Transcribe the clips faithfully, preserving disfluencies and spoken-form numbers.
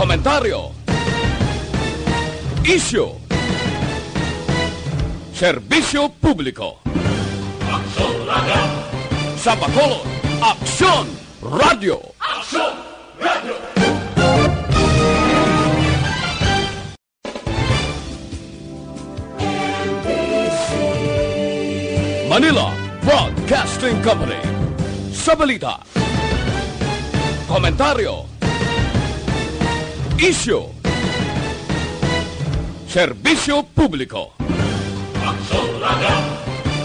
Komentaryo. Isyu. Serbisyo publiko. Aksyon Radio. Sa Bacolod, Aksyon Radio. Aksyon Radio. Manila Broadcasting Company. Sa balita, komentaryo, isyu, serbisyo publiko. Aksyon Radio.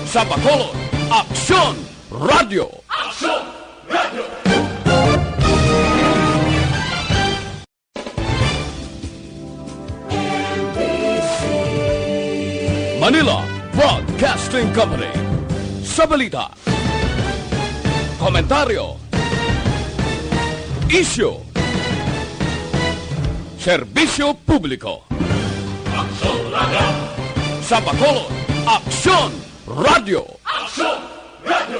Sa Bacolod, Aksyon Radio. Aksyon Radio. Manila Broadcasting Company. Sa balita, komentaryo, isyu, serbisyo publiko. Aksyon Radio. Sa Bacolod, Aksyon Radio. Aksyon Radio.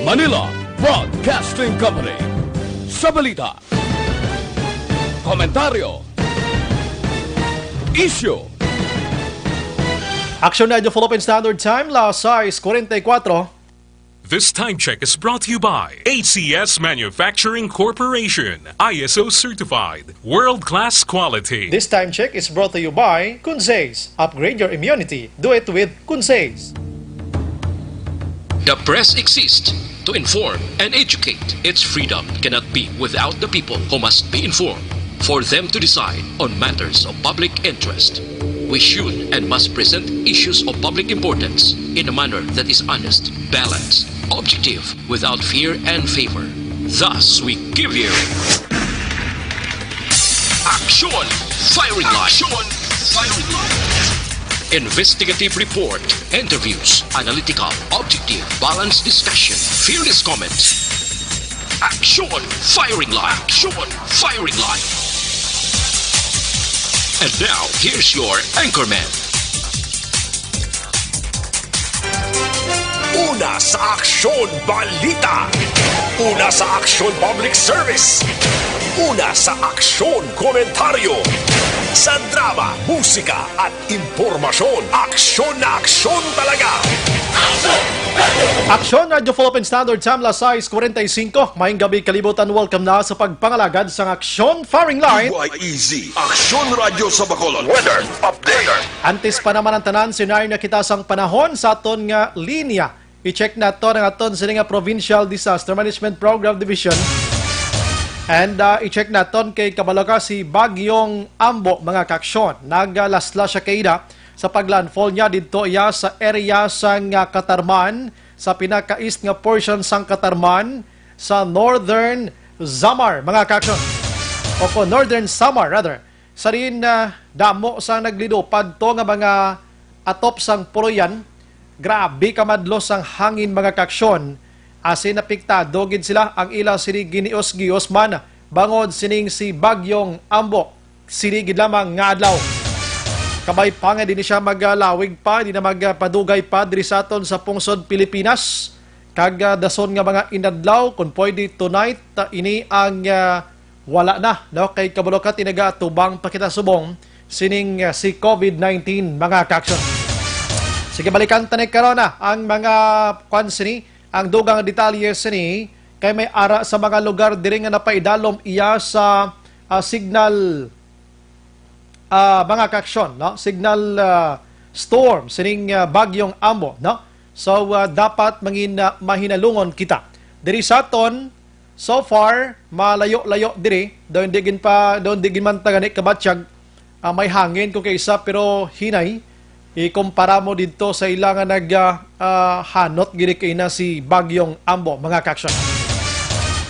Manila Broadcasting Company. Sa balita, komentaryo, isyu. Aksyon Radio Philippine Standard Time, las sais cuarenta y cuatro. This time check is brought to you by A C S Manufacturing Corporation, I S O certified, world-class quality. This time check is brought to you by Kunsays. Upgrade your immunity. Do it with Kunsays. The press exists to inform and educate. Its freedom cannot be without the people who must be informed for them to decide on matters of public interest. We should and must present issues of public importance in a manner that is honest, balanced, objective, without fear and favor. Thus, we give you Aksyon Firing Line. Aksyon Firing Line. Investigative report, interviews, analytical, objective, balanced discussion, fearless comments. Aksyon Firing Line. Aksyon Firing Line. And now, here's your anchorman. Una sa aksyon, balita. Una sa aksyon, public service. Una sa aksyon, komentaryo. Sa drama, musika, at impormasyon, aksyon na aksyon talaga. Aksyon Radio Philippine Standard Time, las sais cuarenta y cinco. Maayong gabi, kalibutan. Welcome na sa pagpangalagad sang Aksyon Firing Line. Y E Z, Aksyon Radio sa Bacolod. Weather update. Antes pa naman ang tanan, sinari na kita sang panahon sa aton nga linya. I-check naton ang aton sini nga Provincial Disaster Management Program Division. And, ah, i-check naton kay kabalo ka si Bagyong Ambo, mga kaaksyon. Nagalaslas siya kaina sa paglandfall niya didto iya sa area sang, ah, Catarman, sa pinaka-east nga portion sang Catarman, sa Northern Samar, mga kaaksyon. O ko, Northern Samar, rather. Sa diin, ah, damo sang naglidupad to nga mga atop sang puloy-an. Grabe ka madlos sang hangin, mga kaaksyon. Asin apektado gid sila, ang ila sini ginius-gius man bangod sining si Bagyong Ambo. Sini gid lamang nga adlaw. Kabay pa nga di ni siya magalawig pa, di na magpadugay pa diri sa aton sa pungsod Pilipinas. Kag, ah, dason nga mga inadlaw, kung pwede tonight, ah, ini ang, ah, wala na, no? Kay kabalo ka, tinaga atubang pa kita subong sining, ah, si COVID nineteen, mga kaaksyon. Sige, balikan ta ni karon, ah, ang mga kwan sini, ang dugang detalye sini, kay may ara sa mga lugar diri nga napaidalom iya sa, ah, signal, ah, mga kaaksyon, no? Signal, ah, storm sining, ah, Bagyong Ambo, no? So, ah, dapat mangin, ah, mahinalungon kita. Diri sa aton, so far, malayo-layo diri. Daw hindi gin pa, daw hindi gin man ta gani kabatyag, ah, may hangin kung kaisa, pero hinay. Ikumpara mo didto sa ila nga nag, ah, ah, hanot gid kaina si Bagyong Ambo, mga kaaksyon.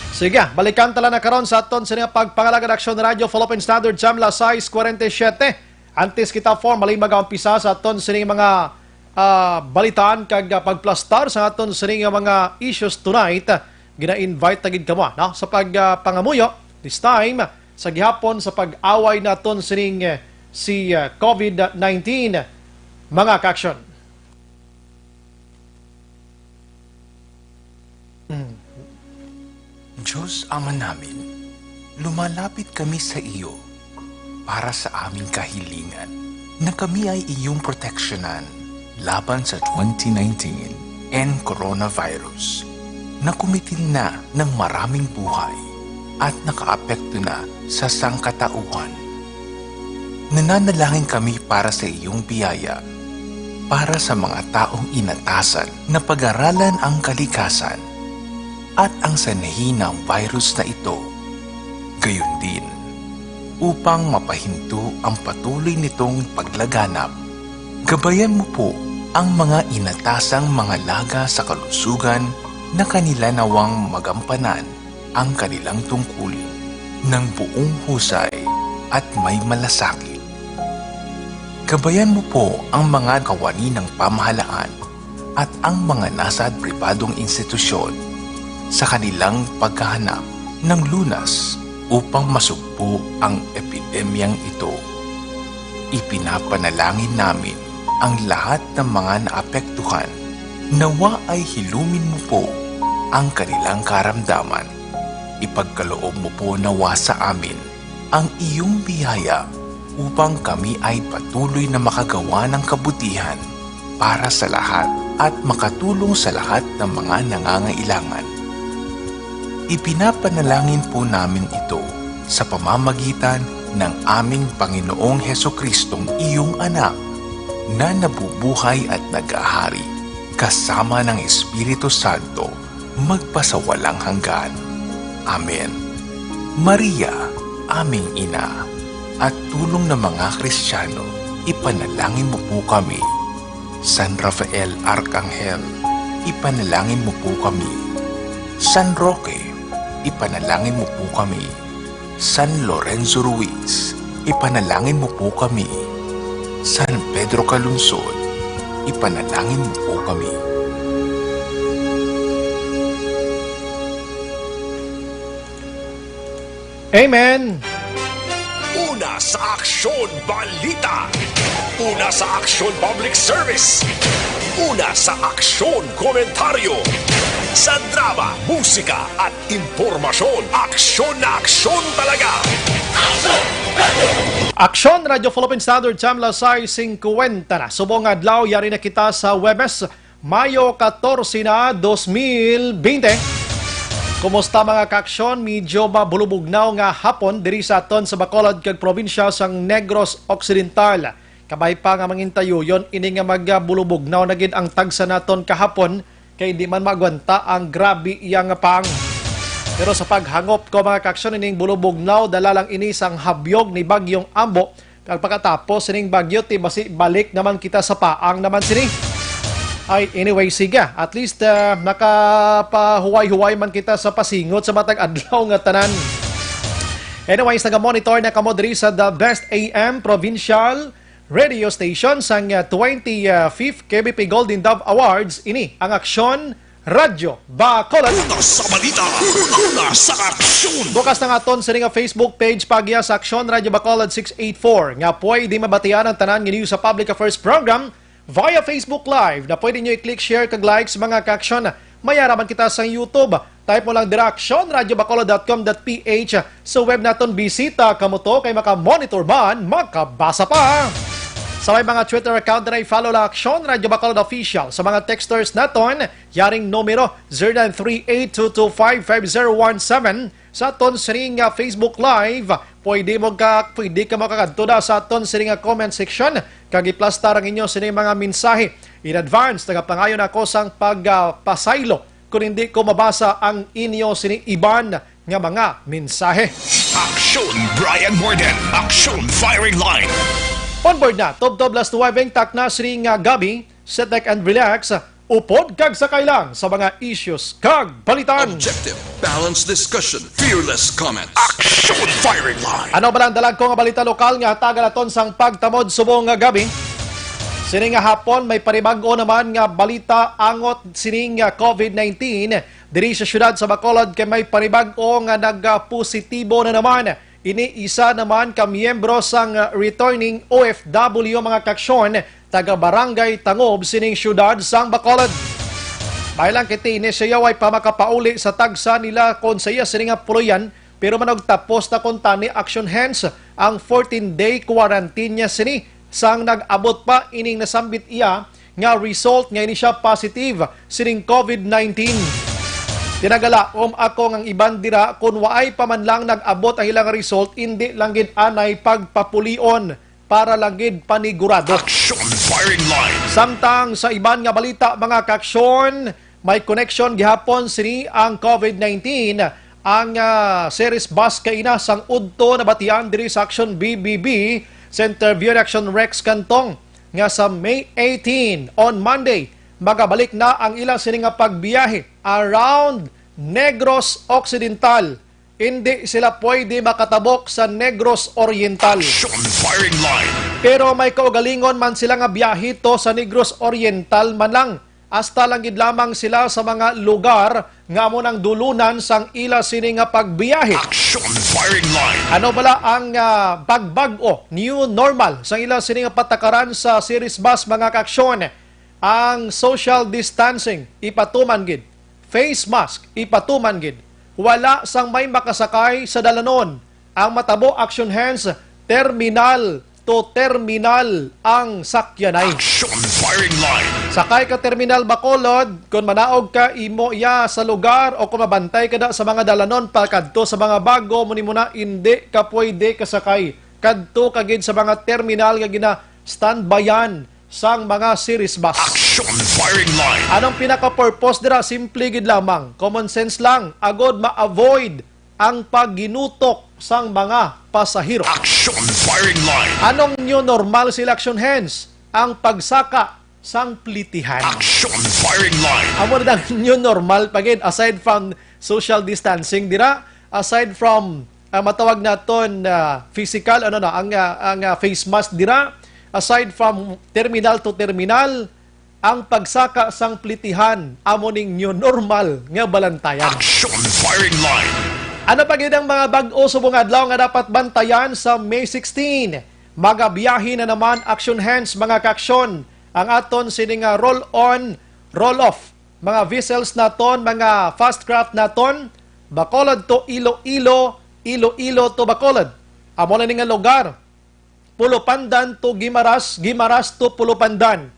Sige, balikan ta lang na karon sa aton sini nga pagpangalagad, Aksyon Radio Philippine Standard Time, las sais cuarenta y siete. Antes kita formally mag-umpisa sa aton sini mga, ah, balitaan kag, ah, pagplastar sa aton sini nga mga issues tonight, gina-invite ta gid kamo, no, sa pag, ah, pangamuyo this time sa gihapon sa pag-away naton sining, eh, si, ah, COVID nineteen, mga kaaksyon. Diyos Ama namin, lumalapit kami sa iyo para sa aming kahilingan na kami ay iyong proteksyonan laban sa twenty nineteen and coronavirus na kumitil na ng maraming buhay at nakaapekto na sa sangkatauhan. Nananalangin kami para sa iyong biyaya, para sa mga taong inatasan na pag-aralan ang kalikasan at ang sanhi ng virus na ito. Gayon din, upang mapahinto ang patuloy nitong paglaganap, gabayan mo po ang mga inatasang mga laga sa kalusugan na kanila nawang magampanan ang kanilang tungkulin ng buong husay at may malasakit. Gabayan mo po ang mga kawani ng pamahalaan at ang mga nasa pribadong institusyon sa kanilang paghahanap ng lunas upang masugpo ang epidemyang ito. Ipinapanalangin namin ang lahat ng mga naapektuhan. Nawa ay hilumin mo po ang kanilang karamdaman. Ipagkaloob mo po nawa sa amin ang iyong biyaya upang kami ay patuloy na makagawa ng kabutihan para sa lahat at makatulong sa lahat ng mga nangangailangan. Ipinapanalangin po namin ito sa pamamagitan ng aming Panginoong Hesukristung iyong Anak, na nabubuhay at naghahari kasama ng Espiritu Santo, magpasawalang hanggan. Amen. Maria, aming Ina, at tulong ng mga Kristiyano, ipanalangin mo po kami. San Rafael Arkanghel, ipanalangin mo po kami. San Roque, ipanalangin mo po kami. San Lorenzo Ruiz, ipanalangin mo po kami. San Pedro Calungsod, ipanalangin mo po kami. Amen. Una sa Aksyon Balita. Una sa Aksyon Public Service. Una sa Aksyon Komentaryo. Sa drama, musika, at impormasyon, aksyon na aksyon talaga. Aksyon Radyo Philippine Standard Time, alas sais singkwenta na. Subong nga adlaw, yari na kita sa Huwebes, Mayo katorse na, dos mil bente. Kumusta, mga kaaksyon? Medyo mabulubugnaw nga hapon diri sa aton sa Bacolod kag probinsya sang Negros Occidental. Kabay pa nga mangintayuyon ini nga magabulubugnaw na gid ang tagsa naton kahapon, kay di man maagwanta ang grabe iya nga pang. Pero sa paghangop ko, mga kaaksyon, ining bulubugnaw dala lang ini sang habyog ni Bagyong Ambo, kag pagkatapos sining bagyo, ti basi balik naman kita sa paang naman sini. Ay, anyway, sige. At least, ah, nakapahuway-huway man kita sa pasingot sa matag adlaw nga tanan. Anyways, naga-monitor na kamo diri sa The Best A M Provincial Radio Station sang, ah, twenty-fifth K B P Golden Dove Awards. Ini ang Aksyon Radyo Bacolod. Una sa balita, una sa aksyon. Bukas na nga aton sini nga Facebook page, pagya sa Aksyon Radyo Bacolod six eight four, nga pwede mabatian ang tanan nga news sa Public Affairs Program via Facebook Live, na pwede nyo i-click, share, kag like sa mga kaaksyon. May ara man kita sa YouTube. Type mo lang dira, aksyon radyo bacolod dot com dot P H. Sa web naton, bisita kamo to kay maka-monitor man, makabasa pa. Sa may mga Twitter account na i-follow lang, Aksyon Radyo Bacolod Official. Sa mga texters naton, yaring numero, zero nine three eight two two five five zero one seven. Sa aton sining nga Facebook Live, pwede mo ka, pwede ka makakadto na sa aton sining nga comment section, kag iplastar ang inyo sining mga mensahe. In advance, nagapangayo na ako sang pagpasaylo kon hindi ko mabasa ang inyo sini iban nga mga mensahe. Aksyon Brian Morden, Aksyon Firing Line. On board na, tubtob alas nuwebe ang takna sini nga gabi, sit back and relax, upod kag sakay lang sa mga issues kag balitan. Objective, balanced discussion, fearless comment. Aksyon Firing Line. Ano ba lang dalag ko nga balita lokal nga hatagan naton sang pagtamod subong nga gabi? Sini nga hapon, may panibag-o naman nga balita angot sini nga COVID nineteen diri sa siyudad sa Bacolod, kay may panibag-o nga nagpositibo na naman. Ini isa naman ka miyembro sang returning O F W, mga kaaksyon, taga Barangay Tangob sining siyudad sang Bacolod. May lang kay Tine, siya way pa makapauli sa tagsa nila kon sa iya sini nga puloyan, pero manugtapos na kon tani action hands ang fourteen-day quarantine niya sini sang nag-abot pa ining nasambit iya nga result nga ini siya positive sining COVID nineteen. Tinagala, um, ako ngang iban dira, kung waay pa man lang nag-abot ang ilang result, indi lang gid anay pagpapulion para lang gid panigurado. Action firing line. Samtang sa iban nga balita, mga kaaksyon, may connection gihapon sini ang COVID nineteen, ang, ah, series bus kaina sang udto nabatian diri sa Action B B B Center View Action Rex Cantong nga sa May eighteen, on Monday, magabalik na ang ila sini nga pagbiyahe around Negros Occidental. Hindi sila pwede makatabok sa Negros Oriental. Action firing line. Pero may kaugalingon man sila nga biyahe to sa Negros Oriental man lang. Hasta lang gid lamang sila sa mga lugar nga amo nang dulunan sang ila sini nga pagbiyahe. Action firing line. Ano bala ang, ah, pagbag-o, new normal, sang ila sini nga patakaran sa series bus, mga kaaksyon? Ang social distancing, ipatuman gid. Face mask, ipatuman gid. Wala sang may makasakay sa dalanon. Ang matabo, action hands, terminal to terminal ang sakyanay. Action firing line. Sakay ka terminal Bacolod, kung manaog ka imo iya sa lugar o kung mabantay ka da sa mga dalanon pakadto sa mga bago, muni mo na, indi ka pwede kasakay. Kadto ka gid sa mga terminal nga gina-standbyan sang mga series bus. Action firing line. Anong pinaka-purpose dira? Simple gid lamang. Common sense lang. Agod ma-avoid ang pagginutok sang mga pasahero. Action firing line. Anong new normal sa ila, action hands? Ang pagsaka sang plitihan. Action firing line. Amo na ang new normal pa gid, aside from social distancing dira, aside from, ah, matawag naton, ah, physical, ano na, ang, ah, ang, ah, face mask dira, aside from terminal to terminal, ang pagsaka sang plitihan amo ning new normal nga balantayan. Action firing line. Ano pa gid ang mga bag-o subong adlaw nga dapat bantayan sa May sixteen? Magabiyahe na naman, action hands, mga kaaksyon, ang aton sini nga roll-on, roll-off, mga vessels naton, mga fast craft naton, Bacolod to Iloilo, Iloilo to Bacolod. Amo na ni nga lugar. Pulupandan to Guimaras, Guimaras to Pulupandan.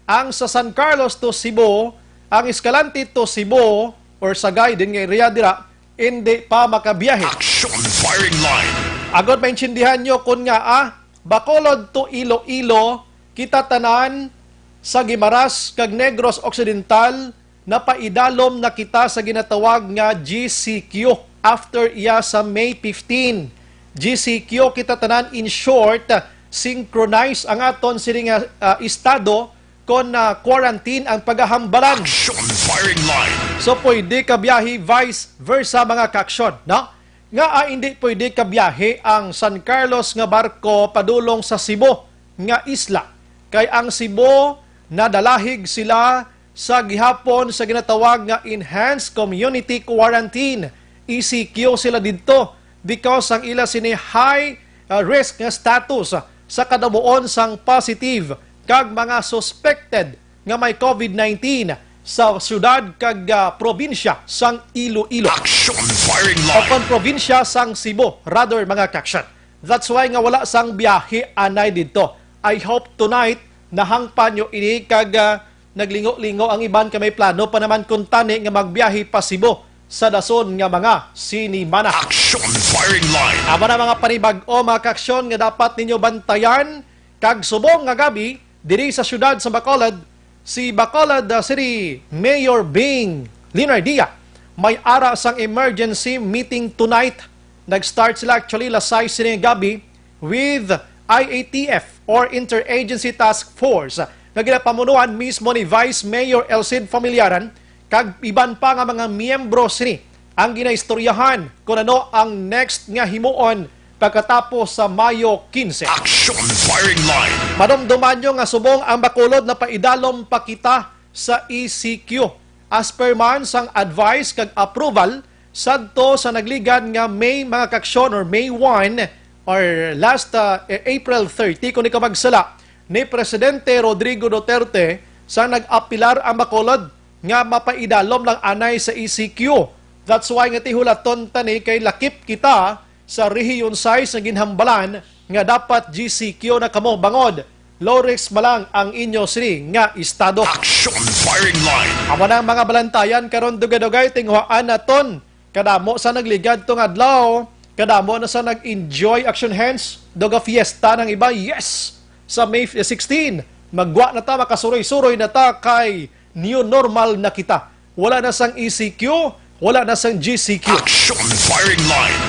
Ang sa San Carlos to Cebu, ang Escalante to Cebu, or Sagay din nga area dira, hindi pa makabiyahe. Action firing line. Agod maintindihan nyo kun nga, ah, Bacolod to Iloilo, kita tanan sa Guimaras kag Negros Occidental, napaidalom na kita sa ginatawag nga G C Q after iya sa May fifteen. G C Q kita tanan, in short, synchronize ang aton sini nga, ah, estado kon, ah, quarantine ang pagahambalan. Action firing line. So, pwede ka biyahe vice versa, mga kaaksyon, no? Nga, ah, hindi pwede ka biyahe ang San Carlos nga barko padulong sa Cebu nga isla. Kay ang Cebu, nadalahig sila sa gihapon sa ginatawag nga Enhanced Community Quarantine, E C Q, sila didto because ang ila sini high, ah, risk nga status sa kadamuon sang positive kag mga suspected nga may COVID nineteen sa siyudad kag, ah, probinsya sang Iloilo. Action firing line. O kon probinsya sang Cebu, rather, mga kaaksyon. That's why nga wala sang biyahe anay didto. I hope tonight nahangpan nyo ini kag, ah, naglingo-lingo ang iban kay may plano pa naman kuntani nga magbiyahe pa Cebu sa dason nga mga sinimana. Action firing line. Amo na mga panibag-o, mga kaaksyon, nga dapat ninyo bantayan, kag subong nga gab-i diri sa siyudad sa Bacolod, si Bacolod, ah, City Mayor Bing Leonardia may ara sang emergency meeting tonight. Nag-start sila actually alas sais sini nga gab-i with I A T F or Interagency Task Force nga ginapamunuan mismo ni Vice Mayor Elcid Familiaran kag iban pa nga mga miyembro sini ang ginaistoryahan kon ano ang next nga himuon pagkatapos sa Mayo quince. Action firing line. Madumduman nyo nga subong ang Bacolod, napaidalom pa kita sa E C Q. As per man sang advice kag approval sadto sa nagligad nga May, mga kaaksyon, or May one, or last, uh, April thirty, kung di ka magsala, ni Presidente Rodrigo Duterte sa nag-apilar ang Bacolod nga mapaidalom lang anay sa E C Q. That's why nga tihulaton tani kay lakip kita sa Rehiyon sais nga ginhambalan nga dapat G C Q na kamo bangod low risk man lang ang inyo sini nga estado. Action Firing Line. Amo na ang mga balantayan karon, dugay-dugay, tinguhaan naton. Kadamo sa nagligad tong adlaw, kadamo na sa nag-enjoy, action hands, doga fiesta ng iba, yes! Sa May sixteen, magwa na ta, makasuroy-suroy na ta kay new normal na kita. Wala na sang E C Q, wala na sang G C Q. Action Firing Line.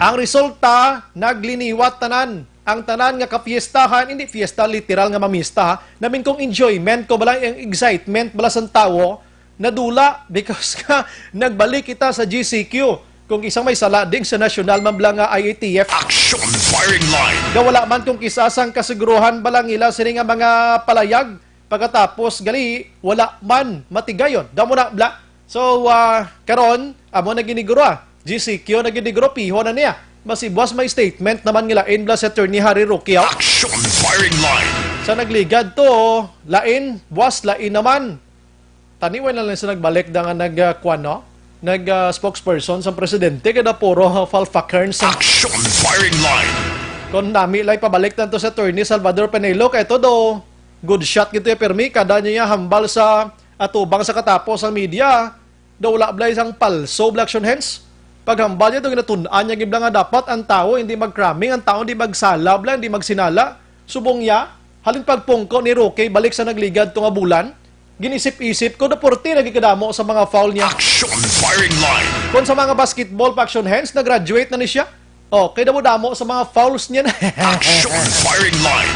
Ang resulta, nagliniwat tanan. Ang tanan nga kapiestahan, hindi fiesta literal nga mamista, ha? Namin kung enjoyment ko bala, ang excitement bala sang tawo, nadula because nga nagbalik kita sa G C Q. Kung isang may sala ding sa national man bala nga I A T F. Action Firing Line. Nga wala man kung kisa sang kasiguruhan bala nila sini nga mga palayag, pagkatapos gali wala man matigayon. Damo na bla. So, ah, karon, amo na giniguro, ah. G C Q na giniguro, piho na niya. Basi buwas may statement naman nga lain bala si Attorney Harry Roque, ah. Action Firing Line. Sa nagligad to, lain, buwas, lain naman. Taniwan na lang sa nagbalik da nga nag, ah, kwan, no? Nag, ah, spokesperson sa presidente, kada puro, ah, falfakerns sa Action Firing Line. Kung nami lang pabalik na to sa Attorney Salvador Penelo, kay to do, good shot gito ya, permi, kada niya hambal sa atubang sa katapos ang media, daw wala bala isang palso bala, action hands. Paghambal niya, daw ginatun-an niya gid bala nga dapat ang tao hindi magkraming, ang tao hindi magsala bala, hindi magsinala. Subong niya, halin pagpungko ni Roque balik sa nagligad to nga bulan, ginisip-isip ko, deporte na gid kadamo sa mga foul niya. Action Firing Line. Kung sa mga basketball pa, action hands, nag-graduate na ni siya. Oh, kay damo-damo sa mga fouls niya na. Action Firing Line.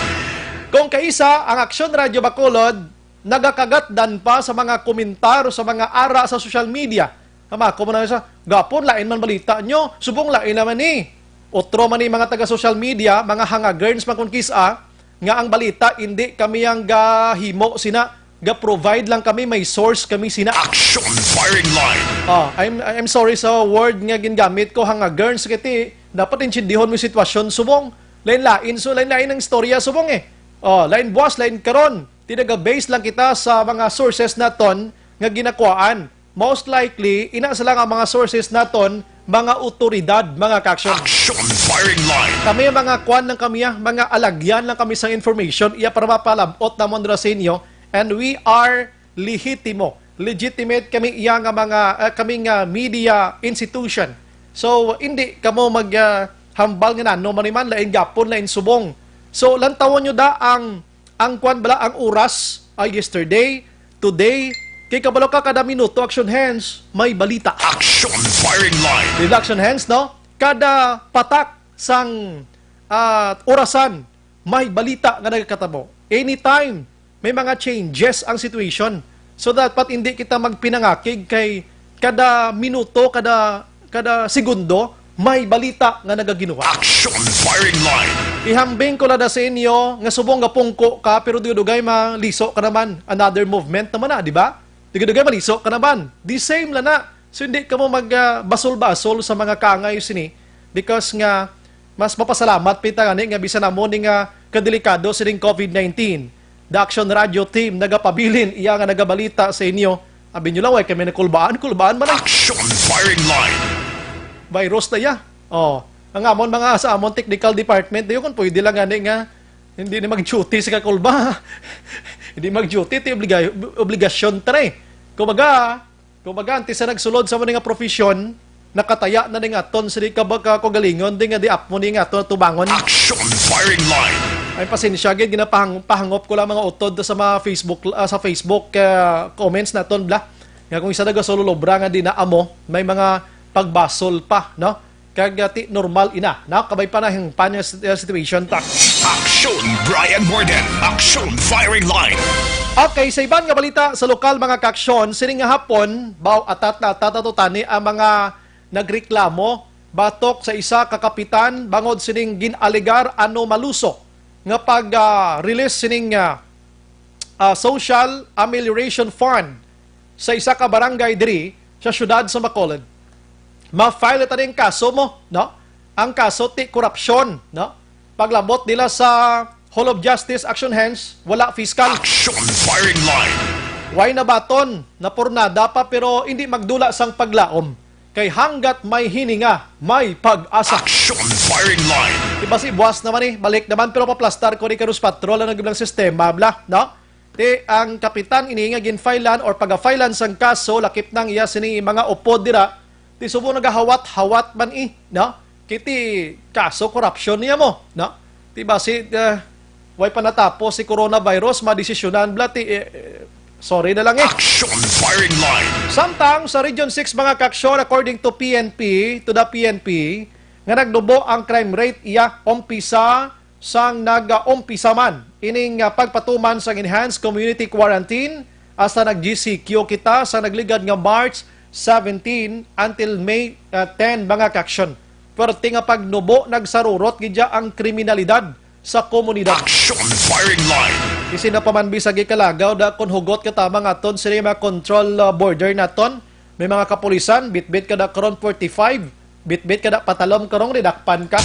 Kung kaisa, ang Action Radio Bacolod, nagakagatdan pa sa mga komentar, sa mga ara sa social media. Tama, ako mo na sa, gapon, lain man balita nyo, subong lain naman ni. Otro man ni mga taga social media, mga hangagerns man kung kisa, nga ang balita, hindi kami ang gahimo sina, ga-provide lang kami, may source kami sina. Action Firing Line. Ah, I'm, I'm sorry sa word nga gingamit ko, hangagerns, kiti, dapat intindihon mo yung sitwasyon, subong. Lain-lain, so lain-lain ang istorya, subong eh. Oh, lain buwas, lain karon. Tinaga-base lang kita sa mga sources naton nga ginakuhaan. Most likely, ina sila nga mga sources naton, mga otoridad, mga ka-action. Action Firing Line. Kami, mga kwan lang kami, ah, mga alagyan lang kami sa information, iya para mapalabot namon ra sa inyo. And we are lehitimo, legitimate kami iya nga mga, ah, kami nga media institution. So, hindi kamo mag, ah, hambal nga nano man, lain gapon, lain subong. So, lantawon nyo da ang, ang kwan bala, ang oras ay yesterday, today, kay kabalo ka, kada minuto, action hands, may balita. Action Firing Line. Di ba, action hands, no? Kada patak sang, ah, orasan, may balita nga nagakatabo. Anytime, may mga changes ang situation. So, dapat hindi kita magpinangakig kay kada minuto, kada, kada segundo, may balita nga nagaginuha. Action Firing Line. Ihambing ko lada sa inyo nga subong nga pungko ka, pero dugay-dugay maliso ka naman. Another movement naman na, di ba? Dugay-dugay maliso ka naman. The same lang na. So, hindi kamo mag, ah, basol-basol sa mga kaangay sini, because nga mas mapasalamat pita gani nga bisan amo ni nga kadelikado sining COVID nineteen, the Action Radio team nagapabilin iya nga nagabalita sa inyo. Abi nyo lang, way kami nakulbaan, kulbaan man ang Action Firing Line. Virus na iya. Oh, ang amon mga sa amon technical department, di kon pwede lang gani nga hindi na mag-duty sa kakulba. Hindi mag-duty, ti obliga-, obligasyon, tre. Kumbaga, Kumbaga, antes sa nagsulod sa mo nga profesyon, nakataya na ning aton sini ka, ka kaugalingon, di nga di ap mo ni nga aton tubangon. Action Firing Line. Ay, pasensya gid, ginapahang-, pahangop ko lang mga utod sa mga Facebook, ah, sa Facebook, ah, comments naton, bla. Nga kung isa nagasulolobra nga di na amo, may mga pagbasol pa, no? Kag, ah, ti normal ina, no? Kabay pa na ang pan-, uh, situation ta. Action Brian Morden. Action Firing Line. Okay, sa iban nga balita sa lokal, mga kaaksyon, sining nga hapon, baw atat na atat ato tani ang mga nagreklamo batok sa isa ka kapitan bangod sining gin-alegar anomaluso nga pag, ah, release sining, ah, ah, Social Amelioration Fund sa isa ka barangay diri sa siyudad sa Bacolod. Ma-file na tani ang kaso mo, no? Ang kaso ti korupsyon, no? Paglabot nila sa Hall of Justice, action hands, wala fiscal. Action Firing Line. Way nabaton, napurnada pa, pero hindi magdula sang paglaom. Kay hanggat may hininga, may pag-asa. Action firing line. Di ba si buwas naman eh, balik naman, pero paplastar ko ni Karus Patrol ang nagiblang sistema, bla, no? Ti ang kapitan ini nga ginfilean or pagafilean sang kaso, lakip nang iya sini mga upod dira, ti subo nagahawat-hawat man eh, no? Kiti kaso korupsyon niya mo, no? Ti ba si, uh, way pa natapos si coronavirus, madesisyonan bla ti, eh, eh, sorry na lang eh. Action firing line. Samtang sa Region six, mga kaaksyon, according to P N P, to the P N P, nga nagnubo ang crime rate iya umpisa sang nag-umpisa man ining, ah, pagpatuman sang enhanced community quarantine hasta nag-G C Q kita sa nagligad nga March seventeen until May, ah, ten, mga kaaksyon. Pwerte nga pagnubo nagsarurot gid ang kriminalidad sa komunidad. Action firing line. Isin na pa man bisag ikalagaw da kon hugot ka tabang aton sini mga control, ah, border naton. May mga kapulisan, bitbit ka da karon forty-five, bitbit ka da patalom karong didakpan ka.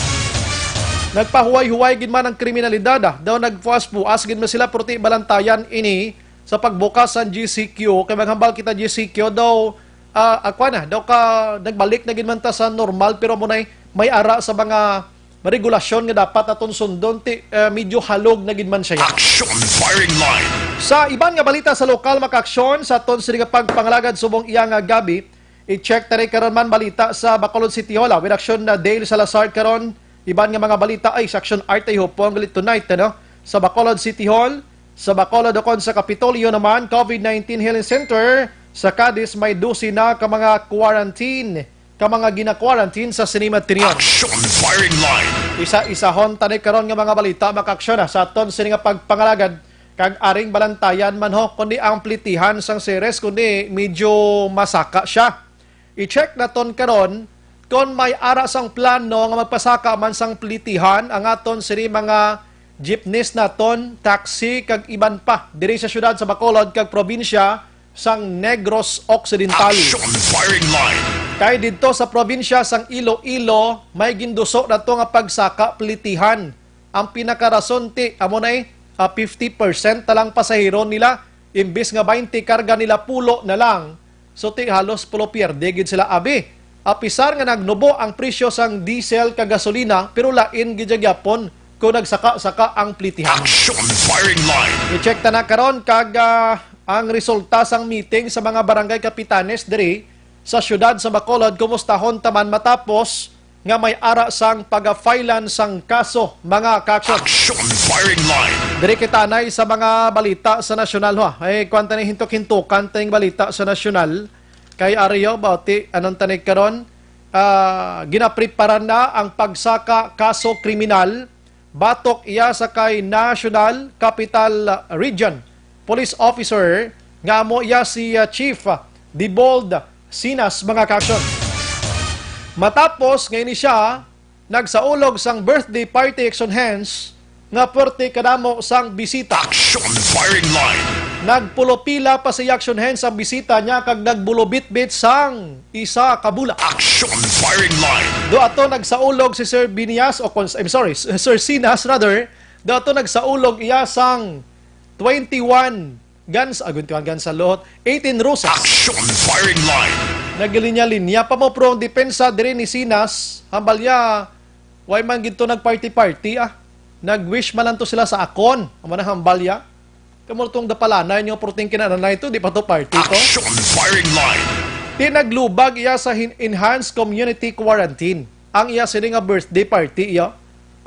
Nagpahuway-huway gid man ang kriminalidad, ah. Daw nagpuas-puas gid man sila, purti balantayan ini sa pagbukas sang G C Q. Kay maghambal kita G C Q daw, ah, akwa na, daw ka nagbalik na gid man ta sa normal, pero mo na'y may ara sa mga regulasyon nga dapat aton sundon, ti, eh, medyo halog na gid man siya. Action firing line. Sa iban nga balita sa lokal, mga kaaksyon, sa aton sini nga pagpangalagad subong iya nga gabi, i-check ta rin karon man balita sa Bacolod City Hall, ah, with Action na Dale Salazar karon. Iban nga mga balita ay sa Action Art ay hupong galit tonight, ano? Sa Bacolod City Hall, sa Bacolod ukon sa Kapitolyo naman, COVID nineteen Healing Center, sa Cadiz may dose na ka mga quarantine ka mga gina-quarantine sa sini material. Action firing line. Isa-isahon tani karon nga mga balita, mga kaaksyon, ha, sa aton sini nga pagpangalagad, kag aring balantayan man ho kundi ang plitihan sang Ceres kundi medyo masaka siya. I-check naton karon kon may ara sang plano nga magpasaka man sang plitihan ang aton sini mga jeepneys naton, taxi, kag iban pa diri sa siyudad sa Bacolod kag probinsya sang Negros Occidental. Action firing line. Kay didto sa probinsya sang Iloilo, may ginduso nato nga pagsaka plitihan. Ang pinakarason ti amo na eh, ah, fifty percent na lang pasahero nila. Imbis nga twenty karga nila, pulo na lang. So ti halos pulo pierde gid sila abi. Apisar nga nagnubo ang presyo sang diesel kag gasolina, pero lain gid gyapon kung nagsaka-saka ang plitihan. Action firing line. I-check ta na karon kag, ah, ang resulta sang meeting sa mga barangay kapitanes diri sa siyudad sa Bacolod, kumustahon ta man matapos nga may ara sang pagafailan sang kaso, mga kaaksyon. Action firing line. Diri kita anay sa mga balita sa nasyonal, ha. Ay, kwan ta ni hintok-hintukan ta ning balita sa nasyonal. Kay ari yo, bauti, anong tanig karon? Ah, ginaprepara na ang pagsaka kaso kriminal batok iya sa kay National Capital Region Police Officer nga amo iya si, ah, Chief Dibold Sinas, mga kaaksyon. Matapos nga ini siya nagsaulog sang birthday party, action hands, nga pwerte kadamo sang bisita. Action firing line. Nagpulopila pa si action hands ang bisita niya kag nagbulubitbit sang isa ka bola. Action firing line. Do ato nagsaulog si Sir Binias, o kung, I'm sorry, Sir Sinas rather, do ato nagsaulog iya sang twenty-one guns, ah, twenty-one guns sa lot, eighteen rosas. Action firing line. Naglinya-linya pa mo, pero ang depensa diri ni Sinas, hambal ya, way man gid to nag-party-party, ah. Nag-wish man lang to sila sa akon, amo na hambal ya. Kamo tong dapalanay nyo, purting kinananay to, di pa to party to. Action firing line. Di naglubag iya sa hin-, enhanced community quarantine. Ang iya sini nga birthday party iya.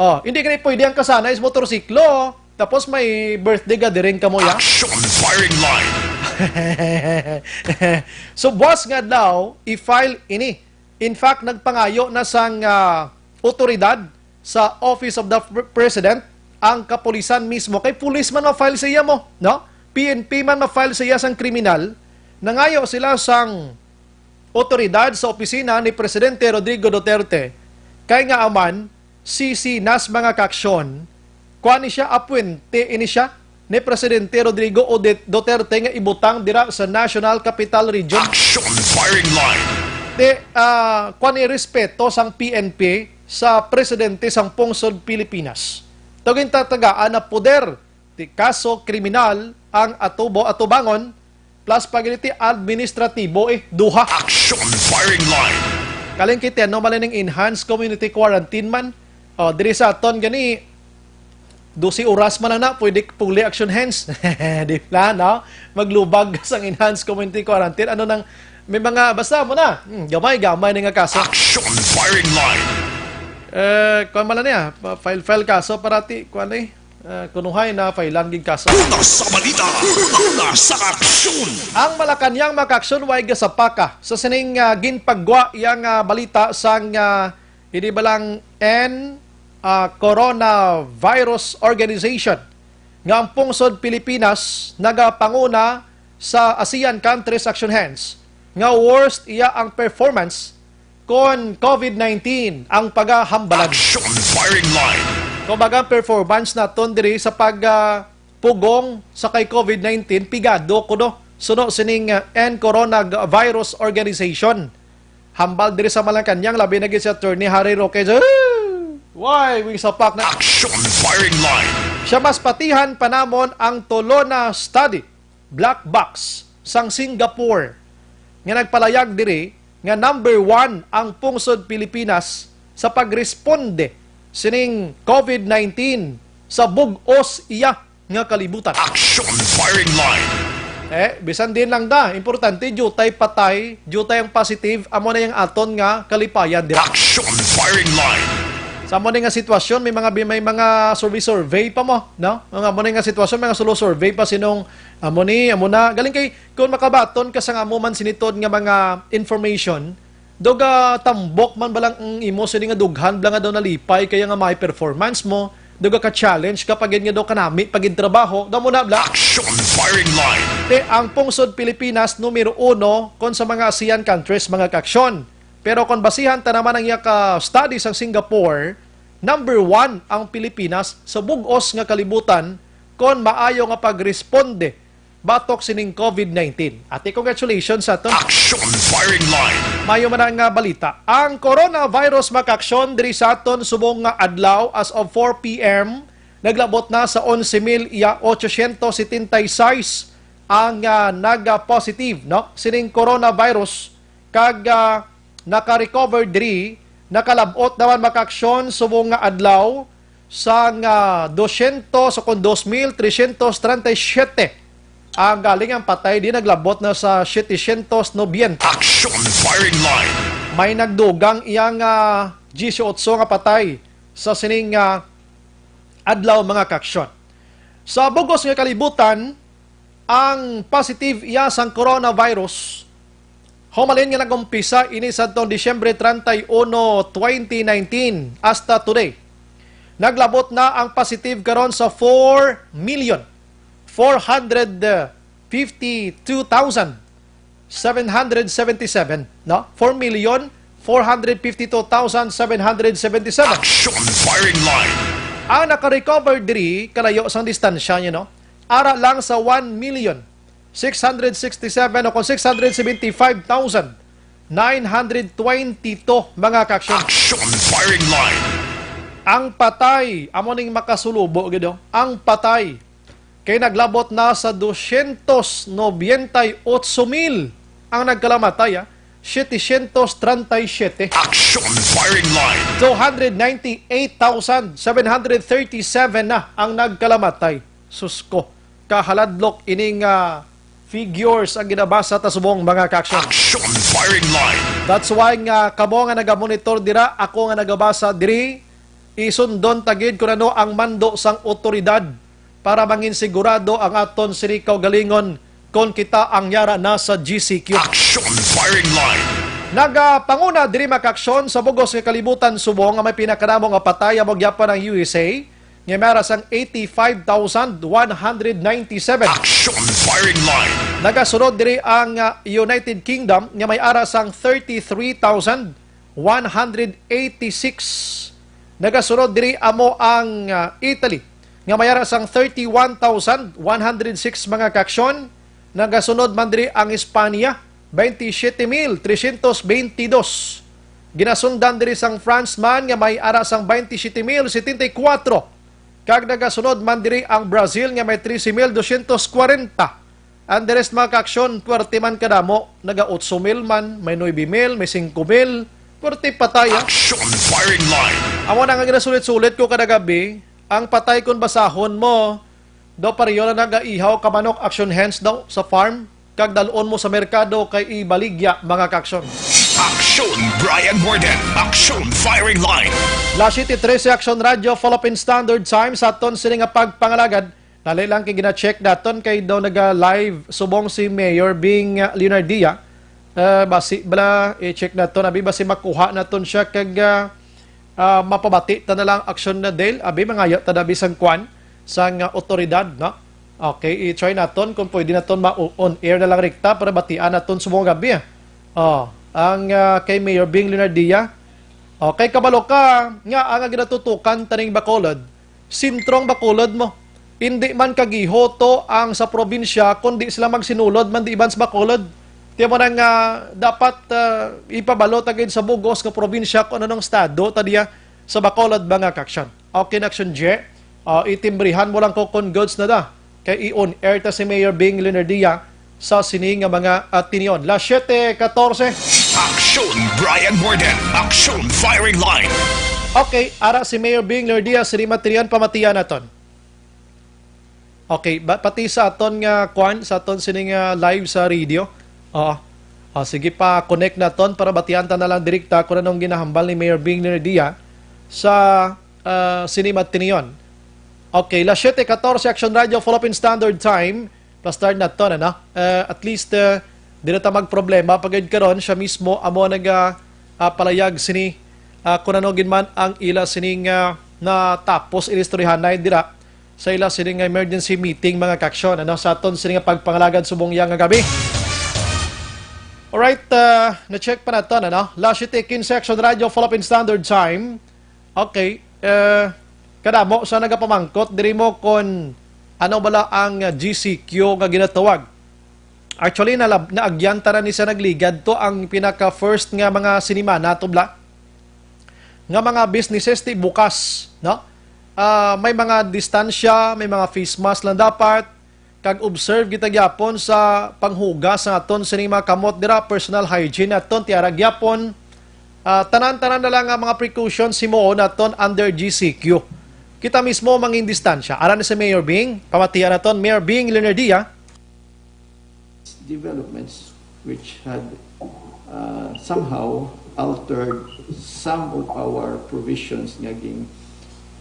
Oh, hindi kini pwede ang kasanay sa motorsiklo. Tapos may birthday gathering kamo ya. Action firing line. So, buwas nga adlaw, i-file ini. In fact, nagpangayo na sang, ah, otoridad sa Office of the Pre-, President, ang kapulisan mismo. Kay pulis man ma-file sa iya mo, no? P N P man ma-file sa iya sang kriminal. Nangayo sila sang otoridad sa opisina ni Presidente Rodrigo Duterte. Kay nga aman, si Sinas, mga kaaksyon, kuan ni siya, apwente ini siya ni Presidente Rodrigo Odet-, Duterte nga ibutang dira sa National Capital Region. Action firing line. Di, ah, kuan ni respeto sang P N P sa presidente sang pungsod Pilipinas. Tawgin tatagaan na poder ti kaso kriminal ang atubo-atubangon plus pa gid ti administratibo, eh, duha. Action Firing Line. Kaling kiti, ano man ning enhanced community quarantine man? O, diri sa aton gani, dose oras man lang na, pwede puli action hands. Di na, no? Maglubag sang enhanced community quarantine. Ano nang, may mga, basta mo na, hmm, gamay-gamay na nga kaso. Action Firing Line. Eh, kuwan man lang niya, pa-, file-file kaso para ti, kuwan eh, eh, kunuhay na file-an gid kaso. Una sa balita, una sa aksyon. Ang Malacañang makaaksyon way gasapaka sa sining, ah, ginpagwa iya nga balita sang, ah, ini balang N, ah, Coronavirus Organization nga ang pungsod Pilipinas nagapanguna sa ASEAN countries action hands nga worst iya ang performance kon COVID nineteen ang pagahambalan. Action Firing Line. Kumbaga, ang performance naton diri sa pag, ah, pugong sa kay COVID nineteen, pigado kuno. Suno sining, ah, N Coronavirus Organization. Hambal diri sa Malacañang, labi na gid si Attorney Harry Roque. Why, wing sapak na. Action Firing Line. Siya mas patihan pa namon ang Tolona Study, Black Box, sang Singapore, nga nagpalayag diri nga number one ang pungsod Pilipinas sa pagresponde sining COVID nineteen sa bug-os iya nga kalibutan. Action Firing Line. Eh, bisan din lang da, importante, diutay patay, diutay ang positive, amo na yung aton nga kalipayan dira. Action Firing Line. Sa amo ni nga sitwasyon, may mga bi-, may mga survey-survey pa mo, no? Ang amo ni nga sitwasyon, mga solo survey pa sinong amo ni, amo na. Galing kay, kung makabaton ka sa nga amo man sinitod nga mga information, do ga tambok man balang ang imo sini nga dughan bala nga daw nalipay kaya nga may performance mo, do ga ka-challenge ka pagid nga daw kanami pagid trabaho, daw mo na bala. Action Firing Line. Te, ang pungsod Pilipinas numero uno kon sa mga ASEAN countries, mga kaaksyon. Pero kon basihan ta naman ang iya ka study sang Singapore, number one ang Pilipinas sa bug-os nga kalibutan kon maayo nga pagresponde batok sining COVID nineteen. Ate, congratulations sa aton. Action Firing Line. Mayo man ang, ah, balita. Ang coronavirus makaaksyon diri sa aton subong nga adlaw as of four P M, naglabot na sa onse mil iya ochocientos setenta y seis ang, ah, naga-positive, no? Sining coronavirus kag, ah, naka-recover diri, nakalab-ot naman makaaksyon subong nga adlaw sang, ah, dosyentos o kon dos mil tresyentos treinta y siete. Ang galing ang patay di naglabot na sa setecientos noventa. Action Firing Line. May nagdugang iyang, ah, disiotso nga patay sa sining, ah, adlaw, mga kaaksyon. Sa bugos nga kalibutan, ang positive iya sang coronavirus, humalin nga nag-umpisa ini sadtong Disyembre treinta y uno, twenty nineteen, hasta today, naglabot na ang positive karon sa four million four hundred fifty-two thousand seven hundred seventy-seven, no? Four million four hundred fifty-two thousand seven hundred seventy-seven. Action Firing Line. Ang naka-recover diri, kalayo sang distansya niya, no? Ara lang sa one million six hundred sixty-seven o kon six hundred seventy-five thousand nine hundred twenty-two, mga kaaksyon. Action Firing Line. Ang patay, amo ning makasulubo gid, oh. Ang patay kay naglabot na sa dosyentos nobenta y otso mil ang nagkalamatay, ah. Setecientos treinta y siete. Action Firing Line. Two hundred ninety-eight thousand seven hundred thirty-seven na ang nagkalamatay. Sus ko, kahaladlok ining, ah, figures ang ginabasa ta subong, mga kaaksyon. Action Firing Line. That's why nga kamo nga nagamonitor dira, ako nga nagabasa diri, isundon ta gid kung ano ang mando sang otoridad para mangin sigurado ang aton sini kaugalingon kon kita ang yara na sa G C Q. Action Firing Line. Nagapanguna diri, mga kaaksyon, sa bugos nga kalibutan subong nga may pinakanamo nga patay amo gyapon ang U S A, nga may ara sang eighty-five thousand one hundred ninety-seven. Action Firing Line. Nagasunod diri ang, ah, United Kingdom nga may ara sang thirty-three thousand one hundred eighty-six. Nagasunod diri amo ang, ah, Italy nga may ara sang thirty-one thousand one hundred six, mga kaaksyon. Nagasunod man diri ang Espanya, twenty-seven mil tresyentos twenty-dos. Ginasundan diri sang France man nga may ara sang twenty-seven mil setenta y kuwatro. Kag nagasunod man diri ang Brazil nga may trese mil dosyentos kwarenta. Ang the rest, mga kaaksyon, puwerte man kadamo. Naga otso mil man, may nuebe mil, may singko mil. Puwerte patay, ah. Action firing line. Amo na nga ginasulit-sulit ko kada gabi, ang patay kon basahon mo, daw pareho na nagaihaw ka manok, action hens daw sa farm, kag dalon mo sa merkado kay ibaligya, mga kaaksyon. Action Brian Morden. Action firing line. Las siyete trese, Action Radio, Philippine Standard Time, sa aton sini nga pagpangalagad. Dali lang kay gina-check naton kay daw naga-live subong si Mayor Bing, uh, Leonardia. Uh, basi bala, i-check naton, abi basi makuha naton siya kag, uh, uh, mapabati ta na lang aksyon na del, abi mangayo ta na bisang kwan sang, uh, otoridad, no? Okay, i-try naton kung pwede naton ma-on air na lang rikta para batian naton subong gabi, ah. Oh, ang, uh, kay Mayor Bing Leonardia. Okay, kabalo ka nga ang ginatutukan taning Bacolod, sentrong Bacolod mo. Hindi man kagiho to ang sa probinsya, kundi sila magsinulod man di iban sa Bacolod. Tiyan mo na nga dapat, ah, ipabalo ta gid sa bugos nga probinsya kung anong estado ta diya sa Bacolod, mga kaaksyon. Okay na, Action J. Ah, itimbrihan mo lang ko kung goods na da. Kay i-on air ta si Mayor Bing Leonardia sa sini nga mga, ah, tinion. Las siyete katorse. Action Brian Morden. Action firing line. Okay, ara si Mayor Bing Leonardia, sini matinion, pamatian naton. Okay, ba, pati sa aton nga kwan, sa aton sini nga live sa radio. Oo. Ah, sige pa, connect naton para batian ta na lang direkta kung anong ginahambal ni Mayor Bing Leonardia sa, ah, sini matinion. Okay, las siyete katorse, Action Radio, Philippine Standard Time. Plus start naton, ano? Ah, at least, ah, di na ta magproblema. Pagid karon, siya mismo amo naga, ah, palayag sini, ah, kung ano gid man ang ila sining, ah, natapos ilistoryahanay dira sa ila sini nga emergency meeting, mga kaaksyon, ano, sa aton sini nga pagpangalagad subong iya nga gabi. Alright, ah, na-check pa naton, ano? Las siyete quince, Action Radio, Philippine Standard Time. Okay, eh, kadamo sa nagapamangkot diri mo kon ano bala ang G C Q nga ginatawag. Actually, nalab-, naagyan ta na ni sa nagligad to ang pinaka first nga mga sinimana to bla, nga mga businesses ti bukas, no? Ah, may mga distansya, may mga face mask lang dapat, kag observe kita gyapon sa panghugas sa aton sining mga kamot dira, personal hygiene naton, tiara gyapon. Ah, tanan-tanan na lang nga mga precautions himuon naton under G C Q. Kita mismo mangin distansya. Ara ni si Mayor Bing, pamatian naton, Mayor Bing Leonardia. Developments which had, uh, somehow altered some of our provisions nga gin,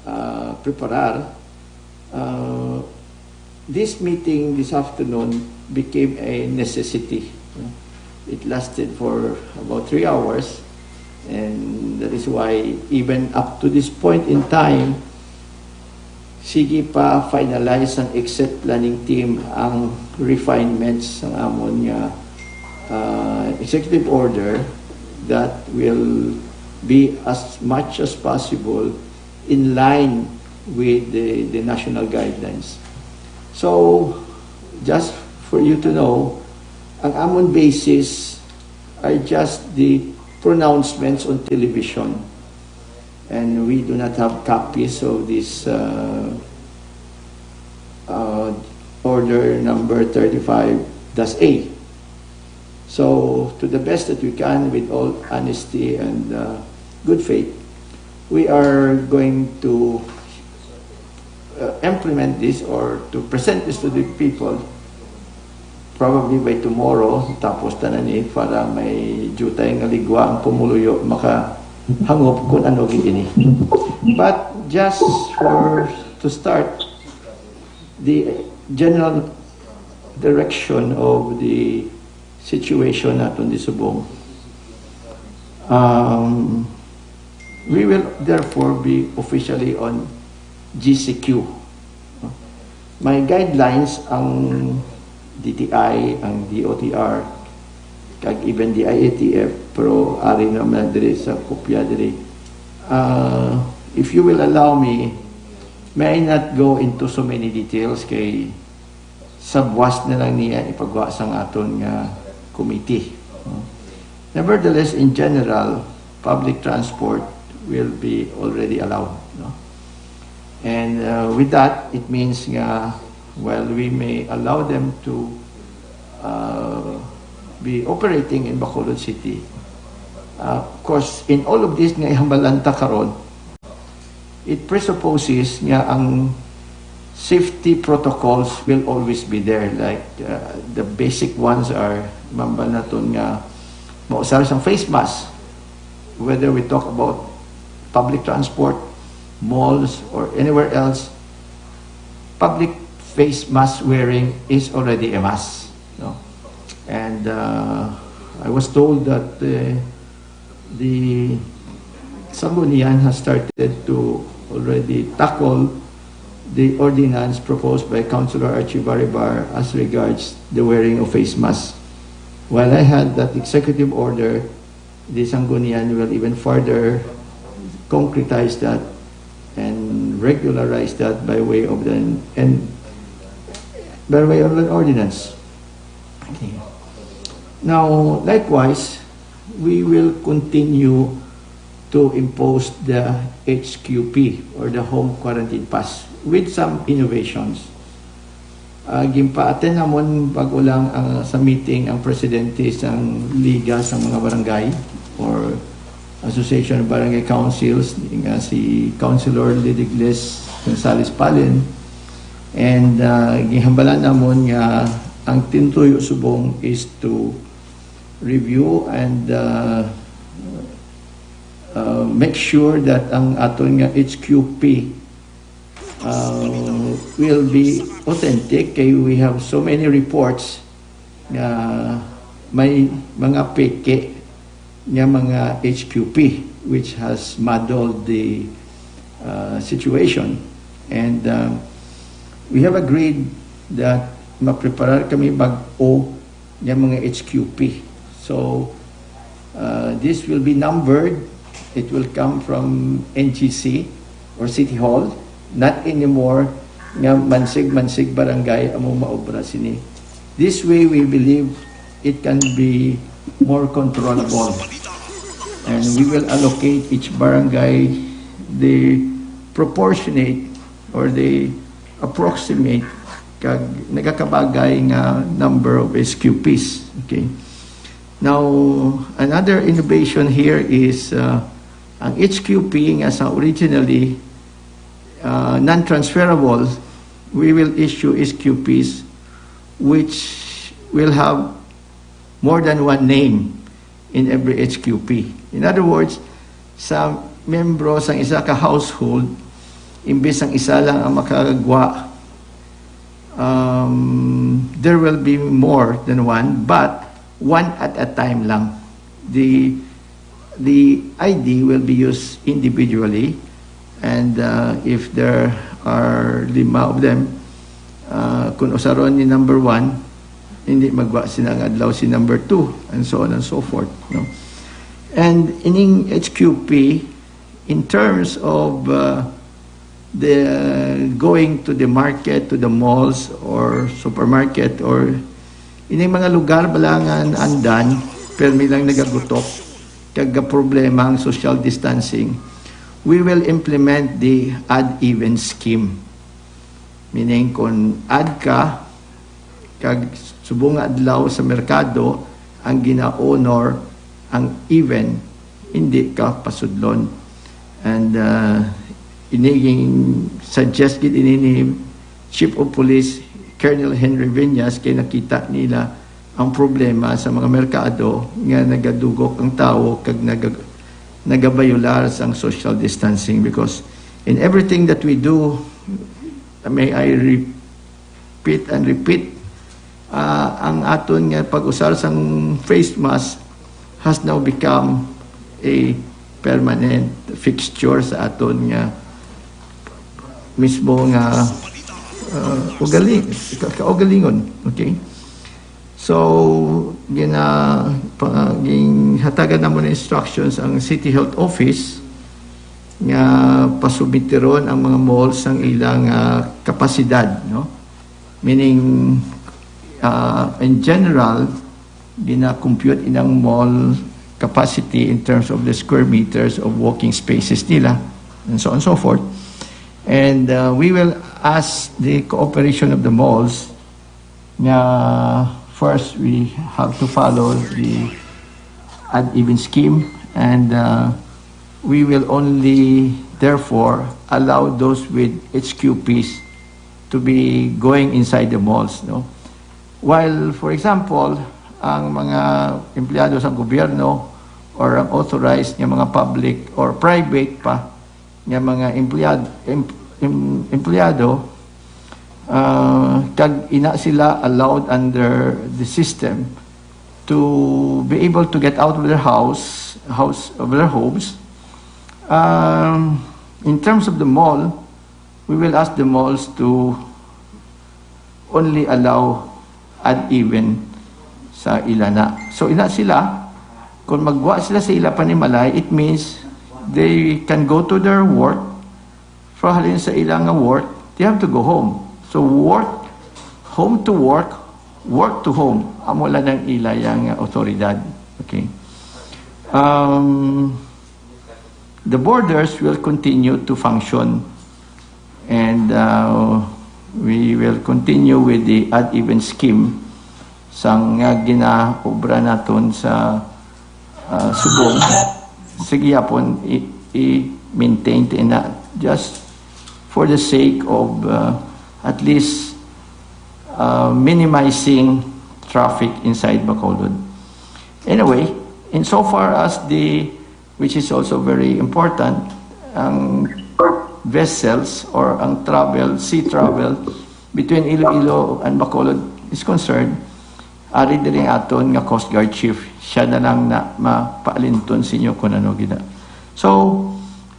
uh, preparar. Uh, this meeting this afternoon became a necessity. It lasted for about three hours, and that is why even up to this point in time, sige pa finalize ang exit planning team ang refinements sang amon nga, uh, executive order that will be as much as possible in line with the, the national guidelines. So, just for you to know, ang amon basis are just the pronouncements on television. And we do not have copies of this, uh, uh, order number thirty-five dash A. So, to the best that we can, with all honesty and, uh, good faith, we are going to, uh, implement this or to present this to the people probably by tomorrow. Tapos tanan ni para may jutay nga ligwa ang pumuluyo makahangop kung ano gid ini. But just for to start, the general direction of the situation naton di subong. Um, we will therefore be officially on G C Q. May guidelines ang D T I, ang D O T R, kag even the I A T F, pero ari naman diri sa kopya diri. Uh, if you will allow me, may I not go into so many details kay sa buwas na lang niya ipagwa sang aton nga committee. Nevertheless, in general, public transport will be already allowed. No? And, uh, with that, it means nga, while we may allow them to uh, be operating in Bacolod City. Uh, of course, in all of this nga ihambalan ta karon, it presupposes nga ang safety protocols will always be there. Like, uh, the basic ones are, mambal naton nga mausar sang face mask, whether we talk about public transport, malls, or anywhere else, public face mask wearing is already a must. No? And uh, I was told that uh, the Sanggunian has started to already tackle the ordinance proposed by Councilor Archie Baribar as regards the wearing of face masks. While I had that executive order, the Sanggunian will even further concretize that and regularize that by way of the and by way of an ordinance. Okay. Now, likewise, we will continue to impose the H Q P or the home quarantine pass with some innovations. Uh, ginpa-attend namon bago lang ang, sa meeting ang presidente sang Liga sa mga Barangay or Association of Barangay Councils, nga si Councilor Lidigles Gonzales Palen. And uh, gihambalan namon nga ang tinutoyo subong is to review and uh, uh, make sure that ang aton nga H Q P uh, will be authentic, kay we have so many reports nga may mga peke nga mga H Q P, which has muddled the uh, situation. And uh, we have agreed that mapreparar kami bag-o nga mga H Q P. So, uh, this will be numbered. It will come from N G C or City Hall, not anymore nga mansig-mansig barangay amo maobra sini. This way, we believe it can be more controllable. And we will allocate each barangay the proportionate or the approximate kag nagakabagay nga number of H Q Ps. Okay. Now, another innovation here is uh, ang H Q P nga sa originally uh, non-transferable, we will issue H Q Ps which will have more than one name in every H Q P. In other words, sa membro sang isa ka household, imbis ang isa lang ang makagwa, um, there will be more than one, but one at a time lang. The the I D will be used individually, and uh, if there are lima of them, uh, kung usaron ni number one, hindi magwa sina nga adlaw si number two, and so on and so forth. No? And ining H Q P, in terms of uh, the going to the market, to the malls or supermarket, or ining mga lugar bala nga andan, permi lang nagagutok, kag problema ang social distancing, we will implement the odd even scheme. Meaning, kung odd ka, kag subong nga adlaw sa merkado ang gina-honor, ang even hindi ka pasudlon. And uh, ini suggest gid ini ni Chief of Police Colonel Henry Viñas, kay nakita nila ang problema sa mga merkado nga nagadugok ang tawo kag naga, nagabayular sang social distancing, because in everything that we do, may I repeat and repeat, uh, ang aton nga pag-usar sang face mask has now become a permanent fixture sa aton nga mismo nga uh, ugali, ka- kaugalingon. Okay? So, gina, pa, ginhatagan namo ng instructions ang City Health Office nga pasubmitiron ang mga malls ang ilang uh, kapasidad, no? Meaning, uh, in general, gina-compute inang mall capacity in terms of the square meters of walking spaces nila, and so on and so forth. And uh, we will ask the cooperation of the malls nga First, we have to follow the odd even scheme, and uh, we will only therefore allow those with H Q Ps to be going inside the malls, no? While, for example, ang mga empleyado sa gobyerno or ang authorized nga mga public or private pa nga mga empleyad-, em-, em-, empleyado, ah, kag ina sila allowed under the system to be able to get out of their house, house of their homes. Um, in terms of the mall, we will ask the malls to only allow odd even sa ila na. So, ina sila, kung magwa sila sa ila panimalay, it means they can go to their work. Pero halin sa ila nga work, they have to go home. So, work, home to work, work to home. Amo lang ang ila yang otoridad. Okay. Um, the borders will continue to function, and uh, we will continue with the odd even scheme sang nga ginaobra naton sa uh, subong. Sige yapon i-, i-maintain tina just for the sake of uh, at least uh, minimizing traffic inside Bacolod. Anyway, insofar as the, which is also very important, ang vessels or ang travel, sea travel between Iloilo and Bacolod is concerned, ari diri ang aton nga Coast Guard Chief. Siya na lang na mapaalinton sa inyo kung ano gina. So,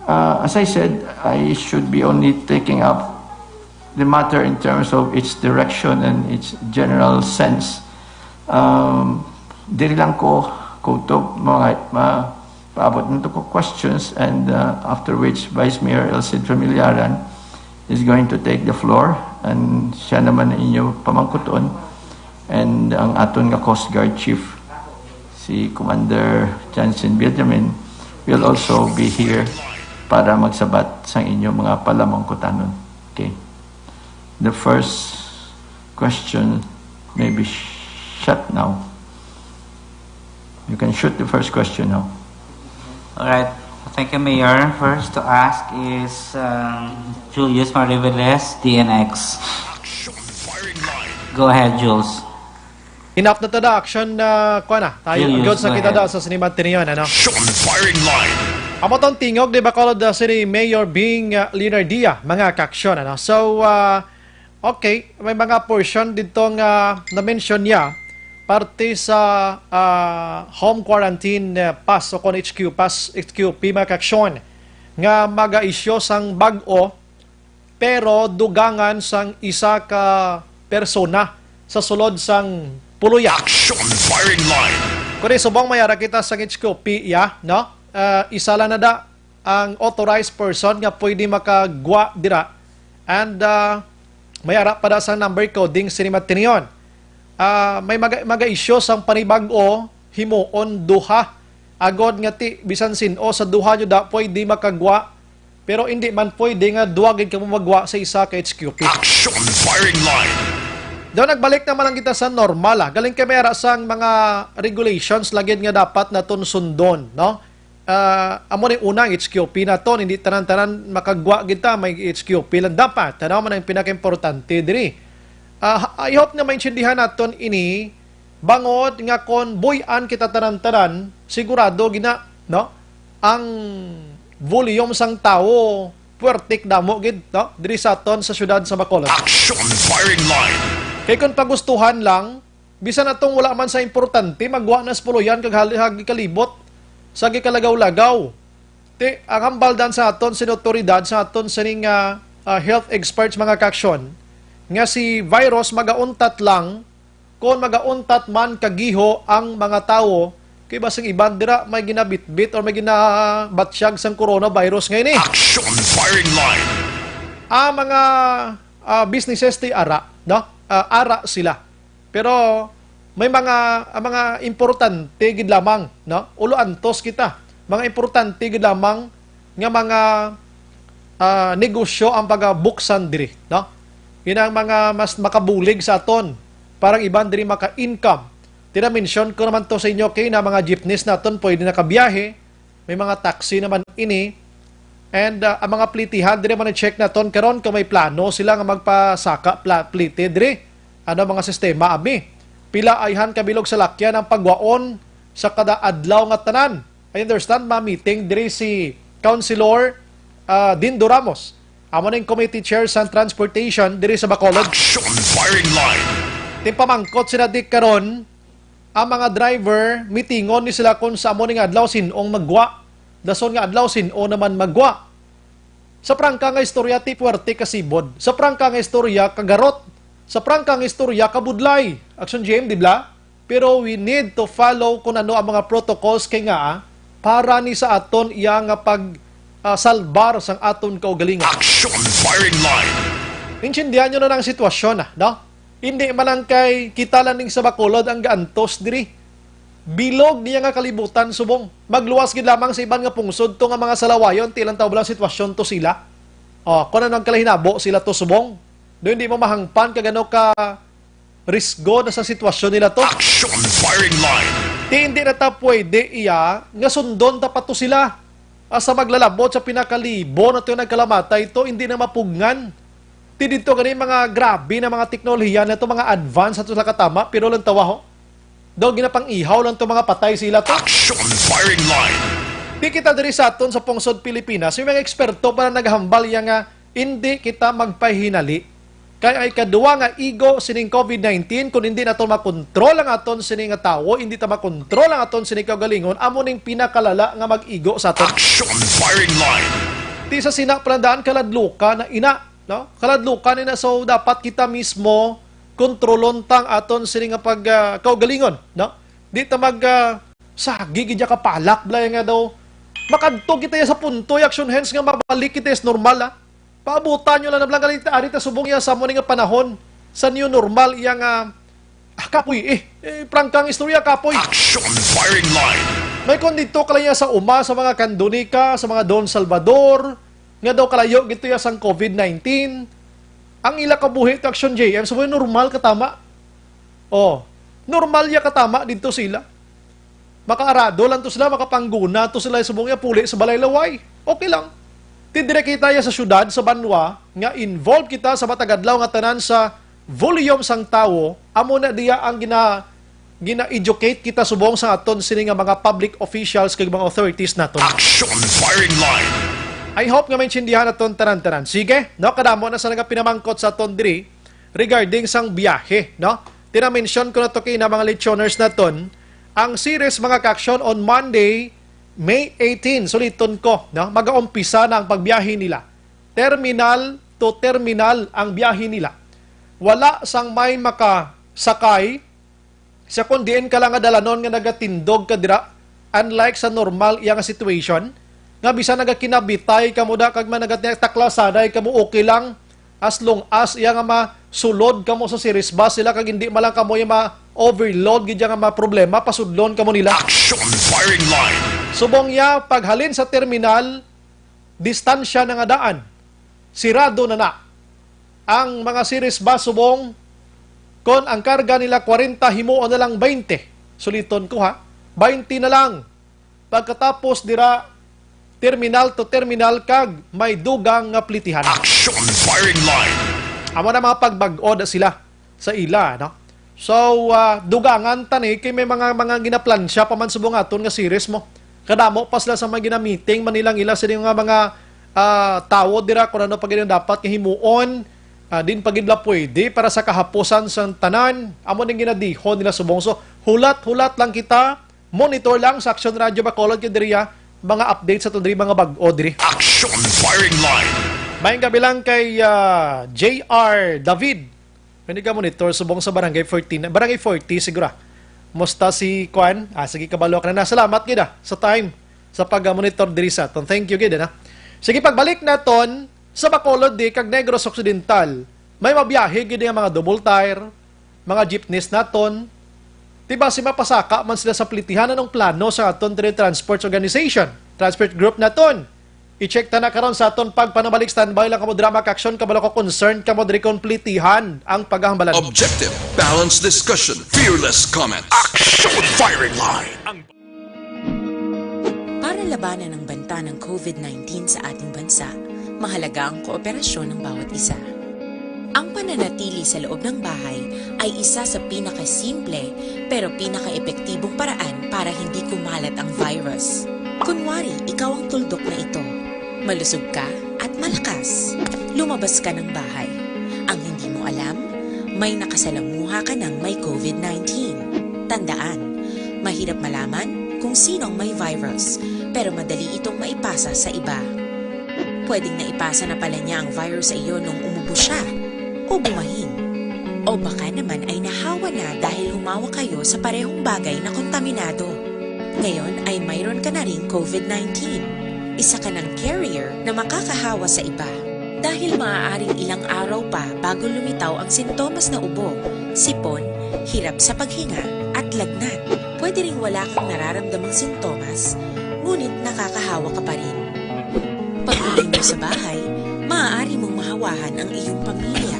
uh, as I said, I should be only taking up the matter in terms of its direction and its general sense. Um, diri lang ko kutob mga ma paabot nito ko questions, and uh, after which Vice Mayor Elcid Familiaran is going to take the floor, and siya naman ang inyo pamangkuton, and ang aton nga Coast Guard Chief, si Commander Johnson Benjamin, will also be here para magsabat sang inyo mga palamangkutanon. Okay. The first question may be sh- shot now. You can shoot the first question now. All right. Thank you, Mayor. First to ask is um, Julius Mariveles, D N X. Go ahead, Jules. Enough na tada action na kuha na. Tayo Julius, agad sa go kita ahead. Da sa Cinema Tinion, ano? Action firing line. Amo tong tingog di ba, Colod, uh, City Mayor Bing uh, Leonardia, mga kaaksyon, ano? So, uh, okay, may mga portion dito nga na-mention niya parte sa uh, home quarantine uh, pass o kon H Q pass, H Q P, mga kaaksyon, nga maga-issue sang bag-o pero dugangan sang isa ka persona sa sulod sang puluya. Action firing line. Kung subong may ara kita sang H Q P, ya, no? Ah, isa lang na da ang authorized person nga pwede makagwa dira. And ah, may ara pa da sang number coding sini matinion. Ah, may maga, maga-issue sang panibag-o himuon duha. Agod nga ti bisan sin-o sa duha nyo da pwede makagwa, pero hindi man pwede nga duwa gid kamo magwa sa isa ka H Q P. Action firing line. Daw nagbalik naman lang kita sa normal, ah. Galing kay may ara sang mga regulations lagid nga dapat naton sundon, no? Ah, amo ni unang H Q P naton, hindi tanan-tanan makagwa kita may H Q P lang dapat. Ano man ang pinakaimportante diri? Ah, I hope nga maintindihan naton ini, bangod nga kon buy-an kita tanan-tanan, sigurado gina, no? Ang volume sang tawo puwertik damo gid, no? Diri sa aton sa siyudad sa Bacolod. Action firing line. Kay kung pagustuhan lang, bisan atong wala man sa importante, magwa na sa puluyan kag hal- hagi kalibot sa gikalagaw-lagaw. Ti ang hambal dan sa aton sin otoridad, sa aton sining ah, ah, health experts, mga kaaksyon, nga si virus magauntat lang kon magauntat man kagiho ang mga tawo, kay basing iban dira may ginabitbit or may ginabatsyag sang coronavirus nga ini. Action firing line. Ang mga ah, businesses ti ara, no? Ah, ara sila. Pero may mga ang mga importante gid lamang, no? Ulo antos kita. Mga importante gid lamang nga mga ah, negosyo ang pagabuksan diri, no? Yun ang mga mas makabulig sa aton. para ang iban diri maka-income. Tinamensyon ko naman to sa inyo, kay na mga jeepneys naton pwede nakabiyahe, may mga taxi naman ini, and ah, ang mga plitihan diri man i-check naton karon kung may plano sila nga magpasaka pla- plite diri. Ano mga sistema abi? Pila ayhan ka bilog salakyan ang pagwaon sa kada adlaw nga tanan? I understand ma-meeting diri si Councilor ah, Dindo Ramos, amo ning committee chair sa transportation diri sa Bacolod. Action Firing Line. Timpamangkot sila di karon, ang mga driver, mitingon ni sila kung sa amo ning adlaw sin-ong magwa, dason nga adlaw sin-o naman magwa. Sa prangka nga istorya, ti puwerte kasibod. Sa prangka nga istorya, kagarot. Sa prangka nga istorya, kabudlay. Action G M, di bla? Pero we need to follow kung ano ang mga protocols kay nga para ni sa aton iya nga pag ah, salbar sang aton kaugalingon. Action Firing Line. Intindihan nyo na ang sitwasyon, ah, no? Hindi man lang kay kita lang ning sa Bacolod ang gaantos diri. Bilog niya nga kalibutan subong. Magluwas gid lamang sa iban nga pungsod to nga mga salawayon, ti lang tawag lang sitwasyon to sila. Oh, kung ano ang kalahinabo sila to subong. Do hindi mo mahangpan kag ano ka risgo na sa sitwasyon nila to. Action Firing Line. Ti hindi na ta pwede iya nga sundon ta pa to sila. Asa maglalabot sa pinakalibo na to yung nagkalamatay to, hindi na mapugngan. Ti dito gani mga grabe na mga teknolohiya na to, mga advance ato sa katama, pero lang tawa ho. Daw ginapang-ihaw lang to mga patay sila to. Action Firing Line. Di kita diri sa aton sa pungsod Pilipinas, may mga eksperto pa na naghambal ya nga hindi kita magpahinali. Kay ay kadua nga igo sining covid nineteen, kung hindi naton makontrol ang aton sini nga tawo, hindi ta makontrol ang aton sini kaugalingon, amo ning pinakalala nga mag-igo sa aton. Action Firing Line. Ti sa sina palandaan kaladluka na ina, no? Kaladluka ni na, so dapat kita mismo kontrolon tang aton sini nga pag ah, kaugalingon, no? Di ta mag ah, sagi gid ya kapalak blay nga daw makadto kita ya sa punto ya action hands nga mabalik kita sa normal, ah. Paabutan nyo lang na blang galit ari ta subong iya sa mo nga panahon sa new normal iya nga ah, kapoy eh, eh prangkang istorya kapoy. Action Firing Line. May kon dito kalaya sa uma sa mga Kandunika, sa mga Don Salvador, nga daw kalayo gito ya sang covid nineteen. Ang ila kabuhi to action J M, so normal katama. Oh, normal ya katama dito sila. Makaarado lang to sila, makapangguna to sila subong ya puli sa balay laway. Okay lang. Ti dire kita ya sa syudad, sa banwa, nga involved kita sa matagadlaw nga tanan sa volume sang tawo, amo na diya ang gina gina-educate kita subong sa aton sini nga mga public officials kag mga authorities naton. Action Firing Line. I hope nga maintindihan naton tanan-tanan. Sige, no, kadamo na sa nagapinamangkot sa aton diri regarding sang biyahe, no? Tinamention ko na to kay na mga listeners naton, ang series mga ka-action on Monday, May eighteen, suliton ko, no? Magaumpisa na ang pagbiyahe nila. Terminal to terminal ang biyahe nila. Wala sang may makasakay sa kon diin ka lang nga dalanon nga nagatindog ka dira, unlike sa normal iya nga situation, nga bisan nagakinabitay kamo da kag man nagataklasaday kamo, okay lang, as long as iya nga masulod kamo sa series bus sila kag hindi man lang kamo yung ma-overload gid iya nga ma-problema, pasudlon kamo nila. Action Firing Line. Subong iya, paghalin sa terminal, distansya na nga daan, sirado na na ang mga series bus subong kon ang karga nila kwarenta, himuon na lang baynte. Suliton ko ha, baynte na lang. Pagkatapos dira, terminal to terminal kag may dugang nga plitihan. Action Firing Line. Amo na mga pagbag-o na sila sa ila, no? So, ah, dugangan ta ni kay may mga mga ginaplansya pa man subong aton nga series mo. Kadamo pa sila sa mga ginamiting man nilang ila sini nga mga ah, tawo dira kung ano pa gid ang dapat nga himuon. Ah, din pa gid la pwede para sa kahapusan sang tanan. Amo ning ginadihon nila subong. So, hulat-hulat lang kita. Monitor lang sa Action Radio Bacolod kay diri, ah, mga updates sa diri, mga bag-o diri. Action Firing Line. Maayong gabi lang kay ah, J R David. Pwede ka monitor subong sa Barangay fourteen, Barangay forty siguro. Musta si Kwan? Ah, sige, kabalo ka na. Salamat gid ah, sa time sa pag-monitor diri sa aton. Thank you gid, ano? Sige, pagbalik naton sa Bacolod di kag Negros Occidental, may mabiyahe gid nga mga double tire, mga jeepneys naton. Diba si mapasaka man sila sa plitihan, anong plano sa aton diri transport organization, transport group naton? I-check ta na karon sa aton pagpanumalik. Standby lang kamo, drama ka aksyon, kabalo ko concerned kamo diri kon plitihan ang paghambalan. Objective, balanced discussion, fearless comments. Action Firing Line! Para labanan ang banta ng COVID nineteen sa ating bansa, mahalaga ang kooperasyon ng bawat isa. Ang pananatili sa loob ng bahay ay isa sa pinakasimple pero pinakaepektibong paraan para hindi kumalat ang virus. Kunwari, ikaw ang tuldok na ito. Malusog ka at malakas. Lumabas ka ng bahay. Ang hindi mo alam, may nakasalamuha ka ng may COVID nineteen. Tandaan, mahirap malaman kung sino ang may virus, pero madali itong maipasa sa iba. Pwedeng naipasa na pala niya ang virus sa iyo nung umubo siya, o bumahin. O baka naman ay nahawa na dahil humawak kayo sa parehong bagay na kontaminado. Ngayon ay mayroon ka na ring COVID nineteen. Isa ka ng carrier na makakahawa sa iba. Dahil maaaring ilang araw pa bago lumitaw ang sintomas na ubo, sipon, hirap sa paghinga, at lagnat. Pwede ring wala kang nararamdamang sintomas, ngunit nakakahawa ka pa rin. Pag-uwi mo sa bahay, maaari mong mahawahan ang iyong pamilya.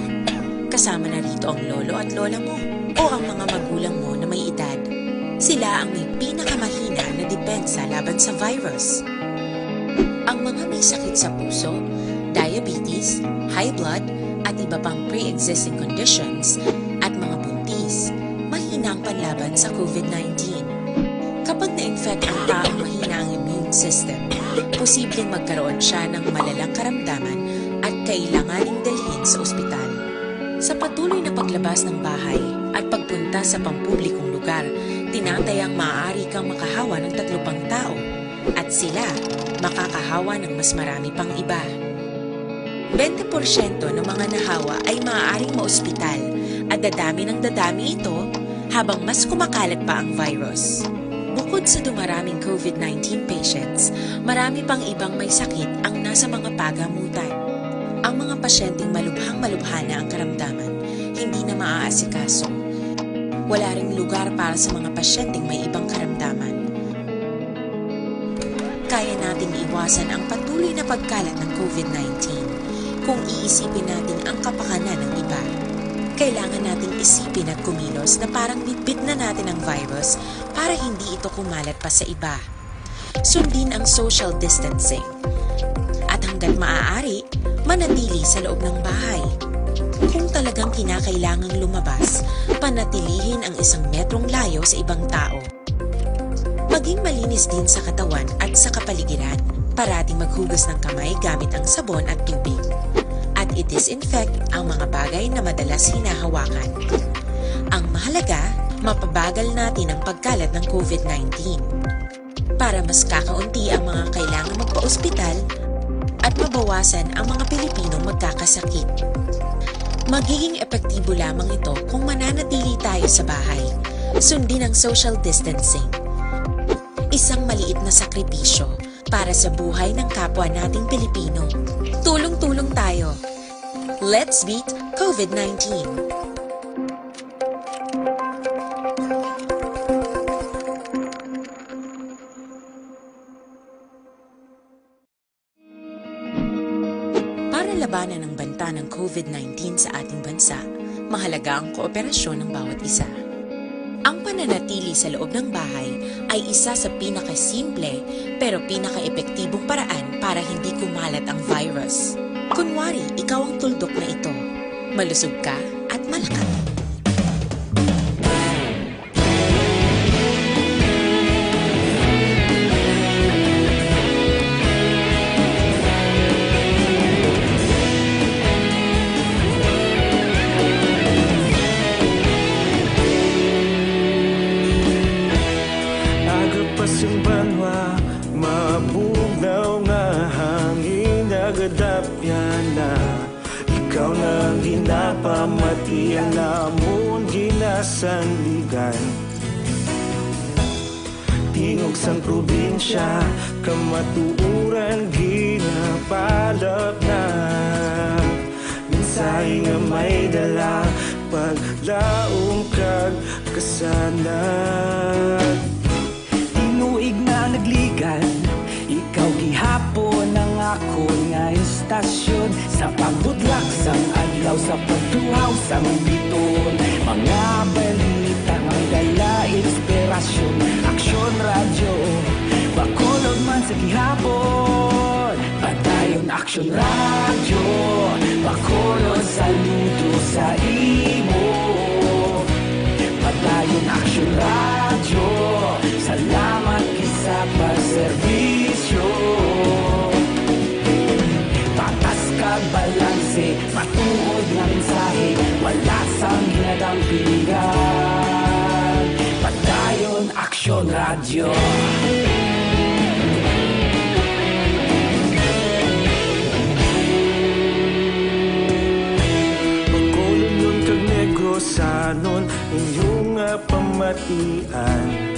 Kasama na rito ang lolo at lola mo o ang mga magulang mo na may edad. Sila ang may pinakamahina na depensa laban sa virus. Ang mga may sakit sa puso, diabetes, high blood, at iba pang pre-existing conditions, at mga buntis, mahina ang panlaban sa COVID nineteen. Kapag na-infect ang taong mahina ang immune system, posibleng magkaroon siya ng malalang karamdaman at kailanganing dalhin sa ospital. Sa patuloy na paglabas ng bahay at pagpunta sa pampublikong lugar, tinatayang maaari kang makahawa ng tatlo pang tao, at sila makakahawa ng mas marami pang iba. Bente porsyento ng mga nahawa ay maaaring maospital, at dadami ng dadami ito habang mas kumakalat pa ang virus. Bukod sa dumaraming COVID nineteen patients, marami pang ibang may sakit ang nasa mga pagamutan. Ang mga pasyenteng malubhang-malubha na ang karamdaman, hindi na maaasikaso. Wala ring lugar para sa mga pasyenteng may ibang karamdaman. Kaya nating iwasan ang patuloy na pagkalat ng COVID nineteen kung iisipin natin ang kapakanan ng iba. Kailangan nating isipin at kumilos na parang bitbit na natin ang virus para hindi ito kumalat pa sa iba. Sundin ang social distancing. At hanggat maaari, manatili sa loob ng bahay. Kung talagang kinakailangang lumabas, panatilihin ang isang metrong layo sa ibang tao. Maging malinis din sa katawan at sa kapaligiran. Parating maghugas ng kamay gamit ang sabon at tubig. At i-disinfect ang mga bagay na madalas hinahawakan. Ang mahalaga, mapabagal natin ang pagkalat ng COVID nineteen. Para mas kakaunti ang mga kailangang magpa-ospital at mabawasan ang mga Pilipinong magkakasakit. Magiging epektibo lamang ito kung mananatili tayo sa bahay. Sundin ang social distancing. Isang maliit na sakripisyo para sa buhay ng kapwa nating Pilipino. Tulong-tulong tayo. Let's beat COVID nineteen. Para labanan ang banta ng COVID nineteen sa ating bansa, mahalaga ang kooperasyon ng bawat isa. Ang pananatili sa loob ng bahay ay isa sa pinakasimple pero pinakaepektibong paraan para hindi kumalat ang virus. Kunwari, ikaw ang tuldok na ito. Malusog ka at malakas. Agapas ang banwa, mabugnaw nga hangin, nagadapyan na. Ikaw na ginapamati, ang amon ginasanligan. Tingog sang probinsya, kamatuoran ginapalapnag. Mensahe nga may dala, paglaom kag kasanag. Tinuig na nagligad, ikaw gihapon ang Tasyon sa pagbudlak sang adlaw, sa pagtuhaw sang bituon, mga balita nga may dala inspirasyon. Aksyon Radyo, Bacolod man sa gihapon. Padayon Aksyon Radyo, Bacolod, saludo sa imo. Padayon Aksyon Radyo, salamat gid sa pagserbisyo. Patas kag balanse, matuod nga mensahe, wala sang ginadampigan. Padayon Aksyon Radyo. Bacolodnon kag Negrosanon, inyo nga pamatian.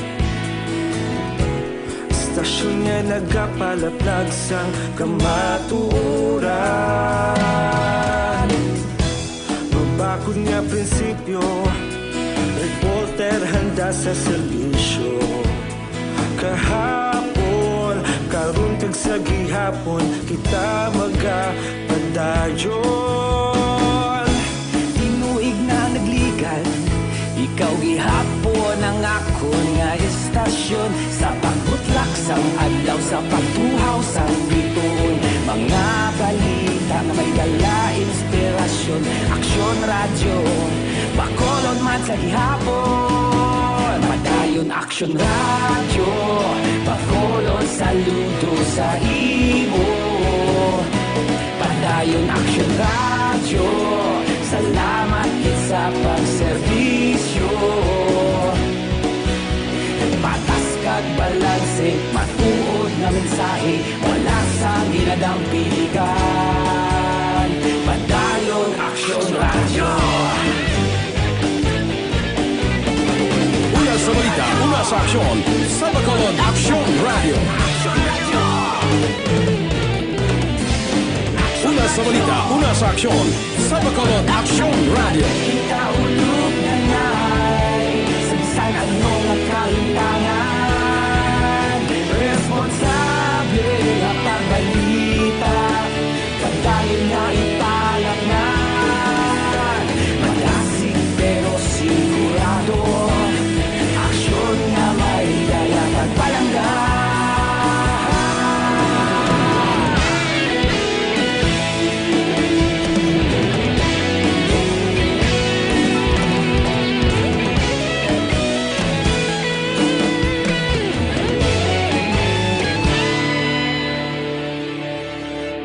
Istasyon nga nagapalaplag sang kamatuoran. Mabakod nga prinsipyo, reporter handa sa serbisyo. Kahapon, karon kag sa gihapon, kita magapadayon. Tinuig na nagligan, ikaw gihapon ang akon nga istasyon. Sa pagbutlak sang adlaw, sa pagtuhaw sang bituon, mga balita nga may dala inspirasyon. Aksyon Radyo, Bacolod man sa gihapon. Padayon Aksyon Radyo, Bacolod, saludo sa imo. Padayon Aksyon Radyo, salamat gid sa pagserbisyo. Patas kag balanse, matuod nga mensahe, wala sang ginadampigan. Padayon Aksyon Radyo. Una sa balita, una sa aksyon, sa Bacolod Aksyon Radyo. Una sa balita, una sa aksyon, sa Bacolod Aksyon Radyo. Kaulog na ngay, sa bisan ano nga kahimtangan, responsable nga pagbalita, padayon na ipalatnan. Madasig pero sigurado, aksyon nga may dala pagpalangga.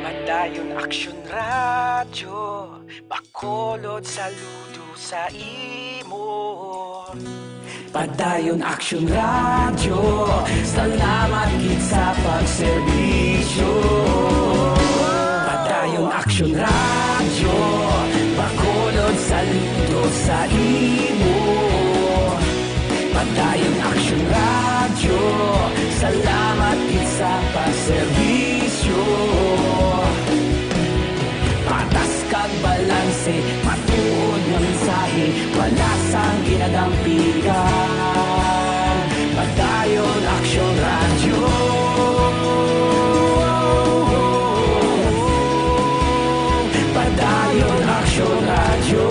Padayon Aksyon Radyo, Bacolod, saludo sa imo. Padayon Aksyon Radyo, salamat gid sa pagserbisyo. Padayon Aksyon Radyo, Bacolod, saludo sa imo. Padayon Aksyon Radyo, salamat gid sa pagserbisyo. Patas kag balanse, matuod nga mensahe, wala sang ginadampigan. Padayon Aksyon Radyo. Padayon Aksyon Radyo.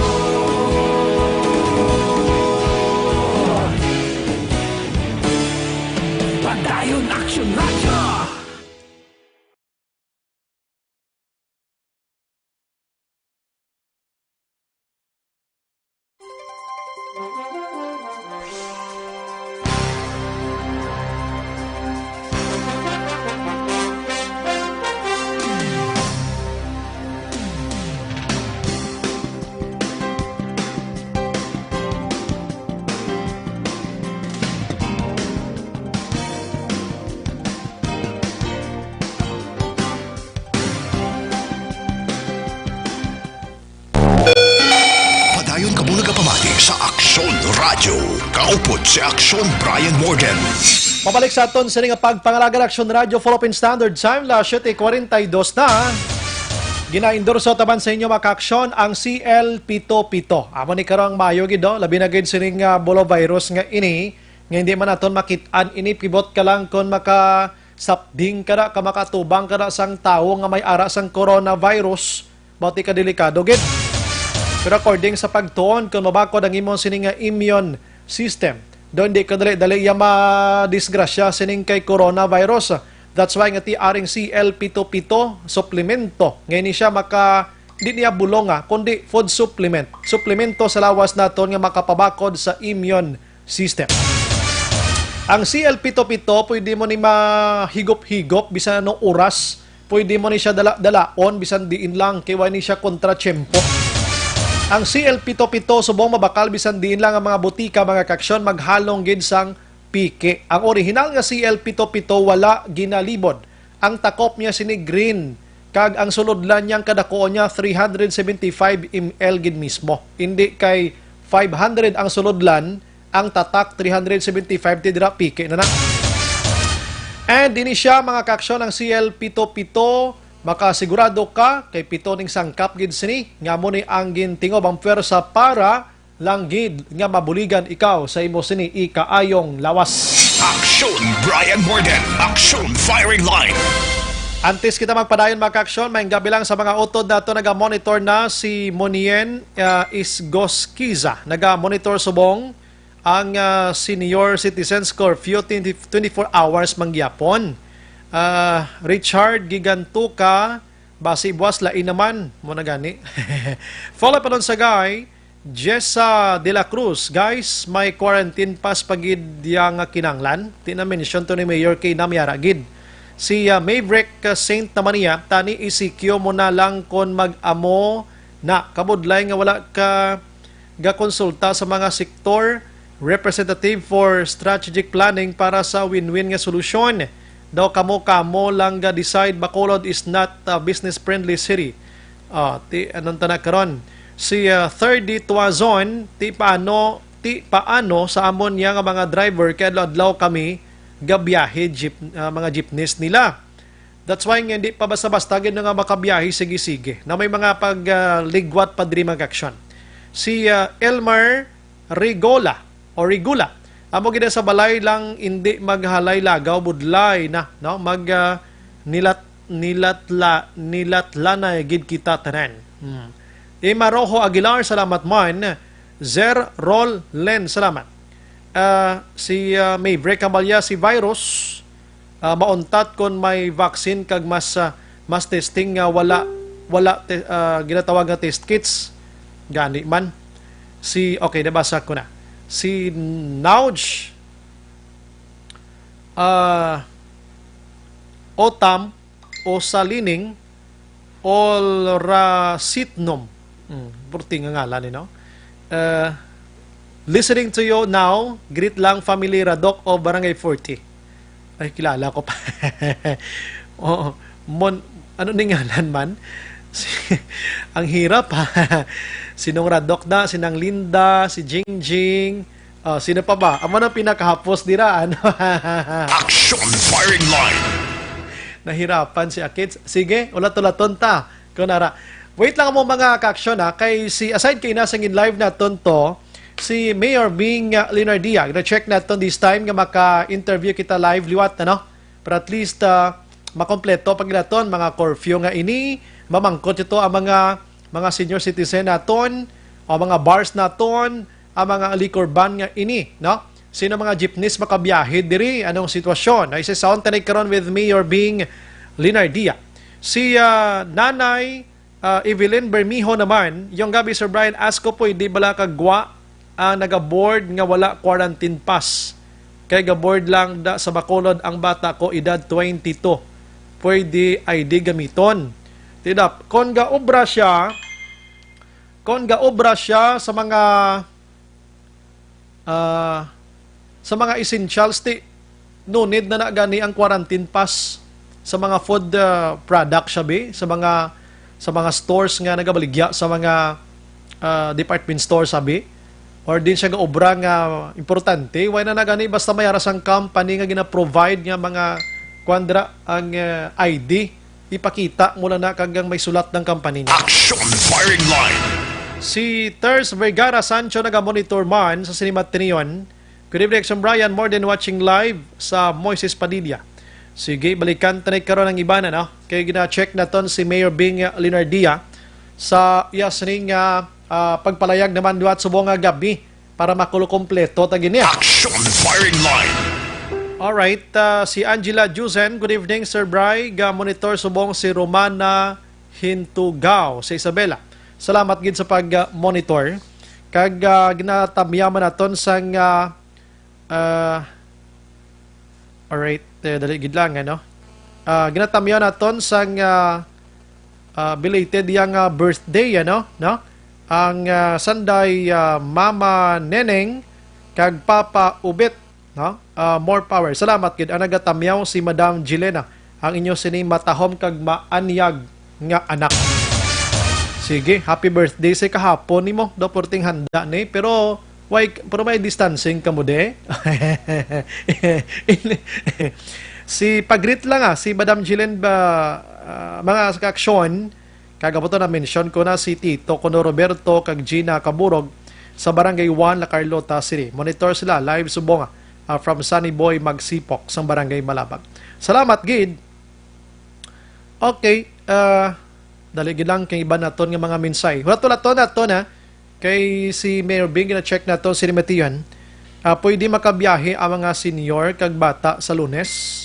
Padayon Aksyon Radyo. Padayon kamo nagapamati sa Aksyon Radyo. Kaupod si Aksyon Brian Morgan. Pabalik sa aton sini nga pagpangalagan, Aksyon Radyo, Philippine Standard Time, las siete cuarenta y dos na. Ginaendorso taban sa inyo, mga kaaksyon, ang C L pito pito. Amo ni karong maayo gid, no? Labi na gid sining, ah, bulovirus nga ini, nga hindi man naton makit-an ini, pibot ka lang kon maka sapding ka na, ka makatubang ka na sang tawo nga may ara sang coronavirus, bati ka delikado gid. Pero according sa pagtuon, kung mabakod ang imo sini nga immune system, daw hindi ka dali-dali iya madisgrasya sining kay coronavirus. That's why nga ti aring C L pito pito, suplemento. Ngayon siya maka, di niya bulong, ah, kundi food supplement. Suplemento sa lawas naton nga makapabakod sa immune system. Ang C L pito pito, pwede mo ni mahigop-higop bisan ano oras. Pwede mo ni siya dala-dalaon bisan diin lang, kay wala ni siya kontra tiyempo. Ang C L pito pito subong mabakal bisan diin lang ang mga butika, mga kaaksyon, maghalong gid sang piki. Ang orihinal nga C L pito pito wala ginalibod. Ang takop niya sini green, kag ang sulodlan niyang kadakuon niya three hundred seventy-five M L gid mismo. Hindi kay five hundred ang sulodlan, ang tatak three hundred seventy-five ti dira piki na na. And ini siya, mga kaaksyon, ang C L pito pito, makasigurado ka kay pito ning sangkap gid sini nga mo ni ang gintingob ang pwersa para lang gid nga mabuligan ikaw sa imo sini ikaayong lawas. Aksyon Brian Morgan, Aksyon Firing Line. Antes kita magpadayon, mga kaaksyon, may gabi lang sa mga utod nato naga-monitor na si Monien, ah, Isgoskiza. Naga-monitor subong ang, ah, senior citizens curfew twenty, twenty-four hours manggihapon. Ah, Richard Gigantuca, basi buwas lain naman mo na gani. Follow pa nun sa guy, Jessa de la Cruz, guys, may quarantine pass pa gid ya nga kinanglan. Di na mention to ni Mayor kay namyara gid. Si, ah, Maverick, ah, Saint naman niya, tani E C Q mo na lang kon mag-amo na. Kabudlay nga wala ka gakonsulta sa mga sektor representative for strategic planning para sa win-win nga solusyon. Daw kamo-kamo lang ga-decide, Bacolod is not a business-friendly city. Ah, ti, anong tana karon? Si, ah, thirty Tuazon, ti paano, ti paano sa amon niya nga mga driver kay adlaw-adlaw kami gabiyahe jeep, ah, mga jeepneys nila. That's why nga hindi pa basta-basta gid nga makabiyahe sige-sige. Na may mga pag, ah, ligwat pa diri, mga kaaksyon. Si, ah, Elmer Rigola o Rigula, amo gid sa balay lang, hindi maghalay lagaw, budlay na, no? Mag, ah, nilat nilatla nilatlanay gid kita tanan. Hmm. Emma Rojo Aguilar, salamat man. Zer Rol Len, salamat. Ah, si, ah, Maverick Cabalya, si virus, ah, mauntat kon may vaccine kag mas, ah, mas testing nga wala, wala te-, ah, ginatawag nga test kits. Gani man. Si, okay, nabasa ko na. Si Nauj, ah, Otam, Osalining, Olrasitnum. Hmm, purti nga ngalan, eh, no? Ah, listening to you now. Greet lang family Radok of Barangay forty. Ay, kilala ko pa. Oo. Mon, ano ni ngalan man? Si, ang hirap, ha? Sinong Radok na? Sinang Linda, si Jingjing. Ah, sino pa ba? Amo nang pinakahapos dira, ano? Action Firing Line. Nahirapan si Akits. Sige, ulat-ulaton ta. Kunara. Wait lang mo, mga kaaksyon, ha. Kay si, aside kay nasa in live naton to, si Mayor Bing, uh, Linardia, na-check naton this time nga maka-interview kita live liwat, ano? Pero at least, uh, makompleto pag naton mga curfew nga ini, mamangkot ito ang mga, mga senior citizen naton, o mga bars naton, ang mga liquor ban nga ini, no? Sino mga jeepneys makabiyahe diri? Anong sitwasyon? Ay, si Sound Tanay karon with Mayor Bing Linardia. Si, ah, Nanay, ah, Evelyn Bermijo naman, yung gabi, Sir Brian, ask ko po, di bala kagwa ang nagaboard nga wala quarantine pass? Kay gaboard lang da sa Bacolod ang bata ko, edad twenty-two. Pwede I D gamiton. Tidap, kon gaobra siya, kon gaobra siya sa mga, ah, sa mga essentials, ti, no need na na gani ang quarantine pass sa mga food, ah, products, sabi, sa mga, sa mga stores nga nagabaligya sa mga, ah, department store, sabi, or din siya gaobra nga importante, why na na gani basta may ara sang company nga gina-provide nga mga kwan dira ang, ah, I D, ipakita mo lang na kag ang may sulat ng company niya. Action Firing Line. Si Ters Vergara Sancho naga-monitor man sa Cinema Trion. Good evening, Action Brian. More than watching live sa Moises Padilla. Sige, balikan ta ni karon ang iban, ano? Kay gina-check naton si Mayor Bing Leonardia sa iya sining, ah, ah, pagpalayag naman liwat subong nga gab-i para makulo kompleto ta gini. Action firing line. Alright, ah, si Angela Jusen, "Good evening, Sir Bry. Ga monitor subong si Romana Hintugao sa Isabela. Salamat gid sa pag-monitor." Kag, ah, ginatamyaman naton sang, ah, ah, alright, eh, dali gid lang, ano? Ah, ginatamyaw naton sang, ah, ah, belated yang, ah, birthday, ano, no? Ang, ah, Sanday, ah, Mama Neneng kag Papa Ubit, no? Ah, more power. Salamat gid. Ang nagatamyaw si Madam Jilena, ang inyo sini matahom kag maanyag nga anak. Sige, happy birthday sa kahapon nimo. Daw purting handa ni, pero why, pero may distancing ka mo de? Si pagrit lang, ah, si Madam Jillian ba, ah, mga kaaksyon, kagabuto na mention ko na si Tito kuno Roberto kag Gina Caburog sa Barangay one, La Carlota City. Monitor sila live subong, ah, from Sunny Boy Magsipok sang Barangay Malabag. Salamat gid. Okay, ah, dali gid lang kay iban naton nga mga mensahe. Hulat-hulaton naton, ha, kay si Mayor Bing, gina-check naton si Matian. Ah, pwede makabiyahe ang mga senior kag bata sa Lunes?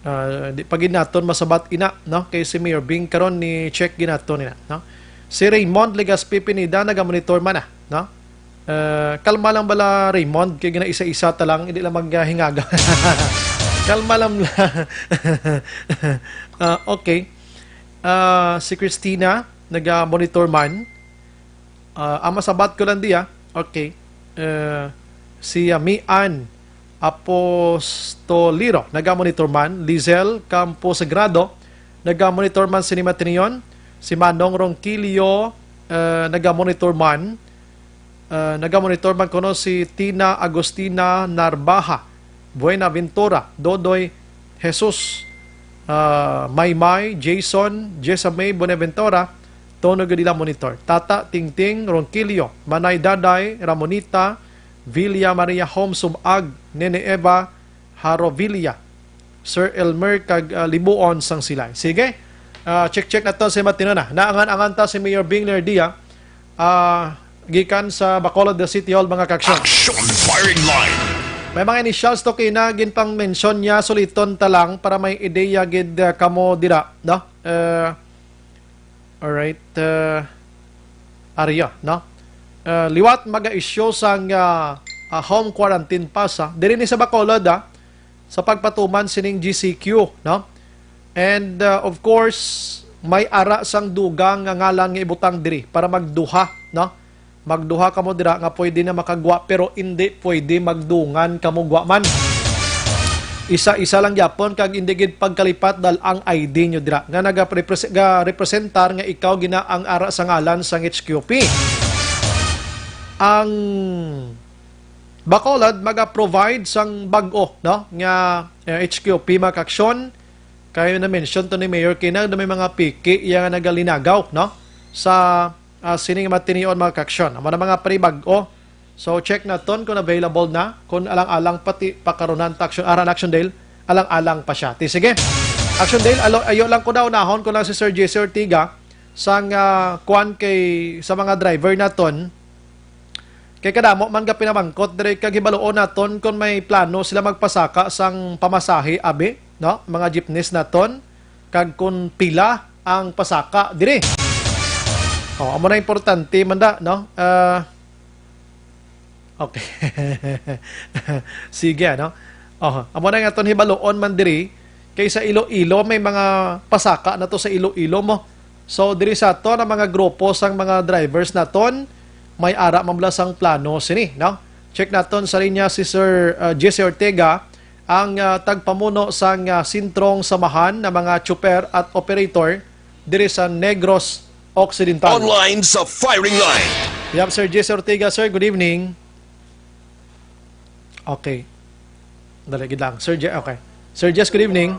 Ah, di pa gid naton masabat ina, no? Kay si Mayor Bing karon ni check gid naton ina, no? Si Raymond Legaspi Pineda nagamonitor man, ah, no? Ah, kalma lang bala, Raymond, kay gina-isa-isa ta lang, hindi lang maghingaga. Kalma lang bala. Ah, okay. Ah, si Christina, naga-monitor man. Ah, ang masabat ko lang diya, okay. Ah, si, ah, Mian Apostoliro, naga-monitor man. Lizel Campo Sagrado, naga-monitor man sini Matinion. Si Manong Ronquillo, ah, naga-monitor man. Ah, naga-monitor man kuno si Tina Agustina Narbaja, Buenaventura, Dodoy Jesus, ah, Maymay, Jason, Jessa May Buenaventura, Tono Gadila Monitor, Tata Tingting Ronquillo, Manay Daday Ramonita, Villa Maria Home Sumag, Nene Eva Harovilla, Sir Elmer kag, ah, Libuon sang Silay. Sige. Ah, check-check naton si Matino na. Naangan-angan ta si Mayor Bing Leonardia, ah, gikan sa Bacolod City Hall, mga kaaksyon. Action firing line. May mga initials to kina ginpang-mention niya, suliton ta lang para may ideya gid, ah, kamo dira, no? Eh, alright, ah, Aria, no? Ah, liwat maga-issue sang, ah, ah, home quarantine pass, ha? Diri ni sa Bacolod, ha? Sa pagpatuman sining G C Q, no? And, uh, of course, may ara sang dugang nga ngalan nga ibutang diri para magduha, no? Magduha kamo dira nga pwede na makagwa, pero indi pwede magdungan kamo gwa man. Isa-isa lang gyapon, kag indi gid pagkalipat dal ang I D nyo dira nga naga-represe-, ga-representar nga ikaw gina ang ara sa ngalan sang H Q P. Ang Bacolod maga-provide sang bag-o, no, nga, eh, H Q P, mga kaaksyon. Kay na-mention to ni Mayor Kinag na may mga piki iya nga nagalinagaw, no, sa, ah, sining matinion, mga kaaksyon. Amo na mga panibag-o. So, check naton kung available na, kung alang-alang pati pakarunan ta aksyon, aran Action Dale, alang-alang pa siya. Ti, sige. Action Dale, alo-, ayo lang ko na unahon ko lang si Sir J C Ortiga sang, ah, kuan kay sa mga driver naton. Kay kadamo man nga pinamangkot diri kag hibaluon naton kon may plano sila magpasaka sang pamasahe, abi, no? Mga jeepneys naton, kag kon pila ang pasaka diri. Oh, amo na importante man da, no? Ah, okay. Sige, ano? Oh, amo na nga aton hibaluon man diri kay sa Iloilo may mga pasaka na to sa Iloilo mo. So, diri sa aton ang mga grupo sang mga drivers naton, may ara man bala sang plano sini, no? Check naton sa linya si Sir, uh, Jesse Ortega, ang, uh, tagpamuno sang, uh, Sentrong Samahan ng mga Tsuper at Operator diri sa Negros Occidental. Online sa firing line. Yap, Sir Jesse Ortega, sir, good evening. Okay. Dali gid lang. Sir Je-, okay. Sir Jess, good evening.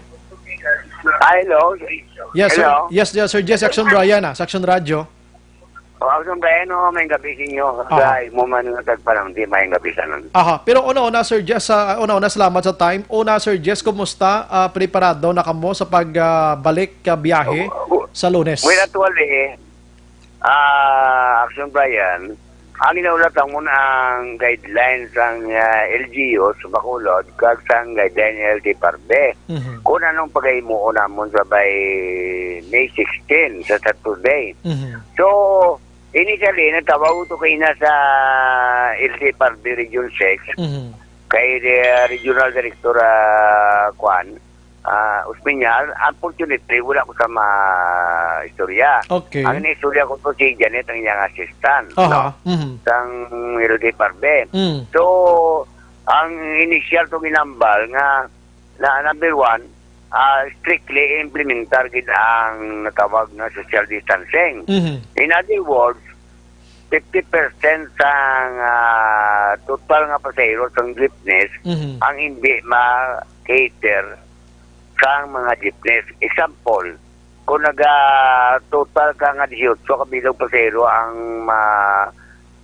Ah, hello. Yes, sir. Hello. Yes, yes, Sir Jess, Action Brian, ah, sa Action Radio. O, ang sundayano, may gabi sa inyo. Aha. Sa imo man nga tagpanamdi, may gabi sa nun. Aha, pero una-una, Sir Jess, ah, una-una, salamat sa time. Una, Sir Jess, kumusta? Ah, preparado na kamo sa pag, ah, balik ka biyahe O, o, sa Lunes? Well, actually, ah, Action Brian, ang ginaulat mo na ang guidelines sang, ah, L G U sa Bacolod kag sang guideline L T F R B. Mhm. Kung anong paghimuon namon sa by May sixteen, sa Saturday. Mhm. So, initially, nagtawag ko kaina sa L T F R B Region six, Mhm. kay, uh, Regional Director, uh, Kwan, uh, Usmiñal. Unfortunately, wala ko sa ma-istorya. Okay. Ang naistorya ko to si Janet, ang iyang assistant, Aha. no? Mhm. Sang L T F R B. Mm. So, ang initial to ginambal nga na, number one, ah, strictly implementar gid ang natawag nga social distancing. Mhm. In other words, fifty percent sang, ah, total nga pasahero sang jeepneys Mhm. ang hindi ma-cater sang mga jeepneys. Example, kung naga-total ka nga dieciocho ka bilog pasahero ang ma-,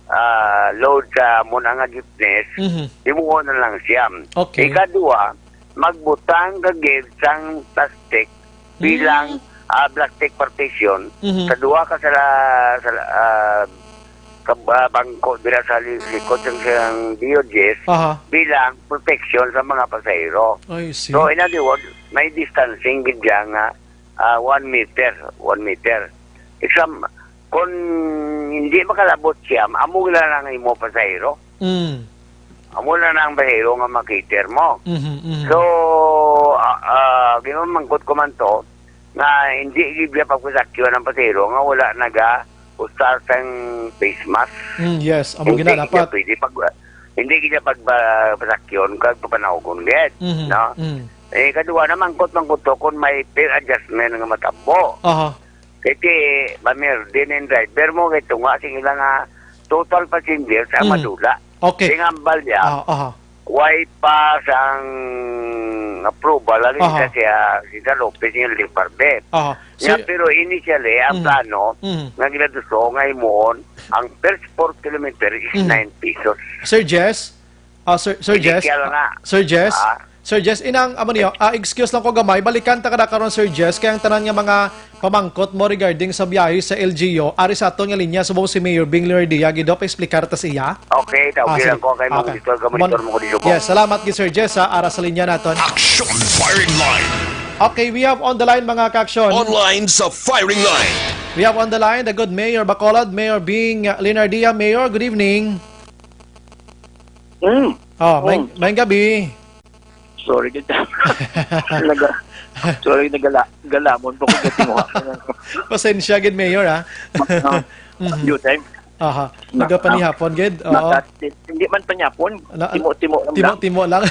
ah, load sa amon nga jeepneys, Mhm. himuon na lang siyam. Okay. Ikadua, magbutang ka gid sang plastic Mm. bilang, ah, plastic partition Mhm. sa duha ka sala-, sala-, ah, ka-, ah, bangko dira sa li-, likod sang, sang D O Gs Aha. bilang protection sa mga pasahero. I see. So, in other words, may distancing gid siya nga, ah, one meter, one meter. Exam-, kung hindi makalabot siya, amo na lang imo pasahero. Mm. Amo na lang ang pasahero nga makiter mo. Mhm, mhm. So, ah, ah, ginamangkot ko man to, nga hindi gid niya pagpasakyon ang pasahero nga wala naga-usar sang face mask. Mm, yes, amo Hindi gina gid niya dapat. pwede pag, hindi gid niya pagpasakyon kag papanawgon gid, Mhm, no? mm. Eh, kadua, namangkot-mangkot to kung may fare adjustment nga matabo. Aha. Kay ti, mamerde na yung driver mo, kay tunga, sige lang nga, total passengers ang Mm. madula. Okay. Sing hambal niya, Ah, aha. why pa sang approval, lalo Aha. sa siya, si Sa Lopez, yung Limpar Beth. Aha. Nga, Sir pero initially, ang Mhm. plano, Mhm. nga ginaduso, nga himuon, ang per four kilometer is Mhm. nine pesos. Sir Jess? Ah, Sir, Sir Jess? Initial nga. Sir Jess? Ah. Sir Jess, inang, amo niyo, ah, excuse lang ko gamay, balikan ta kada karon, Sir Jess, kay ang tanan nga mga pamangkot mo regarding sa biyahe sa L G U, ari sa aton nga linya, subong si Mayor Bing Leonardia, gid, pa-explicar ta sa iya. Okay, ta, Ah, okay sige. lang ko, kay Okay. monitor ka, monitor Mon-, mo ko dito po. Yes, salamat gid, Sir Jess, ha, ara sa linya naton. Action Firing Line. Okay, we have on the line, mga ka-action. Online sa Firing Line. We have on the line the good Mayor Bacolod, Mayor Bing Leonardia. Mayor, good evening. Mm. Oh, may, Mm. may gabi. Sorry, gid. Naga-, sorry, nagala-, galamon po ko sa tinguha. Pasensya gid, Mayor, ha? Ah, Mhm. due time. Aha. Na-, Nagapanihapon gid. Oo. naka-, hindi man panihapon. Na-, Timo-timo lang. timo-timo lang.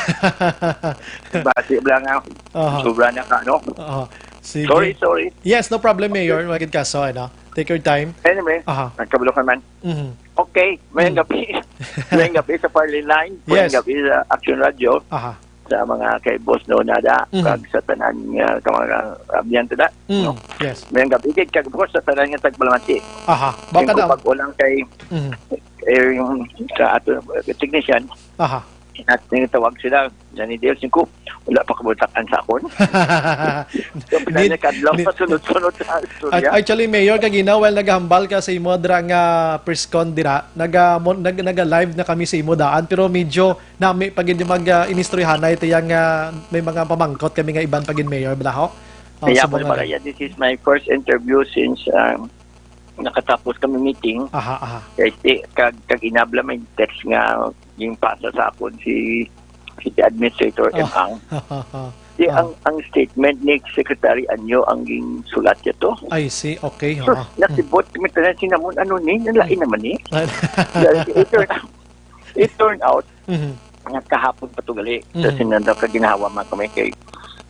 Basi lang nga. Aha. Sobra na ka, no? Aha. Sige. Sorry, sorry. Yes, no problem, Mayor. Wala gid kaso, ano? Take your time. Anyway, Aha. nagkabalo ka man. Mhm. Okay, mayang Mm. gabi. Mayang gabi sa Parley Line, mayang Yes. gabi sa Action Radio, Aha. sa mga kay Boss Leonarda, Mhm. kag sa tanan nga, sa mga abyan tada, Mm. no? Yes. Mayang gabi gid, kag of course, sa tanan nga tagpalamati. Aha. Baka Yung daw. Pag-ulang kay, Mhm. eh, yung sa ato, eh, technician, Aha. at nitawag sila, Johnny Dale, singko, wala pa kabultakan sa akon. So, Need, pinanyakadlaw need, pa sunod-sunod sa istorya. At actually, Mayor, kagina, while nagahambal ka sa imo dira nga press con dira, naga, mo, nag, naga-live na kami sa imo daan, pero medyo nami pa gid mag, ah, inistoryahanay tiyang, ah, may mga pamangkot kami nga iban pa gid, Mayor, bala ho? Oh, Kaya sa po, mga Maria, this is my first interview since, um, nakatapos kami meeting. Aha, aha. Kay si, kag, kag inabla may text nga yung pasa sa akon si, si Administrator Oh. M. Ang. Di Oh. ang, ang statement ni Secretary Anyo ang ginsulat niya to. I see. Okay, Sus, oo. nakibot kami tanan, sinamon, ano ni? Nalain naman ni. Ay. Dahil it turned out, it turned out, Mhm. nga kahapon pa to gali. Sa Mhm. sinanda ka ginhawa man kami kay,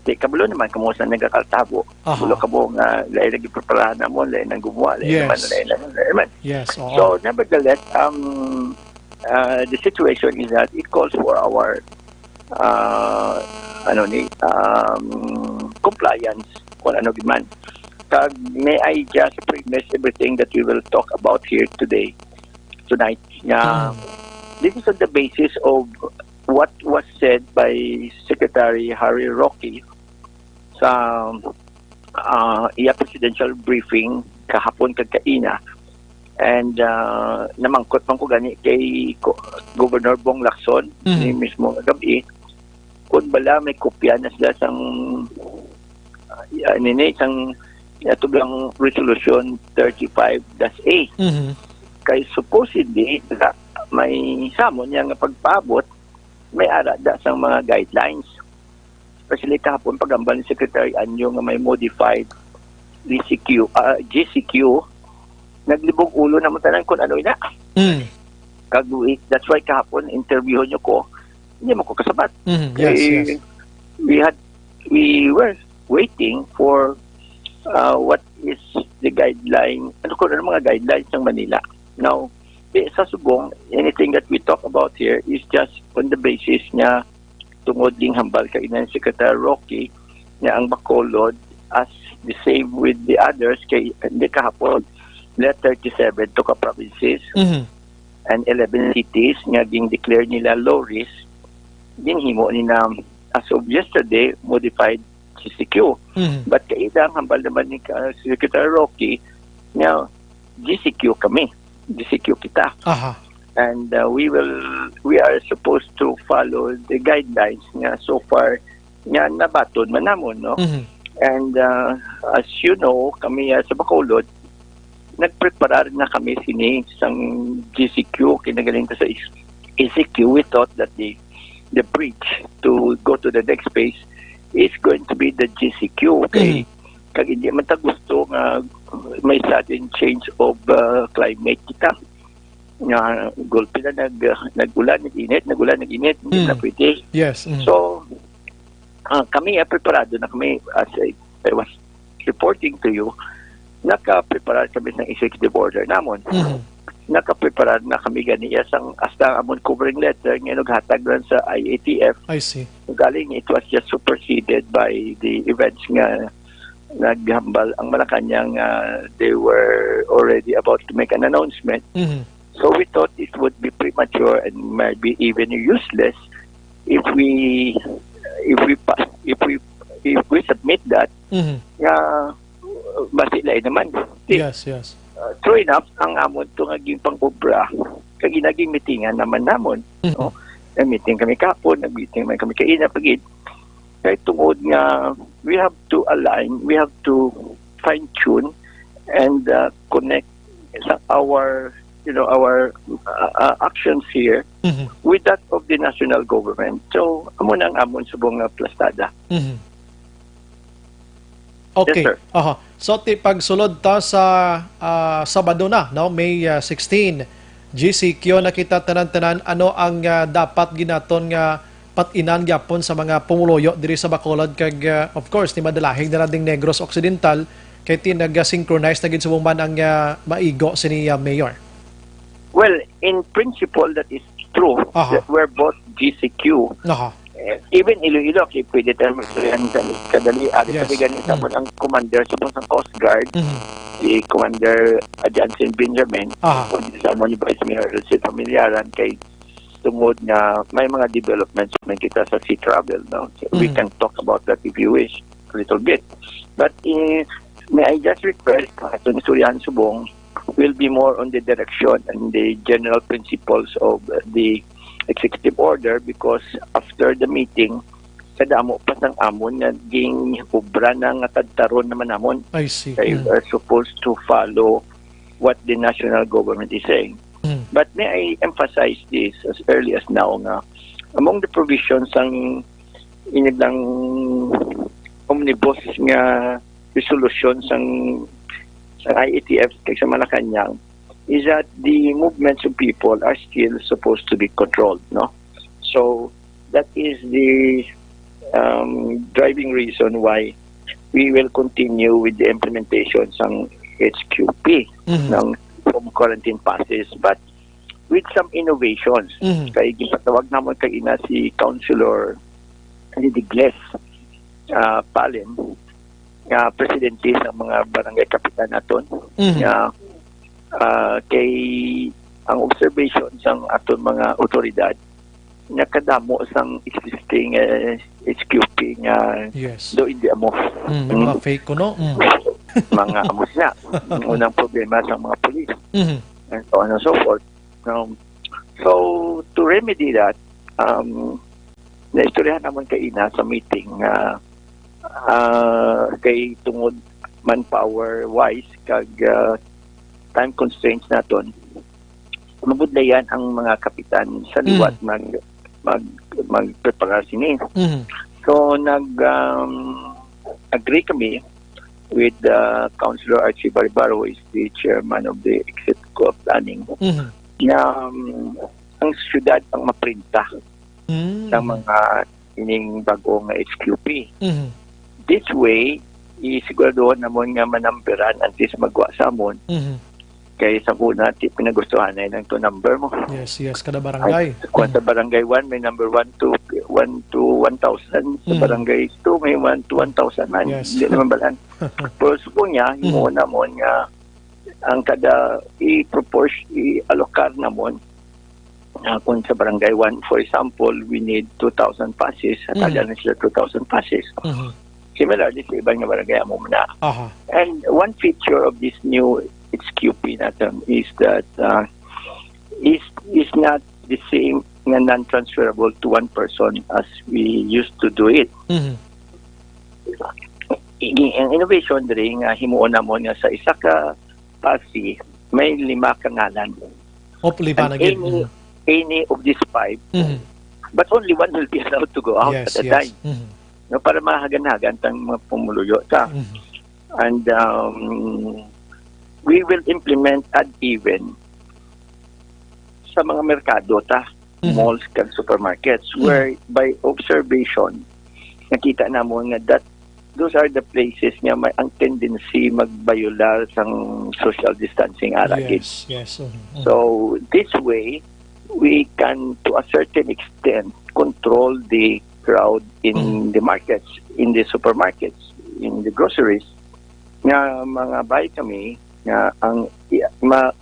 di kabalo naman kamo sa nagakaltabo. Aha. Wala ka mo nga, lain lagi preparahan namon, lain ang gumuha, lain Yes. naman, lain naman, lain naman. Yes, oo. So, nevertheless, um, uh, the situation is that it calls for our, uh, ano ni, um, compliance, kung ano gid man. Kag may I just premise everything that we will talk about here today, tonight? Nga, Mm. this is on the basis of what was said by Secretary Harry Roque sa ah, iya presidential briefing kahapon kag kaina. And ah, namangkot man ko gani kay Ko- Governor Bong Lacson Mhm. ni mismo nga gabi kung bala may kopya na sila sang ah, nini sang atubang resolution thirty-five dash A. Mhm. Kay supposedly na may samon niya nga pagpaabot, may ara da sang mga guidelines. Especially kahapon, pagambal ni Secretary Anyo nga may modified G C Q, ah, G C Q, naglibog ulo na mo tanan kung ano ina. Mm. Kag we- that's why kahapon, interviewon nyo ko, hindi mo ko kasabat. Mhm. Yes, Eh, yes. We had, we were waiting for uh, what is the guideline, ano ko ano mga guidelines ng Manila. Now, eh, sa subong, anything that we talk about here is just on the basis nga tungod ging hambal kay inan Secretary Rocky nga ang Bacolod as the same with the others kay hindi kahapon le thirty-seven to ka provinces Mhm. and eleven cities nga ging declare nila low risk, ginhimo ni na as of yesterday modified G C Q. Mhm. But kaida ang hambal naman ni ka- Secretary Rocky nga G C Q kami. G C Q kita. Aha. And uh, we will we are supposed to follow the guidelines nga so far nga nabaton man namon, no? Mhm. And uh, as you know, kami uh, sa Bacolod, nagpreparar na kami sini sang G C Q, kinagaling ta sa is- E C Q. We thought that the the bridge to go to the next phase is going to be the G C Q. Okay? Mhm. Kag hindi man ta gusto nga may sudden change of uh, climate kita. Nga gulpi na nag, uh, nag-ulan, nag-init, nag-ulan, nag-init, hindi Mm. na pwede. Yes. Mm. So, ah, kami, ah, preparado na kami as I, I was reporting to you, nakapreparar kami sa executive order namon. Mhm. Nakapreparar na kami ganiya sang hasta ang amon covering letter nga naghatag lang sa I A T F. I see. Galing, it was just superseded by the events nga naghambal ang Malacañang, uh, they were already about to make an announcement. Mhm. So we thought it would be premature and maybe even useless if we if we pass if we if we submit that Mhm. nga uh, basi lain naman. Di- Yes, yes. Uh, true enough, ang amon to nga gipang-obra kag ginagimitingan naman namon. Mhm. No? Nag-meeting kami kapon, nag-meeting man kami kaina pagid. Kay tungod nga we have to align, we have to fine tune and uh, connect sa our you know our uh, uh, actions here Mhm. with that of the national government. So amo na ang amon subong nga plastada. Mhm. Okay. Yes, sir. Aha. So ti pagsulod ta sa ah, Sabado na, no, May ah, sixteen, G C Q na kita tanan-tanan, ano ang ah, dapat ginaton nga pat-inan gyapon sa mga pumuluyo diri sa Bacolod kag ah, of course ni madalahig na lang ding Negros Occidental kay ti nag-synchronize na gid subong man ang ah, maigo sini ah, Mayor. Well, in principle, that is true. Aha. That we're both G C Q. Aha. Eh, even Iloilo, kay pwede tayo magsabihan sa kadali. Ari Yes. Sabi ganit Mm. ang commander sa sa Coast Guard, Mhm. si Commander Jansen Benjamin, Aha. pwede sa mo ni Vice Mayor Rosel Familiaran kay tungod nga may mga developments man kita sa sea travel, no? So, we Mhm. can talk about that if you wish, a little bit. But eh, may I just request, uh, itong istoryahan subong will be more on the direction and the general principles of the executive order because after the meeting, kadamo pa sang amon nga ging obra na nga tadtaron naman namon. I see. They Mm. are supposed to follow what the national government is saying. Mm. But may I emphasize this as early as now nga among the provisions sang inilang omnibus nga resolution sang sang I A T F kag sa Malacañang is that the movements of people are still supposed to be controlled, no? So that is the um, driving reason why we will continue with the implementation sang H Q P Mhm. ng home quarantine passes, but with some innovations. Mhm. Kay gipatawag namon kay ina si Councilor Lidigles uh, Palen nga presidente sa mga barangay kapitan naton, Mhm. nga, ah, kay ang observation sang aton mga otoridad, nakadamo sang existing, eh, H Q P nga Yes. do hindi amo. Mm, may mga Mm. fake kuno. Mm. Mga amo sila. Ang unang problema sa mga pulis. Mhm. And so on and so forth. Um, so, to remedy that, um, naistoryahan naman kaina sa meeting nga, ah, kay tungod manpower wise kag, ah, time constraints naton, mabudlayan ang mga kapitan sa Mm. liwat mag, mag, magpreparar sini. Mhm. So, nag, um, agree kami with, uh, Councilor Archie Barbaro, who is the chairman of the Executive Planning, Mhm. nga, um, ang syudad ang maprinta Mm. ng mga ining bago nga H Q P. Mhm. This way, isiguraduhon namon nga manamberan antes magwa sa amon. Mhm. Kay sa una, ti pinagustuhan na lang to number mo. Yes, yes, kada barangay. Ay, kung sa Mhm. barangay one, may number one to, one to one thousand. Sa Mhm. barangay two, may one to one thousand man. Yes. Hindi naman balan. Pero supo niya, Mhm. himuon namon nga ang kada i-propose, i-allocate namon, ah, kung sa barangay one, for example, we need two thousand passes, Mhm. hatagan na sila two thousand passes. Mhm. Similarly, sa iban nga barangay, amo man na. Aha. And one feature of this new H Q P natin is that, uh, is, is not the same nga non-transferable to one person as we used to do it. Mhm. Ini, ang innovation diri nga himuon namon nga sa isa ka pasi may lima ka ngalan. Op, lima And na gid. any, Mhm. any of these five, Mhm. but only one will be allowed to go out Yes, at a yes. time. Mhm. No, para mahagan-hagan tang mga pumuluyo ta. Mhm. And, um, we will implement ad even sa mga merkado ta, Mhm. malls kag supermarkets, Mhm. where by observation, nakita namon nga that those are the places nga may ang tendency magbayular sang social distancing ara gid. Yes, yes. Mhm, mhm. So, this way, we can, to a certain extent, control the crowd in Mhm. the markets, in the supermarkets, in the groceries. Nga mga bay kami nga ang i-, ma-,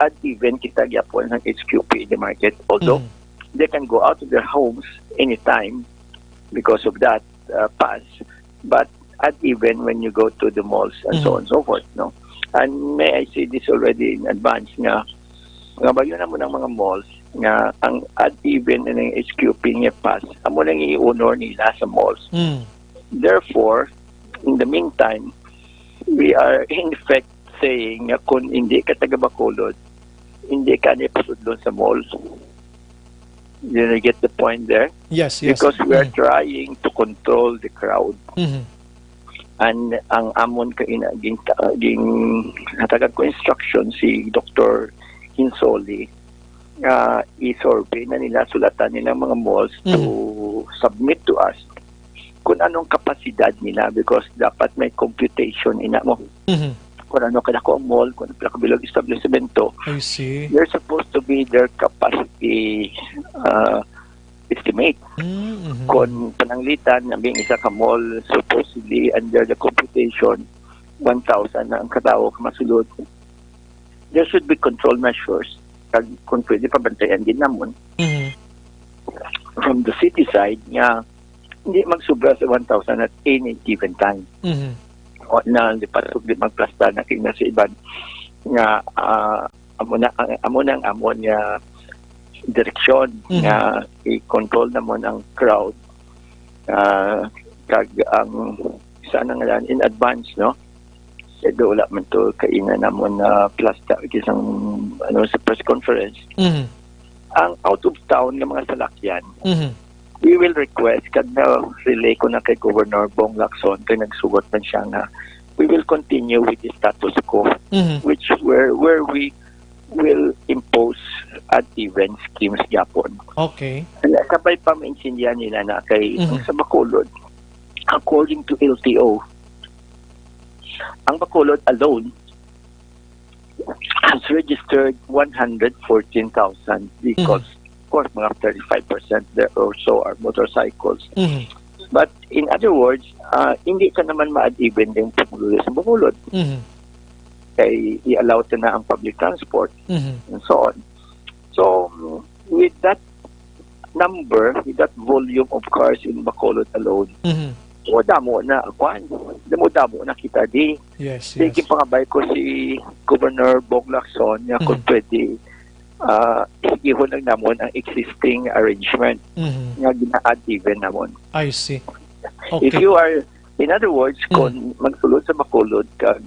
ad even kita gyapon ang H Q P in the market. Although, Mhm. they can go out of their homes anytime because of that, uh, pass. But ad even when you go to the malls and so Mhm. on and so forth, no? And may I say this already in advance nga, nga bayo na mo ng mga malls nga ang ad even and ang H Q P nga pass, amo lang i-honor nila sa malls. Mm. Therefore, in the meantime, we are in effect saying nga kung hindi ka taga Bacolod, hindi ka ni pasudlon sa mall. You know, get the point there? Yes, yes. Because we are Mm. trying to control the crowd. Mhm. And ang amon ka ina-, ging-, ging-, natagan ko instruction si Doktor Hinsoli nga i-survey na nila, sulatan nila ang mga malls to Mm. submit to us kung anong kapasidad nila, because dapat may computation ina mo. Mhm. Kung ano kadako ang mall, kung ano pila kabilog establishmento, I see. They're supposed to be their capacity, uh, estimate. Mm, mhm. Kung pananglitan, nabing isa ka mall, supposedly, under the computation, one thousand na ang katawo ka masulod. There should be control measures. Kag kung pwede, pabantayan din namon Mhm. from the city side nga hindi magsubra sa one thousand at any given time. Mhm. O na, di pa di magplasta na kay na sa iban nga, ah, amo na ang, amo na ang amon nga direksyon Mhm. nga i-control namon ang crowd, ah, kag ang sa nang in advance, no? Kay do wala man to kaina namon na plasta, kisang, ano, sa press conference. Mhm. Ang out of town nga mga salakyan, Mhm. we will request, kag na-relay ko na kay Governor Bong Lacson, kay nagsugot man siya nga, we will continue with the status quo, Mhm. which where, where we will impose ad even schemes gyapon. Okay. And sabay pa maintindihan nila na kay Mhm. ang sa Bacolod, according to L T O, ang Bacolod alone has registered one hundred fourteen thousand vehicles. Mhm. Of course, mga thirty-five percent there or so are motorcycles. Mhm. But in other words, ah, hindi ka naman ma-add even din pumuluyo sa Bacolod. Mhm. Kay i-allow ta na ang public transport Mhm. and so on. So, with that number, with that volume of cars in Bacolod alone, Mhm. mo damo na, kwan, mo damo na kita di. Yes, Sige, yes. Pangabay ko si Governor Bong Lacson nga kung Mhm. pwede, ah, sigihon lang namon ang existing arrangement Mhm. nga gina-add even namon. I see. If Okay. you are, in other words, Mm. kung magsulod sa Bacolod kag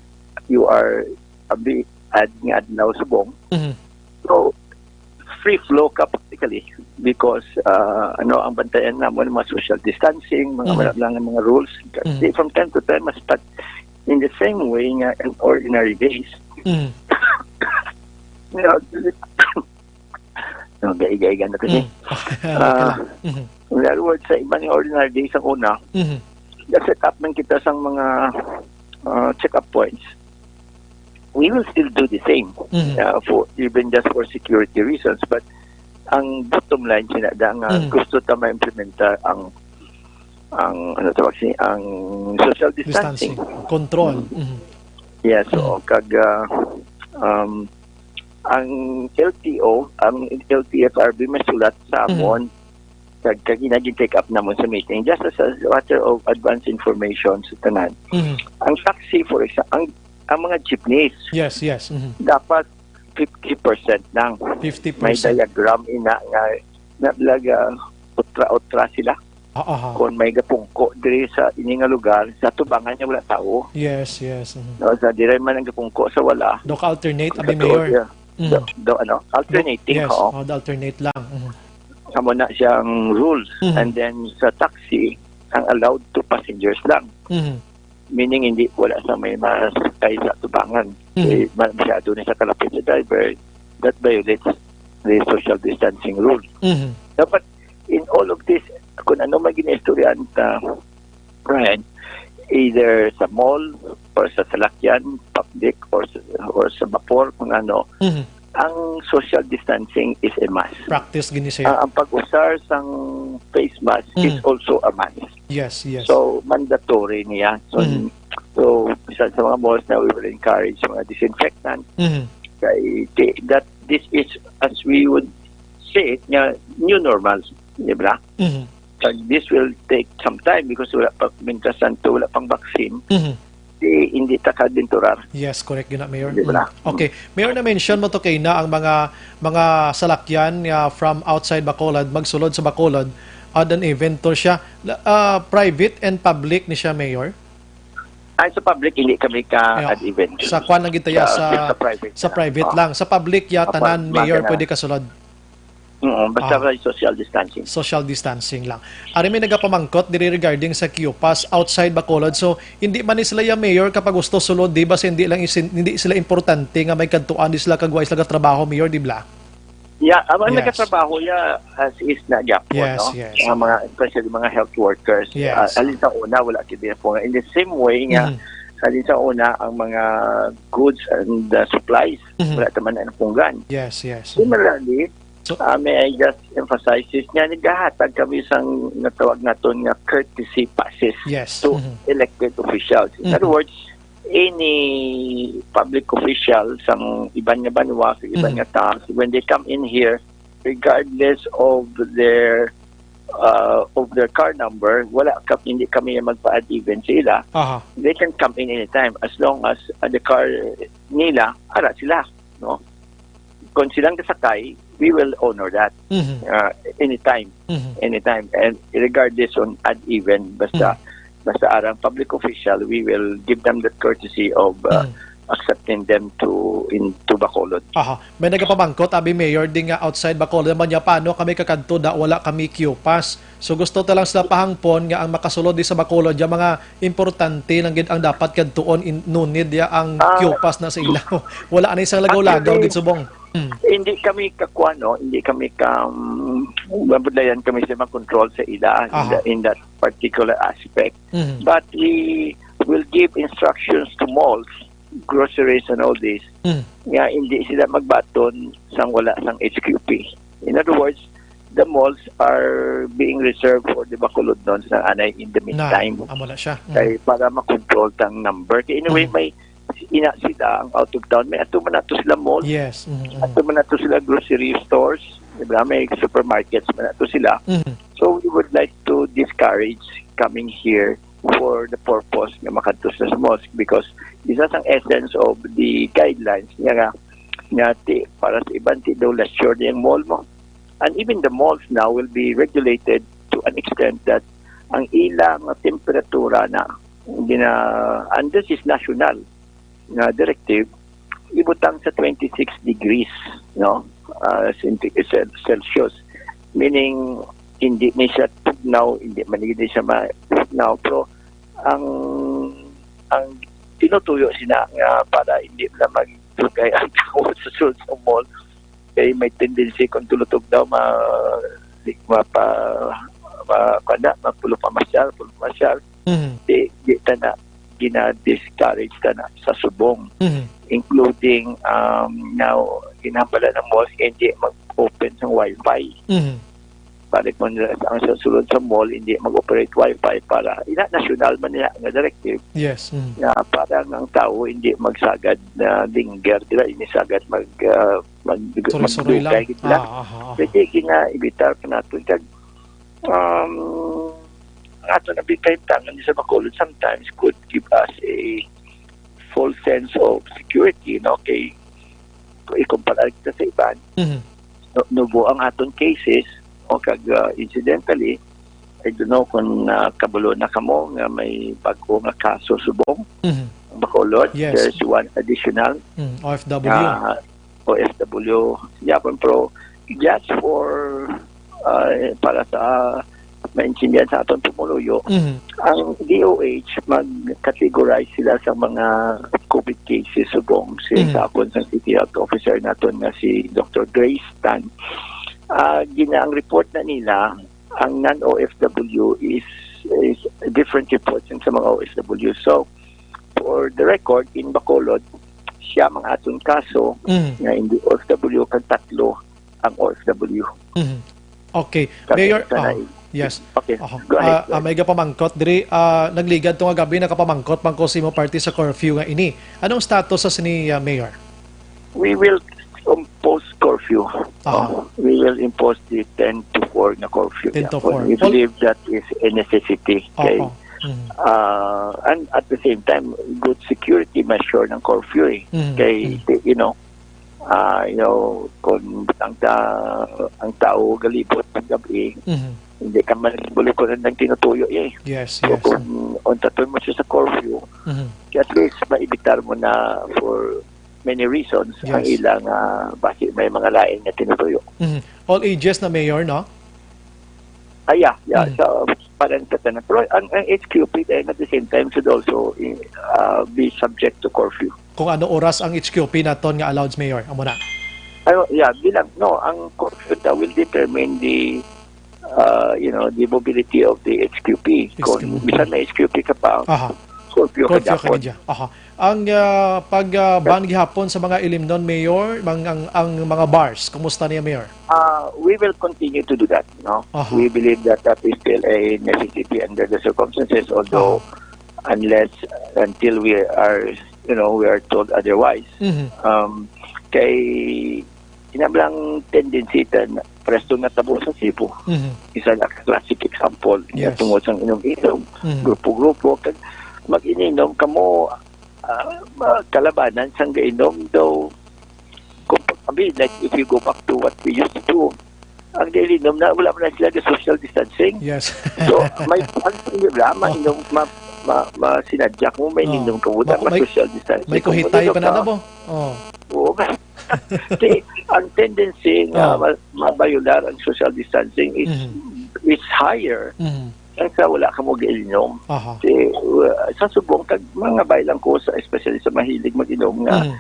you are abi ad nga adlaw subong, Mhm. so free flow ka practically because, ah, ano ang bantayan namon, mga social distancing, mga Mhm. wala lang ang mga rules. Mhm. Kasi from time to time, mas pat in the same way nga in ordinary days. Mhm. You know, no, gaiga-iga na kasi. Mm. Okay Ah, lang. Mhm. In other words, sa iba nga ordinary days ang una, Mhm. nag-set up man kita sang mga, ah, check-up points. We will still do the same, Mhm. uh, for, even just for security reasons. But ang bottom line, sinada nga Mhm. gusto ta ma-implementa ang, ang, ano tawag si, ang social distancing. Distancing. Control. Mhm. Yes, so, Mhm. kag, ah, um, ang L T O, ang L T F R B may sulat sa Mhm. amon, kag, kag ina gin-take up namon sa meeting, just as a matter of advance information sa tanan. Mhm. Ang taxi, for example, ang, ang mga jeepneys, Yes, yes. Mhm. dapat fifty percent lang. May Fifty percent. diagram ina nga, na talaga, utra-utra sila. Ah, aha. Kung may gapungko diri sa ini nga lugar, sa tubangan niya wala tao. Yes, yes. Mhm. No, sa diri man ang gapungko sa wala. Dok, alternate, abi, Katuod Mayor. siya. Mm. Do, do, ano? Alternating, Yes, oo. oh, the alternate lang. Mhm. Amo na siyang rules. Mhm. And then sa taxi, ang allowed to passengers lang. Mhm. Meaning, hindi, wala sa may masakay sa tubangan. Mhm. Eh, ma-, masyado na sa kalapit sa driver, that violates the social distancing rules. Mhm. Dapat, in all of this, kung ano man ginaistoryahan ta, Brian, either sa mall or sa salakyan, public or sa, or sa vapor, kung ano, Mhm. ang social distancing is a must. Practice gini, sir. Ah, ang pag-usar sang face mask is Mhm. also a must. Yes, yes. So, mandatory niya. So, Mhm. so, isa sa mga malls na we will encourage mga disinfectant. Mhm. Kay, ti-, that, this is, as we would say it, nga new normal, di ba? Mhm. Kag this will take some time because wala pa, mintas tanto, wala pang vaccine. Mhm. Di, hindi ta kaadventurar. Yes, correct yun na, Mayor. Di ba? Mm. Okay. Mayor, na-mention mo to kay na ang mga, mga salakyan nga from outside Bacolod, magsulod sa Bacolod, odd and even to siya. La-, ah, private and public ni siya, Mayor? Ay, sa public, hindi kami ka Ayo. Odd even. Sa kwan lang gid ta ya, Sa, sa, sa private sa lang. private Oo. lang. Sa public ya, Opo, tanan, Mayor, magana. pwede kasulod. Oo, basta Ah. may social distancing. Social distancing lang. Ari may nagapamangkot diri regarding sa Q-Pass outside Bacolod. So, hindi man ni sila ya, Mayor, kapag gusto sulod, di ba, sa hindi lang isin-, hindi sila importante nga may kadtuan, di sila kagway sila ka trabaho, Mayor, di ba? Yeah, ang mga Yes. nagatrabaho ya as is na gyapon, Yes, no? yes. Ang mga, especially mga health workers. Yes. Ah, halin sa una, wala kini po. In the same way nga, Mhm. halin sa una, ang mga goods and, uh, supplies, Mhm. wala naman ang punggan. Yes, yes. Similarly, So, ah, may I just emphasize is nga nagahatag kami sang natawag naton nga courtesy passes Yes. to Mhm. elected officials. In Mhm. other words, any public official sang iban nga banwa, sa iban Mhm. nga taas, when they come in here, regardless of their, uh, of their car number, wala ka, hindi kami magpa-add even sa ila. Aha. They can come in anytime as long as, uh, the car nila, ara sila, no? Kung silang kasakay, we will honor that, Mhm. uh, anytime, Mhm. anytime. And regardless on odd even, basta, Mhm. basta arang public official, we will give them that courtesy of, uh, Mhm. accepting them to, in, to Bacolod. Aha. May nagapamangkot, abi, Mayor, di nga outside Bacolod naman niya, paano kami kakadto da, wala kami Q-Pass? So, gusto ta lang sila pahangpon nga ang makasulod di sa Bacolod, ya mga importante lang gid ang dapat kadtuon, in, no need ya ang Ah, Q-Pass na sa ilaw. Wala na isang lagaw-lagaw actually, gid subong. Mm. Hindi kami kakuan, no? Hindi kami ka, um, mabudlayan kami sa mga control sa ila in Aha. the, in that particular aspect. Mhm. But we will give instructions to malls, groceries and all this, Mm. nga hindi sila magbaton sang wala sang H Q P. In other words, the malls are being reserved for the Bacolodnon sa anay in the Na, meantime. Amo na siya. Mm. Kay para makontrol tang number. Kay anyway, Mm. may ina sila ang out of town. May ato man ato sila malls. Yes. Mm, mm. Ato man ato sila grocery stores. Diba? May supermarkets man ato sila. Mm. So we would like to discourage coming here for the purpose nga makadto sa malls because isa sang essence of the guidelines niya nga, nga ti, para sa iban ti daw leisure niya ang mall mo. And even the malls now will be regulated to an extent that ang ilang temperatura na gina, and this is national na directive, ibutang sa twenty-six degrees, no? Ah, centi-, Cel-, Celsius. Meaning, hindi ni siya tugnaw, hindi man ni siya ma-, tugnaw, pero ang, ang tinutuyo sina nga para hindi na magdugay ang tao sa sulod sa mall, kay may tendency kung tulutog daw ma, di, mapa, ma, kuwan na, mapulo pamasyal, pulo pamasyal. Mhm. Di, di ta na gina-discourage ta na sa subong, Mhm. including, um, now, ginhambala ng malls, hindi mag-open sa wifi. Mhm. Balik mo nila ang sa sulod sa mall, hindi mag-operate wifi para, ina, national man niya nga directive Yes. Mhm. nga parang ang tao hindi magsagad na linger, di ba? Hindi sagad mag, ah, mag-, Suroy-suroy lang. magdugay, di ba? Ah, aha, aha. Pwede gina-evitar pa nato. Kag, um, ang ato na bitaw tangan sa Bacolod sometimes could give us a false sense of security, no? Kay, kung ikumpara kita sa iban, Mhm. no, nubo ang aton cases, o kag, ah, incidentally, I don't know kung, ah, kabalo na kamo nga may bag-o nga kaso subong Mhm. ang Bacolod. Yes. There's one additional, Mm, O F W. ah, O F W. Yapon, pero just for, ah, para sa maintindihan sa aton pumuluyo, Mhm. ang D O H mag-categorize sila sa mga COVID cases subong si Mhm. sa akon sa City Health Officer naton nga si Doctor Grace Tan. Ah, gina, ang report na nila, ang non-O F W is, is different report sa mga O F W. So, for the record, in Bacolod, siya ang aton kaso Mhm. nga hindi O F W, kag tatlo ang O F W. Mhm. Okay. Kami Mayor, sa oh, nai-, yes. Okay, Oho. Go ahead, Ah, go ah, ahead. May gapamangkot diri, ah, nagligad to nga gabi, nakapamangkot man ko sa imo parte sa curfew nga ini. Anong status sa sini, ah, Mayor? We will impose curfew. Aha. Oh, we will impose the ten to four na curfew. Ten to Yeah, four. We Pol- believe that is a necessity. Oho. Kay, Mhm. ah, and at the same time, good security measure ng curfew eh. Mhm. Kay, Mhm. you know, ah, you know, kung ang ta-, ang tao galibot ng gabi, Mhm. hindi ka man bulikon ang tinutuyo eh. Yes, So, yes. kung untaton mo siya sa curfew, Mhm. at least maibitar mo na for many reasons ang Yes. ilang, ah, basi may mga lain nga tinutuyo. Mhm. All ages na, Mayor, no? Ah, yeah, yeah. Mhm. So, parang sa tanan. Pero ang, ang H Q P then at the same time should also, eh, ah, be subject to curfew. Kung ano oras ang H Q P naton nga allowed, Mayor? Amo na. Ano, yeah, bilang, no, ang curfew daw will determine the, uh, you know, the mobility of the H Q P. Kung H Q P. Bisan may H Q P ka pa, Aha. curfew ka Curfew ka gihapon. Ninja. Aha. Ang, ah, pag, ah, ban gihapon sa mga ilimnon, Mayor, ang, ang, ang mga bars, kumusta niya, Mayor? Uh, we will continue to do that, no? Aha. We believe that that is still a necessity under the circumstances, although Aha. unless, until we are, you know, we are told otherwise. Mhm. Um, kay, kinablang tendency tan presto nga tabo sa Cebu. Mhm. Isa na ka classic example, Yes. tungod sa inom-inom, Mhm. grupo-grupo, kag mag-ininom kamo, ah, ma-, kalabanan sang gainom daw. Kung pag-, I mean, like, if you go back to what we used to do, ang gainom na, wala man na sila ga social distancing. Yes. So, may, ang, di ba, mainom, ma-, ma-, ma-, sinadya mo, may Oh. inom ka muna, Mako-, may, ma-social distancing. may Kung kuhitay wala pa na ka, na mo. Oh. Oo, kasi ang tendency nga Oh. ma-, mabayular ang social distancing is, Mhm. is higher Mhm. kaysa wala ka mo gainom. Aha. Kasi, uh, sa subong, kag mga bay lang ko, sa, especially sa mahilig mag-inom nga, Mhm.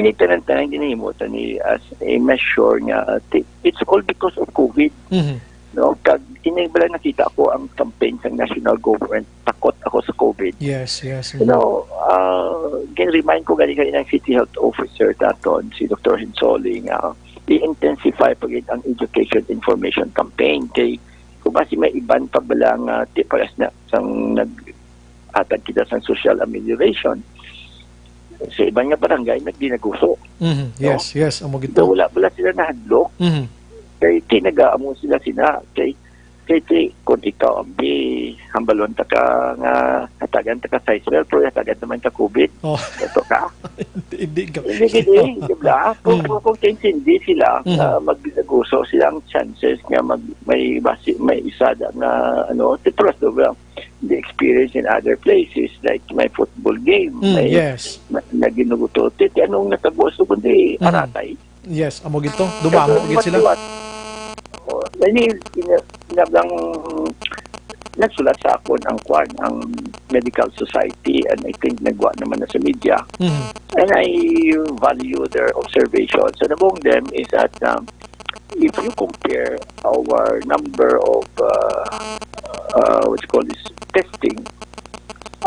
ini tanan-tanan ginahimo ta ni as a measure nga ti-, it's all because of COVID. Mhm. No? Kag ini bala nakita ko ang campaign sa national government, "Takot ako sa COVID." Yes, yes. You Mhm. know, ah, gin-remind ko gani kanina ang City Health Officer naton, si Doctor Hensoli, nga i-intensify pa gid ang education information campaign. Kay kung basi may iban pa bala nga, ti pares na sang nag-atag kita sang social amelioration, sa iban nga barangay nagdinaguso. Mhm. Yes, yes, amo gid So, to. wala bala sila nahadlok. Mhm. Kay tinaga mo sila sina. Kay, kay ti, kung ikaw ang bi, hambalon ta ka nga hatagan ta ka size well, pero hatagan naman ka COVID. Oh, Ito ka. hindi, hindi ka. Hindi gid eh, di ba? Kung, Mm. kung, kung kaintindi sila, Mhm. ah, magdinaguso sila ang chances nga mag, may basi, may isa da nga, ano, ti trust of the experience in other places, like may football game, Mm, may yes. na, naginuguto. Ti, ti anong natabo sa kundi Mhm. aratay? Yes, amo gid to. Dumamo gid sila. Oh, ini, ina, ina lang nagsulat sa akon ang kwan, ang Medical Society, and I think nagwa naman na sa media. Mhm. And I value their observations. And among them is that, um, if you compare our number of, uh, uh, what you call this, testing,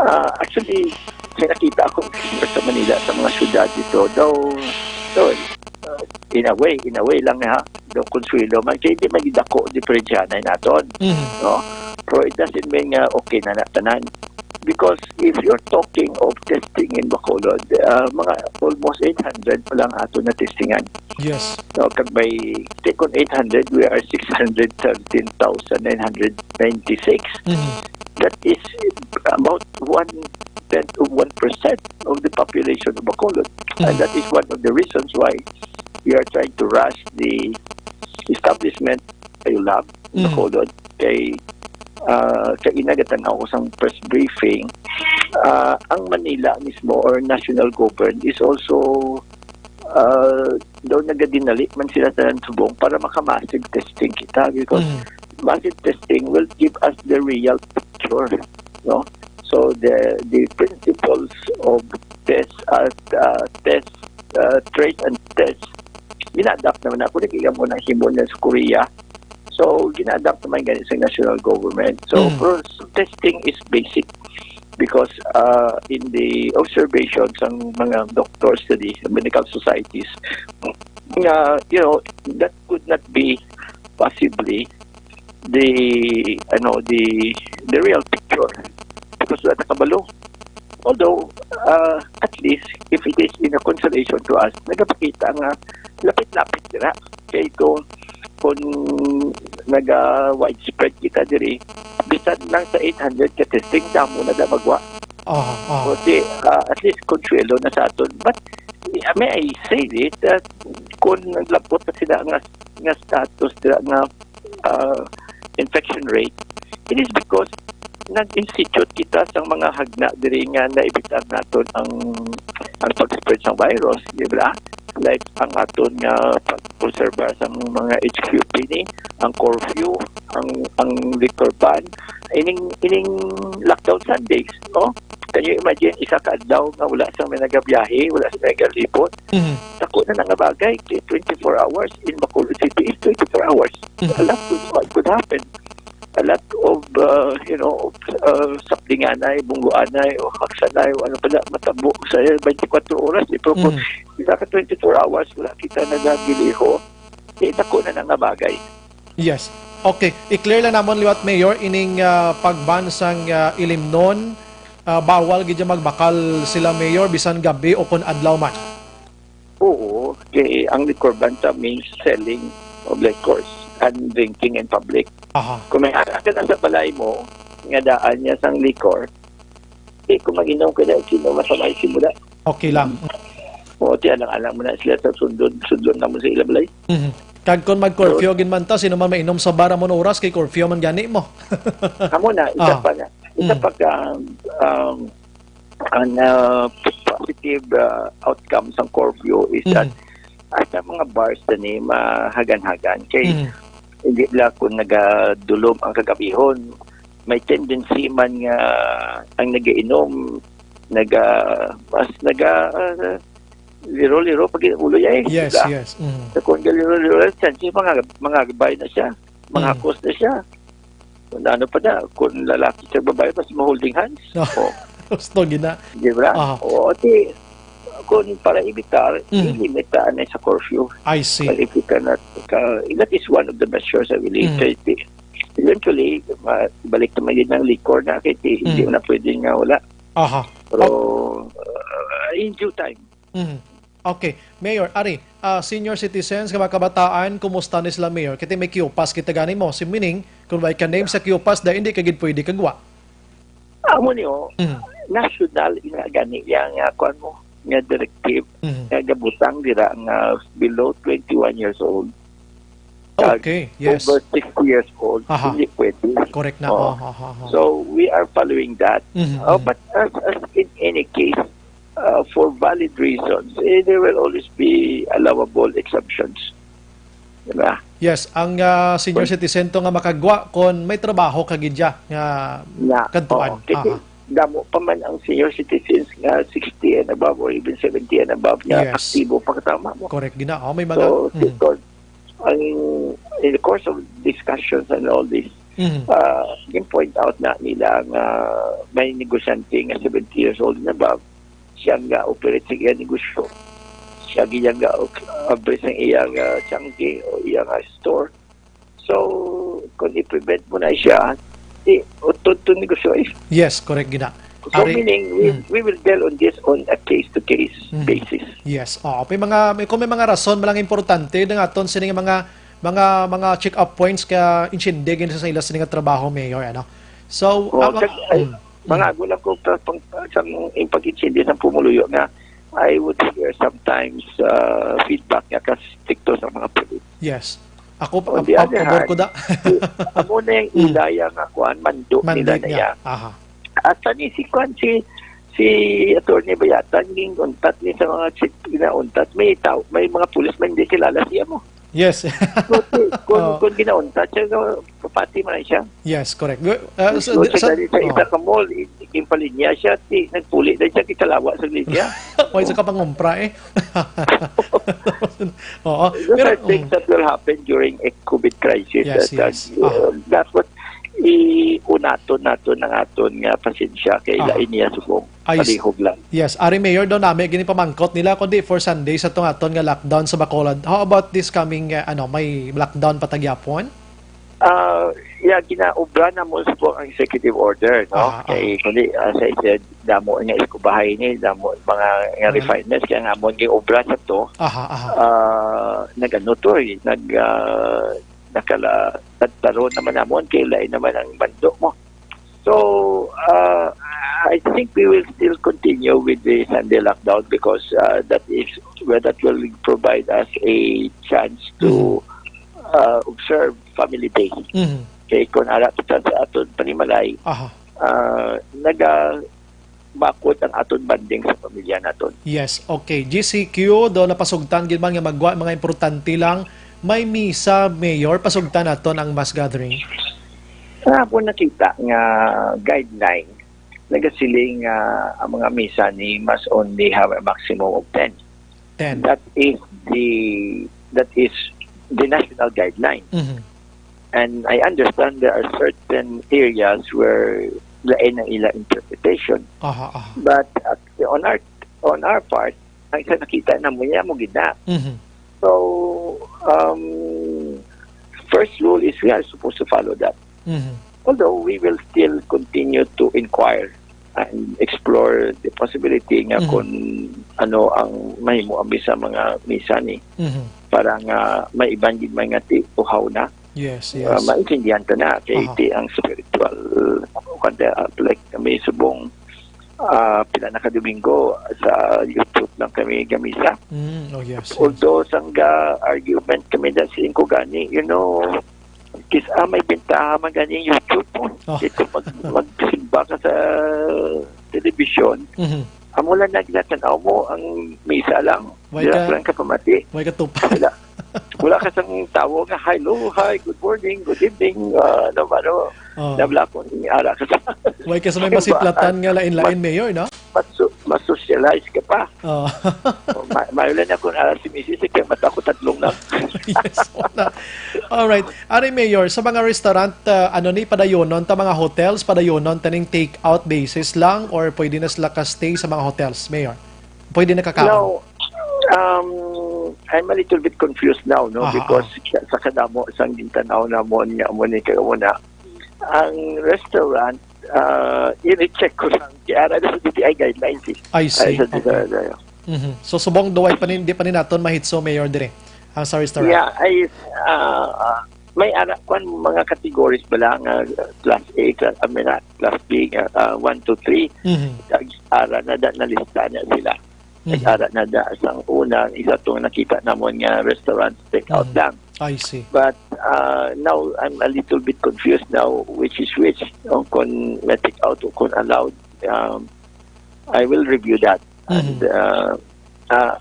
uh, actually, may nakita ako sa Manila, sa mga syudad dito, daw, daw, uh, in a way, in a way lang ha, daw konsuelo man, kaya hindi magidako diferensya na naton. Mhm. No? Pero it doesn't mean nga okay na natanan. Because if you're talking of testing in Bacolod, uh, mga almost eight hundred pa lang ato na testingan. Yes. No, kag by take on eight hundred, we are six hundred seventeen thousand nine hundred ninety-six. Mhm. That is about one tenth of one percent of the population of Bacolod. And Mhm. that is one of the reasons why we are trying to rush the establishment sa lab in Mhm. Bacolod. Kay, ah, kay inagatan ako sa press briefing, ah, ang Manila mismo or national government is also, ah, daw nagadinali man sila tanan subong para maka-massive testing kita because Mhm. massive testing will give us the real picture, no? So the the principles of test, uh, uh, test, uh, trace and test, gina-adapt naman ako. Nakikita mo na himo na sa Korea. So, gina-adapt naman gani sa national government. So, Mm. first, testing is basic because, uh, in the observation sa mga doctors sa the medical societies, nga, you know, that could not be possibly the, ano, the the real picture because wala ta kabalo. Although, uh, at least, if it is in a consolation to us, nagapakita nga lapit-lapit dira. Kay kung, kung naga-widespread kita diri, bisan lang sa eight hundred ka testing, damo na da magwa. Ah, ah. Kasi, uh, at least, konsuelo na sa aton. But, may I say this, that kung naglabot na sila nga, nga status dira nga, uh, infection rate, it is because nag-institute kita sa mga hagna diri nga naibitang naton ang, ang pag-spread sa virus, di ba? Like ang aton nga pag-preserve sa mga H Q P ni, ang curfew, ang ang liquor ban, ining ining lockdown Sundays, no? Can you imagine, isa ka adlaw nga wala sang may nagabiyahe, wala sang may nagalibot? Mhm. Dako na na nga bagay, kay twenty-four hours in Bacolod City is twenty-four hours. Mhm. A lot could, what could happen. A lot of, uh, you know, of, uh, sapdinganay, bunggoanay, o haksanay, o ano pa na, matabo sa twenty-four oras. Eh, pero kung Mhm. isa ka twenty-four hours, wala kita nagabiliho, eh, dako na na nga bagay. Yes. Okay, i-clear lang namon liwat, Mayor, ining, ah, pag-ban sang, ah, ilimnon, ah, bawal gid magbakal sila, Mayor, bisan gabi o kon adlaw man. Oo, kay ang liquor ban ta means selling of liquors and drinking in public. Aha. Kung may ara ka na sa balay mo, nga daan niya sang liquor, eh, kung mag-inom ka na, sino masamay si mula? Okay lang. O, ti alang-alang mo na sila sa sundon, sundon na mo sa ila balay. Mhm. Kag kon mag-curfew gid man ta, sino man mainom sa bar amon oras, kay curfew man gani mo. Amo na, isa Ah. pa na. Isa Mm. pa ka, um, ang, uh, positive, uh, outcome sang curfew is that Mhm. ang mga bars na ni mahagan-hagan. Kay Mhm. hindi lang kung nagadulom ang kagabihon, may tendency man nga ang nagainom, naga, mas naga, uh, liro-liro pag ulo niya eh. Yes, Diba? yes. Mhm. So kung liro-liro, chance mga, mga gabay na siya, mga Mm. hakos na siya. Kung ano pa na, kung lalaki sa babae, mas ma-holding hands. No. Oh, Gusto gina. di ba? Aha. Oo, ti, kung para evitar, Mm. i-limit ta anay sa curfew. I see. Well, if you cannot, ka, that is one of the measures, I believe. Mm. Kay di, eventually, ma-, balik naman yun ng liquor na, kay di, hindi Mm. na pwede nga wala. Aha. Pero, Oh. uh, in due time. Mm. Okay. Mayor, ari, ah, senior citizens, nga mga kabataan, kumusta ni sila, Mayor? Kay may Q-Pass kita gani mo. Si meaning, kung may ka name sa Q-Pass, da hindi ka gid pwede kagwa. Amo ni, oh, Mm. national ina gani yang, ah, kuwan mo, nga directive Mm. nga gabutang dira nga below twenty-one years old. Kag Okay, yes. over sixty years old, Aha. hindi pwede. Correct na. Oh. Aha, aha. So, we are following that. Mhm, Uh, mhm. but as, as in any case, uh, for valid reasons, eh, there will always be allowable exemptions. Diba? Yes, ang, ah, senior Kun- citizen to nga makagwa kon may trabaho ka gid siya nga Na, kadtuan. Oo, kasi Aha. damo pa man ang senior citizens nga sixty and above or even seventy and above nga Yes. aktibo pa katama mo. Correct, gina. Oh, may mga So, Mm. because ang, in the course of discussions and all this, Mm. uh, yung point out na nila nga may negosyante nga seventy years old and above, siya nga operate sa iyang negosyo. Siya gid ang ga-, abre sa iyang, ah, tiyangge o iyang, ah, store. So, kung i-prevent mo na siya, di, utod to negosyo eh. Yes, correct gina. So, Ari, meaning, we, mm. we will deal on this on a case-to-case Mm. basis. Yes. Oo, may mga, may, kung may mga rason, malang importante, nga aton sini nga mga, mga, mga check-up points ka intindihin sa ila sini nga trabaho, Mayor, ano? So, Oh, ah, mag-, kag-, ay, mm. Mangago lang ko pa, pang, sa iyang pag-intindi sa pumuluyo nga I would hear sometimes, uh, feedback nga ka strikto sa mga pulis. Yes. Ako, On the other pabor ko hand, da. i-, amo na yung Mm. ilaya nga kuan, mando Mando nila na niya. iya. Aha. Asa ni si kuan, si, si Attorney Bayatan, ginuntat ni sa mga chief, ginauntat. May tao, may mga pulis man hindi kilala siya mo. Yes. So, ti-, kung, Oo. kung ginauntat siya, so, kapati man siya. Yes, correct. Gu-, uh, so, So, di-, siya sa, dali sa isa oh. ka mall, i-, i-, yung palinya siya, ti-, nagpuli na siya, kitalawa sa linya. Why sa kapangumpra eh? Oo. Those Pero, are things mm. that will happen during a COVID crisis. Yes, That, yes. uh, Ah. Dapat i-unaton naton ang aton nga pasensya kay Ah. lain niya subong. Ay, s-, Palihog lang. Yes, Ari Mayor, daw nami gini pamangkot nila, kundi for Sunday sa tong aton nga lockdown sa Bacolod. How about this coming, uh, ano, may lockdown pa ta gyapon? Ah, yeah, ginaobra na mo sa ang executive order, no? Aha, Kay, aha. kundi, as I said, damo nga eskubahay ni, damo mga nga Aha. refinements, kaya nga mo giobra sa to, Aha, aha. ah, nag-ano to eh, nag, ah, nakala, nagtaro naman namon, kay lain naman ang bando mo. So, uh, I think we will still continue with the Sunday lockdown because, uh, that is, well, that will provide us a chance to, Mhm. uh, observe Family Day. Mhm. Kay kung ara kita sa aton panimalay, Aha. uh, naga-, bakod ang aton bonding sa pamilya naton. Yes, okay. G C Q, do napasugtan gid man nga magwa mga importante lang. May misa, Mayor, pasugtan naton ang mass gathering. Sa ako nakita nga guideline, nagasiling nga ang mga misa ni must only have a maximum of ten. Ten. That is the, that is the national guideline. Mhm. And I understand there are certain areas where lain ang ilang interpretation. Aha, aha. But at, on our, on our part, ang isa nakita na mo niya mo gid na. Mhm. So, um, first rule is we are supposed to follow that. Mhm. Although we will still continue to inquire and explore the possibility nga Mhm. kung ano ang mahimo ang sa mga misa ni Mhm. para nga may iban gid may nga ti-, uhaw na. Yes, Ah, yes. maintindihan ta na kay Aha. ti ang spiritual, kanda, like, kami subong, ah, pila na ka Domingo sa YouTube lang kami gamisa. Mm, oh, yes, yes. Although sang ga-argument kami na sa ingko gani, you know, kis-, ah, may bentaha man gani ang YouTube mo. Oh. Ito pag magsimba ka sa telebisyon, Mhm. amo lang naglatan-aw mo ang misa lang. Why Dira ka, lang ka pamati. Why ka tupa? Wala. Wala ka sang tawo nga, "Hello, hi, good morning, good evening," ah, ano ba, ano? Oh. Nabla ko ni ara ka sa Why ka sa may Diba? masiplatan nga lain-lain, Mas Mayor, no? mas so-, mas socialize ka pa. Oh. Oh, ma-, mayo lang ako ara si misis, kaya mata ko tatlong lang. Yes, wala. Alright. Ari, Mayor, sa mga restaurant, ah, ano ni, padayonon ta mga hotels, padayonon ta ning take out basis lang or pwede na sila ka-stay sa mga hotels, Mayor? Pwede na kakaon? Now, um, I'm a little bit confused now, no? Aha, because ah. Sa, sa kadamo sang gintan-aw namon nga amo ni kagawon na, ang restaurant, ah, ini-check ko lang, kay ara na sa D T I guidelines, eh. I see. Ay, sa, sa, Okay. sa, Mhm. So, subong duway pa ni, di pa ni naton mahitso, Mayor, dire, ang sa restaurant? Yeah, ay, ah, ah, may ara, kwan, mga categories bala nga class A, class, I mean, ah, class B, nga, ah, one, two, three. Mhm. Kag ara na da, nalista na sila. Mhm. Nag-ara na da sang una, isa tong nakita namon nga restaurant, take out Mhm. lang. I see. But, uh, now, I'm a little bit confused now, which is which. Kung, kung na-take out o kung allowed, um, I will review that. And, Mhm. uh, uh,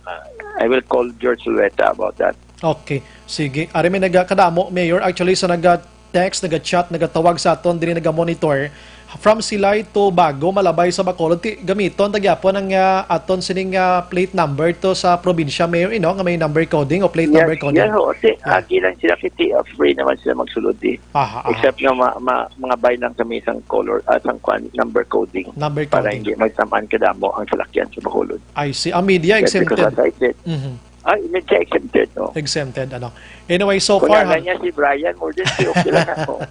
I will call George Zulueta about that. Okay. Sige. Ari may nagakadamo, Mayor. Actually, sa naga-text, naga-chat, nagatawag sa aton, diri naga-monitor. From Silay to Bago, Malabay sa Bacolod, ti, gamiton ta gyapon ang, ah, aton sining, ah, plate number to sa probinsya, Mayor, you know, nga may number coding o plate Yes, number coding. yes, oo. Kasi Yeah. agi lang sila, kasi, ah, free naman sila magsulod, eh. Aha, aha. Except nga ma-, ma-, mangabay lang kami sang color, ah, sang kwan, number coding Number para coding. hindi magsamaan kadamo ang salakyan sa Bacolod. I see. Ang media Yes, because exempted. as I said, Mhm. Ay, media exempted, no? Exempted, ano. Anyway, so Kung far, nala ha- niya si Brian Mordensi, okay lang ako.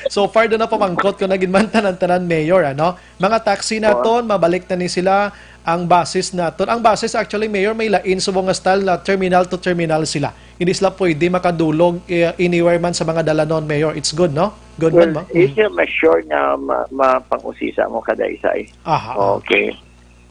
So far, doon na pamangkot ko na gid man tanan-tanan, Mayor, ano? Mga taxi Oo. naton, mabalik na ni sila ang buses naton. Ang buses, actually, Mayor, may lain subong nga style na terminal to terminal sila. Hindi sila pwede makadulog, eh, anywhere man sa mga dalanon, Mayor. It's good, no? Good Well, man ba? Easy, ma-sure nga ma-, mapang-usisa mo kada isa, eh. Aha, aha. Okay.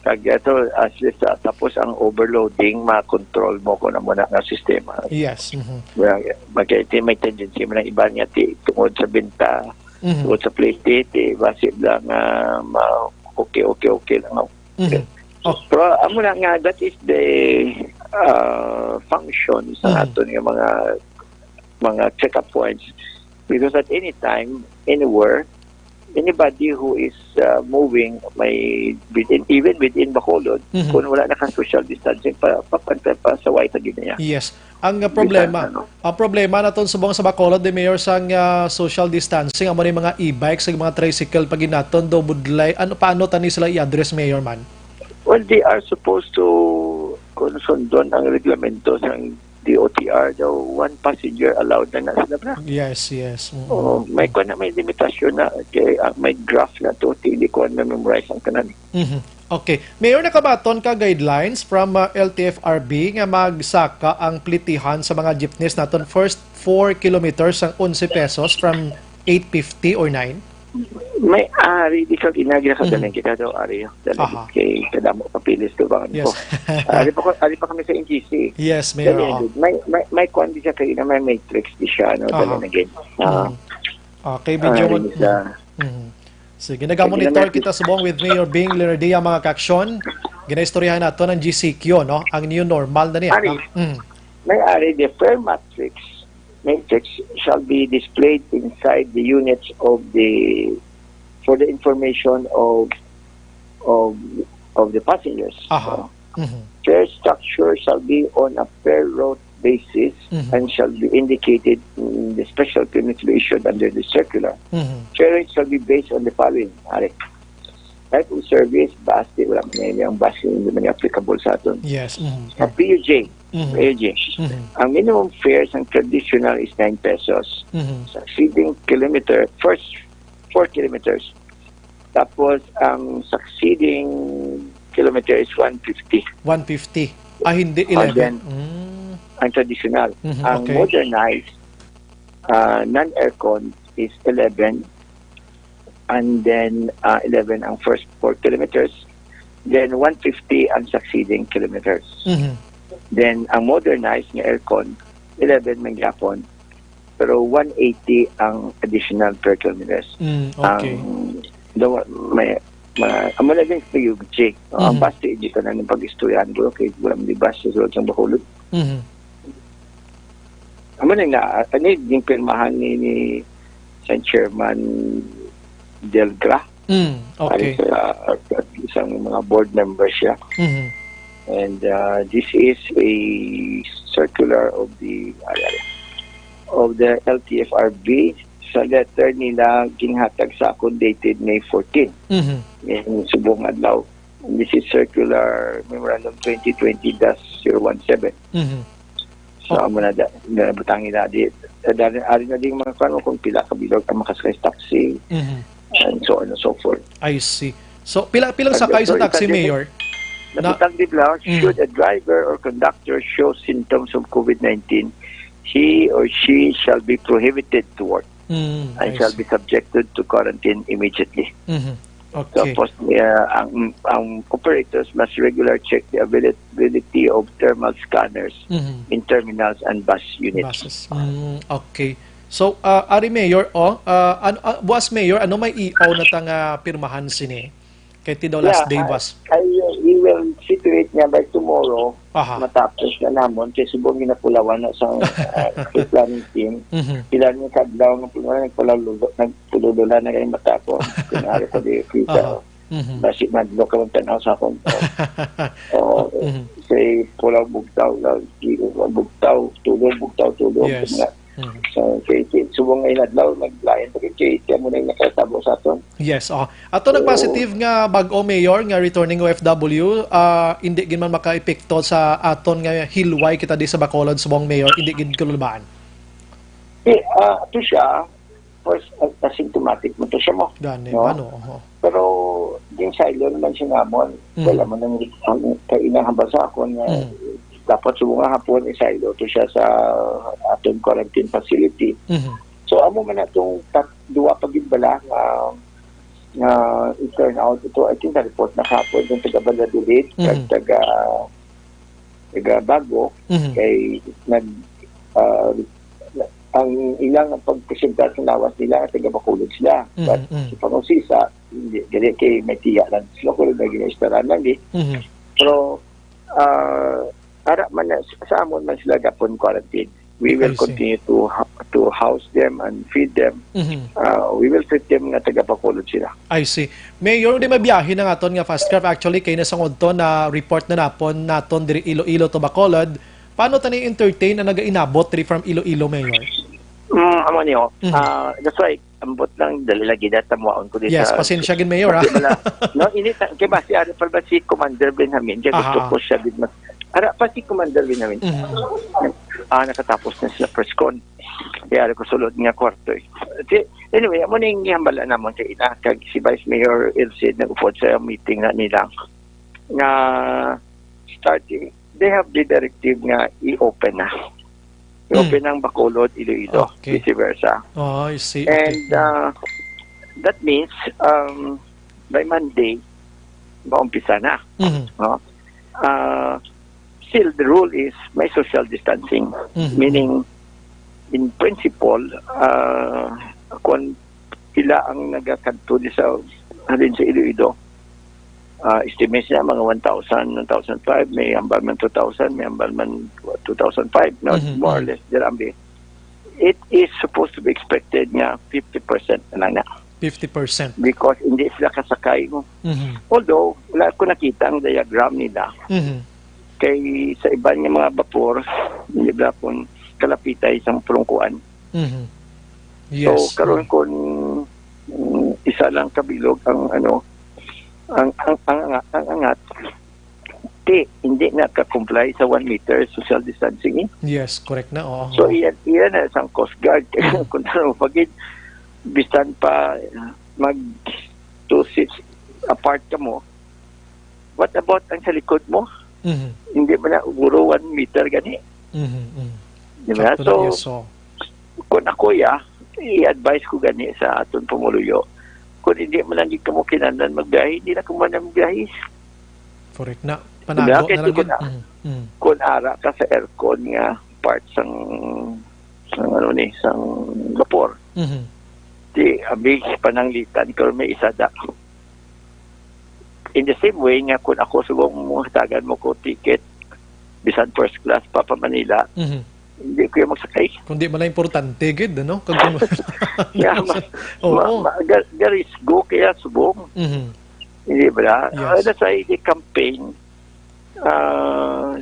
Kag ato, at least, ah, tapos ang overloading, ma-control mo kung ano na nga sistema. Yes, mhm. Well, magkaya may tendency man ang iba niya, ti, tungod sa binta, Mhm. tungod sa plete, ti, basi lang, ah, ma-, okay, okay, okay lang. Mhm. Oh. Pero amo na nga, that is the, ah, function sa Mhm. aton nga mga, mga check-up points. Because at any time, anywhere, anybody who is, uh, moving, may within, even within Bacolod, Mhm. kung wala naka-social distancing, pa, pa, pa, pa, pasaway sa gid niya. Yes. Ang, uh, Bisan problema, ano. ang problema naton subong sa Bacolod, di Mayor, sang, uh, social distancing, amo ni mga e-bike, sa mga tricycle, pag naton do budlay, ano, paano tani sila i-address, Mayor, man? Well, they are supposed to, kung sundon ang reglamento sang D O T R daw, one passenger allowed na na sila, bra. Yes, yes. Mm. Oo, may kuwan na, may limitasyon na. Kay, ah, may graph na to, hindi ko na memorize ang tanan. Mhm. Okay. Mayor, nakabaton ka guidelines from, uh, L T F R B nga magsaka ang plitihan sa mga jeepneys naton first four kilometers sang onse pesos from eight fifty or nine? May ari, di ka ginagila ka Mhm. galing kita daw, ari, dali Aha. kay kadamo papilis to ba Yes. ko. Ari pa ko, ari pa kami sa N G C. Yes, Mayor, Dali, oo. may, may, may kwan di siya kayo na may matrix di siya, no? Aha. Dali na gid. Ah, Mhm. Okay, ah, video mo. rin sa Mhm. Sige, Sige, nag-monitor next. kita subong with Mayor Bing Leonardia, mga kaaksyon. Ginaistoryahan nato ng G C Q, no? Ang new normal na niya. Ari. Ah, mhm. May ari, the fare matrix, matrix shall be displayed inside the units of the, for the information of, of, of the passengers. Aha. So, Mhm. fare structure shall be on a per route basis Mhm. and shall be indicated in the special permit to be issued under the circular. Mhm. Fare rate shall be based on the following. Ari. Type of service, bus, di, wala man yan, yung bus, hindi man yung applicable sa aton. Yes. Mhm. Sa P U J, Mhm. P U J, Mhm. ang minimum fare sa traditional is nine pesos. Mhm. Succeeding kilometer, first four kilometers. Tapos, ang succeeding kilometer is one fifty. One fifty. Ah, hindi, And eleven. then, Mm. ang traditional. Mhm, Ang okay. modernized, ah, non-aircon is eleven. And then, ah, eleven ang first four kilometers. Then, one fifty ang succeeding kilometers. Mhm. Then, ang modernized nga aircon, eleven man gyapon. Pero one eighty ang additional per kilometers. Mm, okay. Ang, the, may, ma-, amo na din sa P U J. No? Ang Mhm. bus, hindi ka na nang pag-istoryahan ko, kay wala man di bus sa sulod sa Bacolod. Mhm. Amo na nga, ano yung pirmahan ni, ni Sen Chairman Delgra? Mm, okay. Sa, uh, isang mga board member siya. Mhm. And, uh, this is a circular of the, of the L T F R B. Sa letter nila, ginhatag sa akon dated May fourteen. Mhm. Yung subong adlaw. This is Circular Memorandum twenty twenty dash zero one seven. Mhm. So, Oh. amo na da, na butangi na di. Sa dali, ari na ding mga kuwan mo kung pila ka bilog ang makasakay sa taxi, Mhm. and so on and so forth. I see. So, pila, pilang Ang sakay sa so, taxi, isa din, Mayor? Na Nabutang di bala, Mhm. should a driver or conductor show symptoms of COVID nineteen, he or she shall be prohibited to work Mm, and I shall see. be subjected to quarantine immediately. Mhm. Okay. Tapos, uh, ang, ang operators must regular check the availability of thermal scanners Mhm. in terminals and bus units. Buses. Mm, okay. So, uh, Ari Mayor, oh, uh, ano, uh, Buas Mayor, ano may E O na ta nga pirmahan sini? Kay ti daw last Yeah, day, I, Buas. I, we will see to it nga by tomorrow, Aha. matapos na namon, kay subong ginapulawan na sa, uh, sa planning team. Mhm. Pila ni kadlaw nga pula, nagpulalulo, nagpulululan na kay mata ko. Tinaro ko di kita. Aha. Mhm. Basi madlo ka magtanaw sa akon. Oo, Mhm. say pulaw bugtaw, lagi, bugtaw, tulog, bugtaw, tulog. Yes. Nga. Mhm. So, kay, kay, subong nga inadlaw, naglain pa kay, kay, kaya mo na yung nakatabo sa aton. Yes, oh. Ato nag Oo. positive nga bag-o, Mayor, nga returning O F W, ah, hindi gid man makaepekto sa aton nga hilway kita di sa Bacolod, subong, Mayor, hindi gid kalulbaan. Di, ah, to siya, first, ah, asymptomatic mo to siya mo. Gani, No? ano, oho. Pero, yung silo naman siya namon, Mm. wala man ang, ang kainang hambal sa akon nga Mm. dapat subong nga hapon, isilo to siya sa aton quarantine facility. Mhm. So, amo man na itong tat-, duwa pa gid bala nga, nga i-turn out ito, I think, na-report na kahapon yung taga Valladolid, Mhm. kag taga, taga Bago, Mhm. kay nag, ah, ang ilang pagpresentar sa lawas nila, taga Bacolod sila. Mhm, But mhm. sa pangusisa, hindi, dili kay may tiya lang sila, kung may ginaistoraan lang, di. Mhm. Pero, ah, ara man na, sa amon man sila gapon quarantine. We will I see. continue to ha-, to house them and feed them. Mhm. Ah, we will treat them nga taga Bacolod sila. I see. Mayor, di mabiyahe na nga aton nga fast craft. Actually, kay nasangod to na report na napon naton diri Iloilo to Bacolod. Paano tani entertain ang nagainabot diri from Iloilo, Mayor? Mm, amo niyo. Mhm. Ah, that's why, ambot lang, dali lagi na tamuaon ko dito Yes, sa pasensya gid, Mayor, ah. Di ba la-, no, ini ta-, kay basi, ano pa ba si Commander Benjamin? Kaya gusto Aha. ko siya gid mas, ara pa si Commander Benjamin. Mhm. Ah, nakatapos na sila press con. Kaya ko sulod nga kwarto eh. Di, anyway, amo na yung ihambala namon sa ina. Kag si Vice Mayor Ilcid nag-upod sa meeting na nila nga starting, they have the directive nga i-open na. I-open Mm. ang Bacolod, Iloilo, Okay. vice versa. Oh, I see. Okay. And, Mm. uh, that means, um, by Monday, maumpisa na. Mhm. No? Uh, still, the rule is may social distancing. Mhm. Meaning, in principle, uh, kung sila ang nagakadto di sa halin sa Iloilo, ah, estimate niya, mga one thousand, one thousand five, may ambal man two thousand, may ambal man two thousand five, no? Mhm, More or mhm. less, there are, it is supposed to be expected nga fifty percent na lang na. Fifty percent. Because hindi sila kasakay mo. Mhm. Although, wala ko nakita ang diagram nila. Mhm. Kay sa iban nga mga bapor, hindi ba kung kalapitay sa pulungkuan. Mhm. So, Yes. karon Mm. kung, mm, isa lang kabilog ang, ano, ang, ang, ang, ang, ang angat, di, hindi na ka-comply sa one meter social distancing, eh. Yes, correct na, oo. So, iyan, iyan na isang Coast Guard. Mm. Kung tanong pag bisan pa, uh, mag two seats apart ka mo, what about ang sa likod mo? Mhm. Hindi man na uguro one meter gani. Mhm, mhm. Di ba? Sakto na, So, yes, so. kung ako, ya, i-advise ko gani sa aton pumuluyo. Kung hindi man lang gid kamo kinahanglan magbiyahe, hindi na kamo na magbiyahe. Correct na. Di ba? Panago Kaya na lang kung gid. na-, Mhm, mhm. kung ara ka sa aircon nga part sang, sang ano ni, sang vapor. Mhm. Di, abi, pananglitan, pero may isa da. In the same way nga kung ako subong mo hatagan mo ko ticket, bisan first class pa pa Manila, Mhm. hindi ko yung magsakay. Kung di man lang importante gid, ano? Kag kung Yeah, ma-, Oo. ma-, ma-, ga-, garisgo kaya subong. Mhm. Hindi ba? Yes. Ah, that's why the campaign, ah,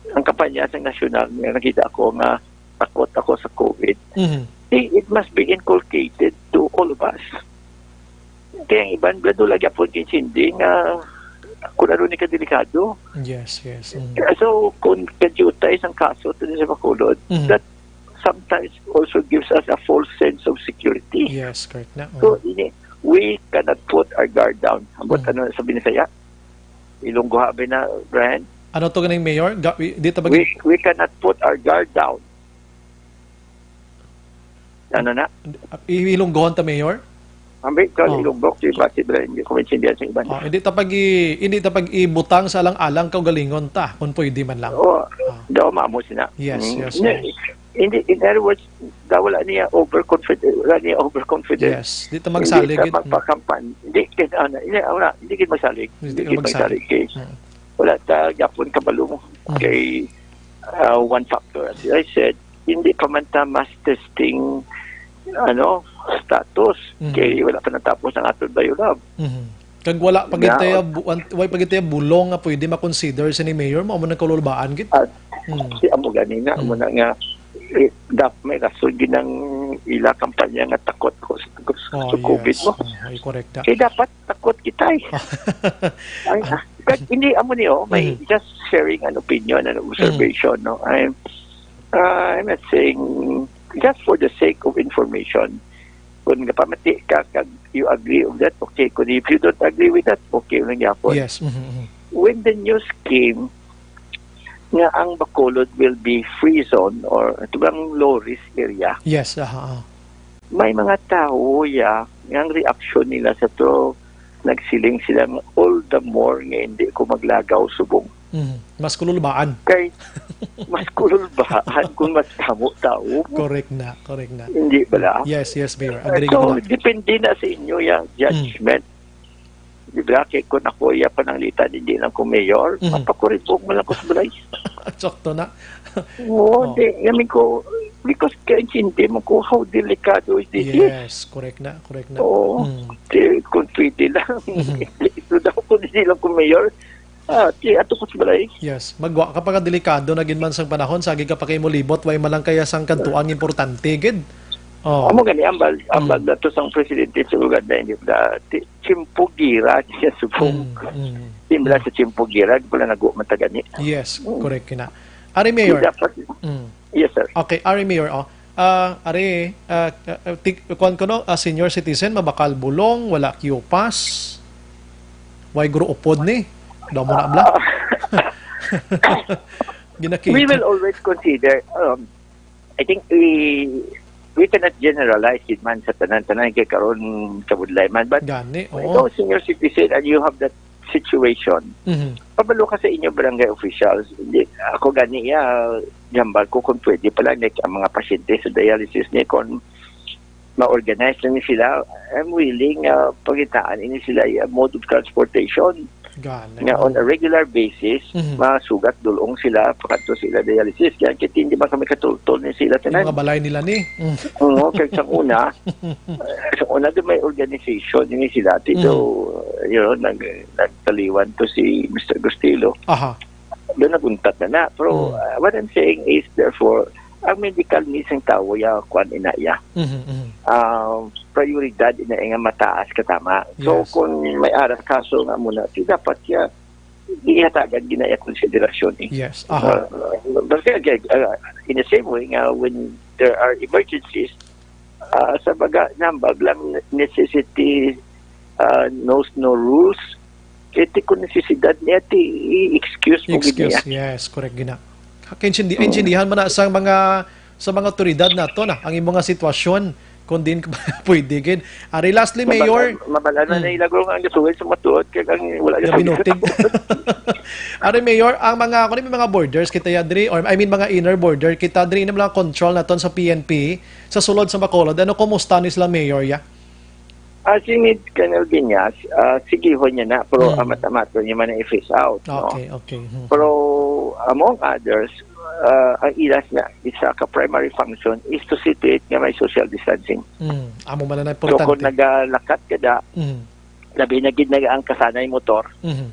ang kampanya sa nasyonal nga nakita ko nga takot ako sa COVID, Mhm. it, it must be inculcated to all of us. Kaya ang iban, blado lagi po kinsindi nga kung ano ni kadelikado. Yes, yes. Mm. So, kung kadyutay sang kaso to sa Bacolod, Mhm. that sometimes also gives us a false sense of security. Yes, correct na. So, Mm. ini, we cannot put our guard down. Ambot Mm. ano sa Binisaya? Ilonggo ha ba na, Brian? Ano to ganing, Mayor? Ga-, wi-, di ta pag- We, we cannot put our guard down. Ano na? I-, Ilonggohon ta, Mayor? Ambi, ikaw, Oh. Ilonggo, di ba, si Brian, hindi ko maintindihan sa iba. Oh, hindi ta pag i-, hindi ta pag ibutang sa alang-alang kaugalingon ta, kung pwede man lang. Oo, Ah. daw maamo sina. Yes, Mm. yes, Hindi, yes. hindi, in other words, daw wala niya overconfident, wala niya overconfident. Yes, di ta Hindi magsalig ta it. magpakampan. Hindi, kaya, ano, hindi, wala, hindi kita magsalig. Hindi Hindi kita magsalig. magsalig, kay Mm. wala ta gyapon kabalo mo. Mm. Kay, ah, one factor, as I said, hindi pa man ta mass testing, ano, status. Mm. Kay wala pa natapos ang aton biolab. Mm. Kag wala pa gid Now, tayo bu-, an-, wala pa gid tayo bulong nga pwede ma-consider sini, Mayor, mao man ang kalulbaan gid. At Mm. si amo gani na, Mm. amo na nga, eh, dap-, may rason gid ang ila kampanya nga takot ko sa, ko sa Oh, COVID yes. mo. Mm, ay, correct na. Kaya dapat takot kita eh. Ay, ah, kag hindi amo ni, oh, may Mm. just sharing an opinion and observation, Mm. no? I'm, uh, I'm not saying, just for the sake of information, kung napamati ka kag you agree with that, okay. Kung if you don't agree with that, okay lang gyapon. Yes. Mhm, mhm. When the news came nga ang Bacolod will be free zone or ito bang low risk area, Yes, aha, aha. may mga tao ya, nga ang reaksyon nila sa to, nagsiling sila nga, "All the more nga hindi ko maglagaw subong." Mhm. Mas kululbaan. Kay, mas kululbaan kung mas damo tao. Correct na, correct na. Hindi bala? Yes, yes, Mayor. Agree So, ko na. depende na sa inyo yung judgment. Mm. Di ba? Kay kung ako iya pananglitan, hindi lang ko mayor, Mhm. mapakuripog mo lang ko sa balay. Sakto na. Oo, Oh. di, I mean ko, because kaintindi mo ko how delikado is this is. Yes, correct na, correct na. Oo. Mm. Di, kung pwede lang, Mhm. ito daw kung hindi lang ko mayor, ah, di, ato ko sa balay. Yes, magwa ka pa ka delikado na gid man sang panahon, sagi ka pa kay molibot, way man lang kaya sang kantuan nga importante gid. Oh. Amo gani, ambal, ambal Mm. na to sang presidente sa Uganda, hindi da, ti-, tiyempo gira siya subong. Mm, mm, Hindi lang mm. sa tiyempo gira, di pala nagwa man ta gani. Yes, Mm. correct kina. Ari, Mayor. Dapat, Mm. Yes, sir. Okay, ari, Mayor, oh. Ah, ari, ah, ah, tik-, kuwan ko, no? Ah, senior citizen, mabakal bulong, wala Q-Pass. Way guro upod ni? Daw mo na, bla? Ginaki- We will always consider, um, I think we, we cannot generalize it man sa tanan-tanan kay karon kabudlay man. But Gani, kung oo. ikaw senior citizen and you have that situation, Mhm. pabalo ka sa inyo barangay officials. Hindi, ako gani, ya, gambal ko kung pwede pala, like, ang mga pasyente sa dialysis ni, kung ma-organize na ni sila, I'm willing, ah, pangitaan ini sila, ya, mode of transportation. Gani. Nga on a regular basis, Mhm. masugat dulong sila, pakadto sila dialysis. Kaya kit hindi man kami katultol ni sila Yung tanan. mga balay nila ni. Mm. Oo, kay sang una, eh, sang una doon may organization ni sila. Tito, Mhm. you know, nag-, nagtaliwan to si Mister Gustilo. Aha. Doon naguntat na na. Pero, Mm. uh, what I'm saying is, therefore, ang medical needs ng tao, ya, kwan, ina, ya. Mhm, mhm. Ah, prioridad ina nga mataas katama. So, Yes. kung may aras kaso nga muna, si dapat siya ihatagan ginaya konsiderasyon eh. Yes. Aha. Uh, basta, uh, in the same way nga when there are emergencies, uh, sa baga, nambag lang necessity, uh, knows no rules. Kaya ti kung necesidad niya, ti i-excuse mo gid niya. Excuse, yes, correct gina. Kaintindi-, Mm. intindihan mo na sa mga, sa mga otoridad nato na ang imong nga sitwasyon, kung din ka pwede gid. Ari, lastly, Mayor. Mabal-, mabal-an na Mm. na ilagong ang gasuway sa matuod, kay ang wala Nga na binutig. Ari, Mayor, ang mga, kung may mga borders kita ya diri, or I mean, mga inner border kita diri, ina mga control naton sa P N P, sa sulod sa Bacolod. Ano, kumusta ni sila, Mayor, ya? Ah, si Mid Colonel Viñas, ah, sigihon niya na, pero Mm. amat-amat niya man na i-phase out, no? Okay, okay. Hmm. Pero among others, ah, ang ilas na isa ka primary function is to see to it nga may social distancing. Mm, amo man na So, importante. Kung nagalakat ka da, Mm. labi na gid na ang kasanay motor. Mhm.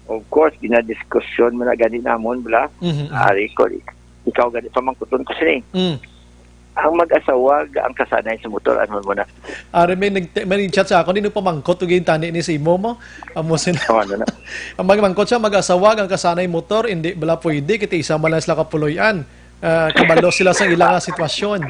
Of course, ginadiskusyon mo na gani namon, bla. Mhm, mhm. Ari ko, ikaw gani pamangkuton ko sini. Mm. Ang mag-asawa, ang kasanay sa motor, ano mo na? Ari may nag-, may nag-chat sa akon, "Di nagpamangkot og gintani ni sa imo mo." Amo sila. Ano na? Ang magmangkot siya, mag-asawa, ang kasanay motor, hindi bala pwede, kita isa man lang sila kapuloy-an. Ah, kabalo sila sa ila nga sitwasyon.